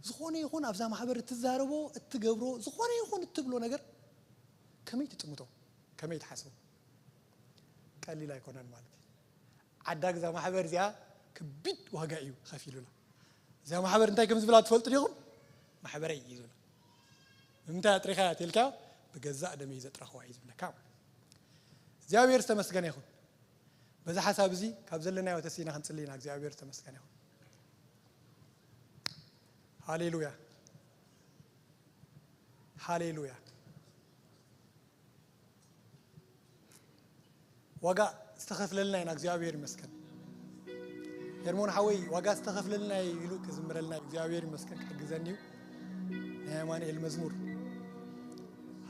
ዝኾነ ይኹን ኣብዛ ማሕበር እትዛረቦ፣ እትገብሮ፣ ዝኾነ ይኹን እትብሎ ነገር ከመይ ትጥምቶ? ከመይ ትሓስቦ? ቀሊል ኣይኮነን ማለት እዩ። ዓዳግ እዛ ማሕበር እዚኣ ከቢድ ዋጋ እዩ ከፊሉላ። እዚኣ ማሕበር እንታይ ከም ዝብላ ትፈልጡ ዲኹም? ማሕበረይ እዩ ዝብላ። ብምንታይ ኣጥሪኻያ ተልካ? ብገዛእ ደመይ ዘጥረኽዋ እዩ ዝብለካ። እግዚኣብሔር ዝተመስገነ ይኹን። በዚ ሓሳብ እዚ ካብ ዘለናዮ ተሲና ክንጽሊ ኢና። እግዚኣብሔር ዝተመስገነ ይኹን። ሃሌሉያ፣ ሃሌሉያ። ዋጋ ዝተኸፍለልና ኢና። እግዚኣብሔር ይመስገን። ሄርሞን ሓወይ ዋጋ ዝተኸፍለልና እዩ ኢሉ ክዝምረልና እዩ። እግዚኣብሔር ይመስገን ክሕግዘኒ እዩ። ናይ ኣማኑኤል መዝሙር።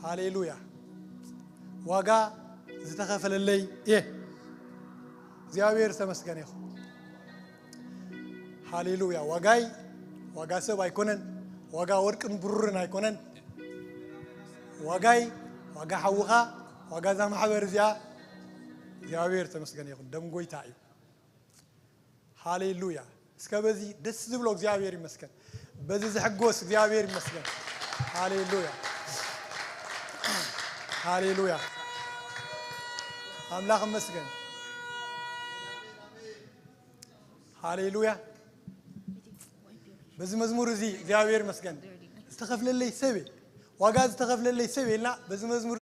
ሃሌሉያ። ዋጋ ዝተኸፈለለይ እየ። እግዚኣብሔር ዝተመስገነ ይኹን። ሃሌሉያ። ዋጋይ ዋጋ ሰብ ኣይኮነን። ዋጋ ወርቅን ብሩርን ኣይኮነን። ዋጋይ ዋጋ ሓውኻ፣ ዋጋ እዛ ማሕበር እዚኣ። እግዚኣብሔር ዝተመስገነ ይኹን። ደም ጎይታ እዩ። ሃሌሉያ። እስከ በዚ ደስ ዝብሎ እግዚኣብሔር ይመስገን። በዚ ዝሕጎስ እግዚኣብሔር ይመስገን። ሃሌሉያ፣ ሃሌሉያ። ኣምላኽ ይመስገን። ሃሌሉያ። በዚ መዝሙር እዚ እግዚኣብሔር ይመስገን። ዝተኸፍለለይ ሰብ እየ፣ ዋጋ ዝተኸፍለለይ ሰብ እየ ኢልና በዚ መዝሙር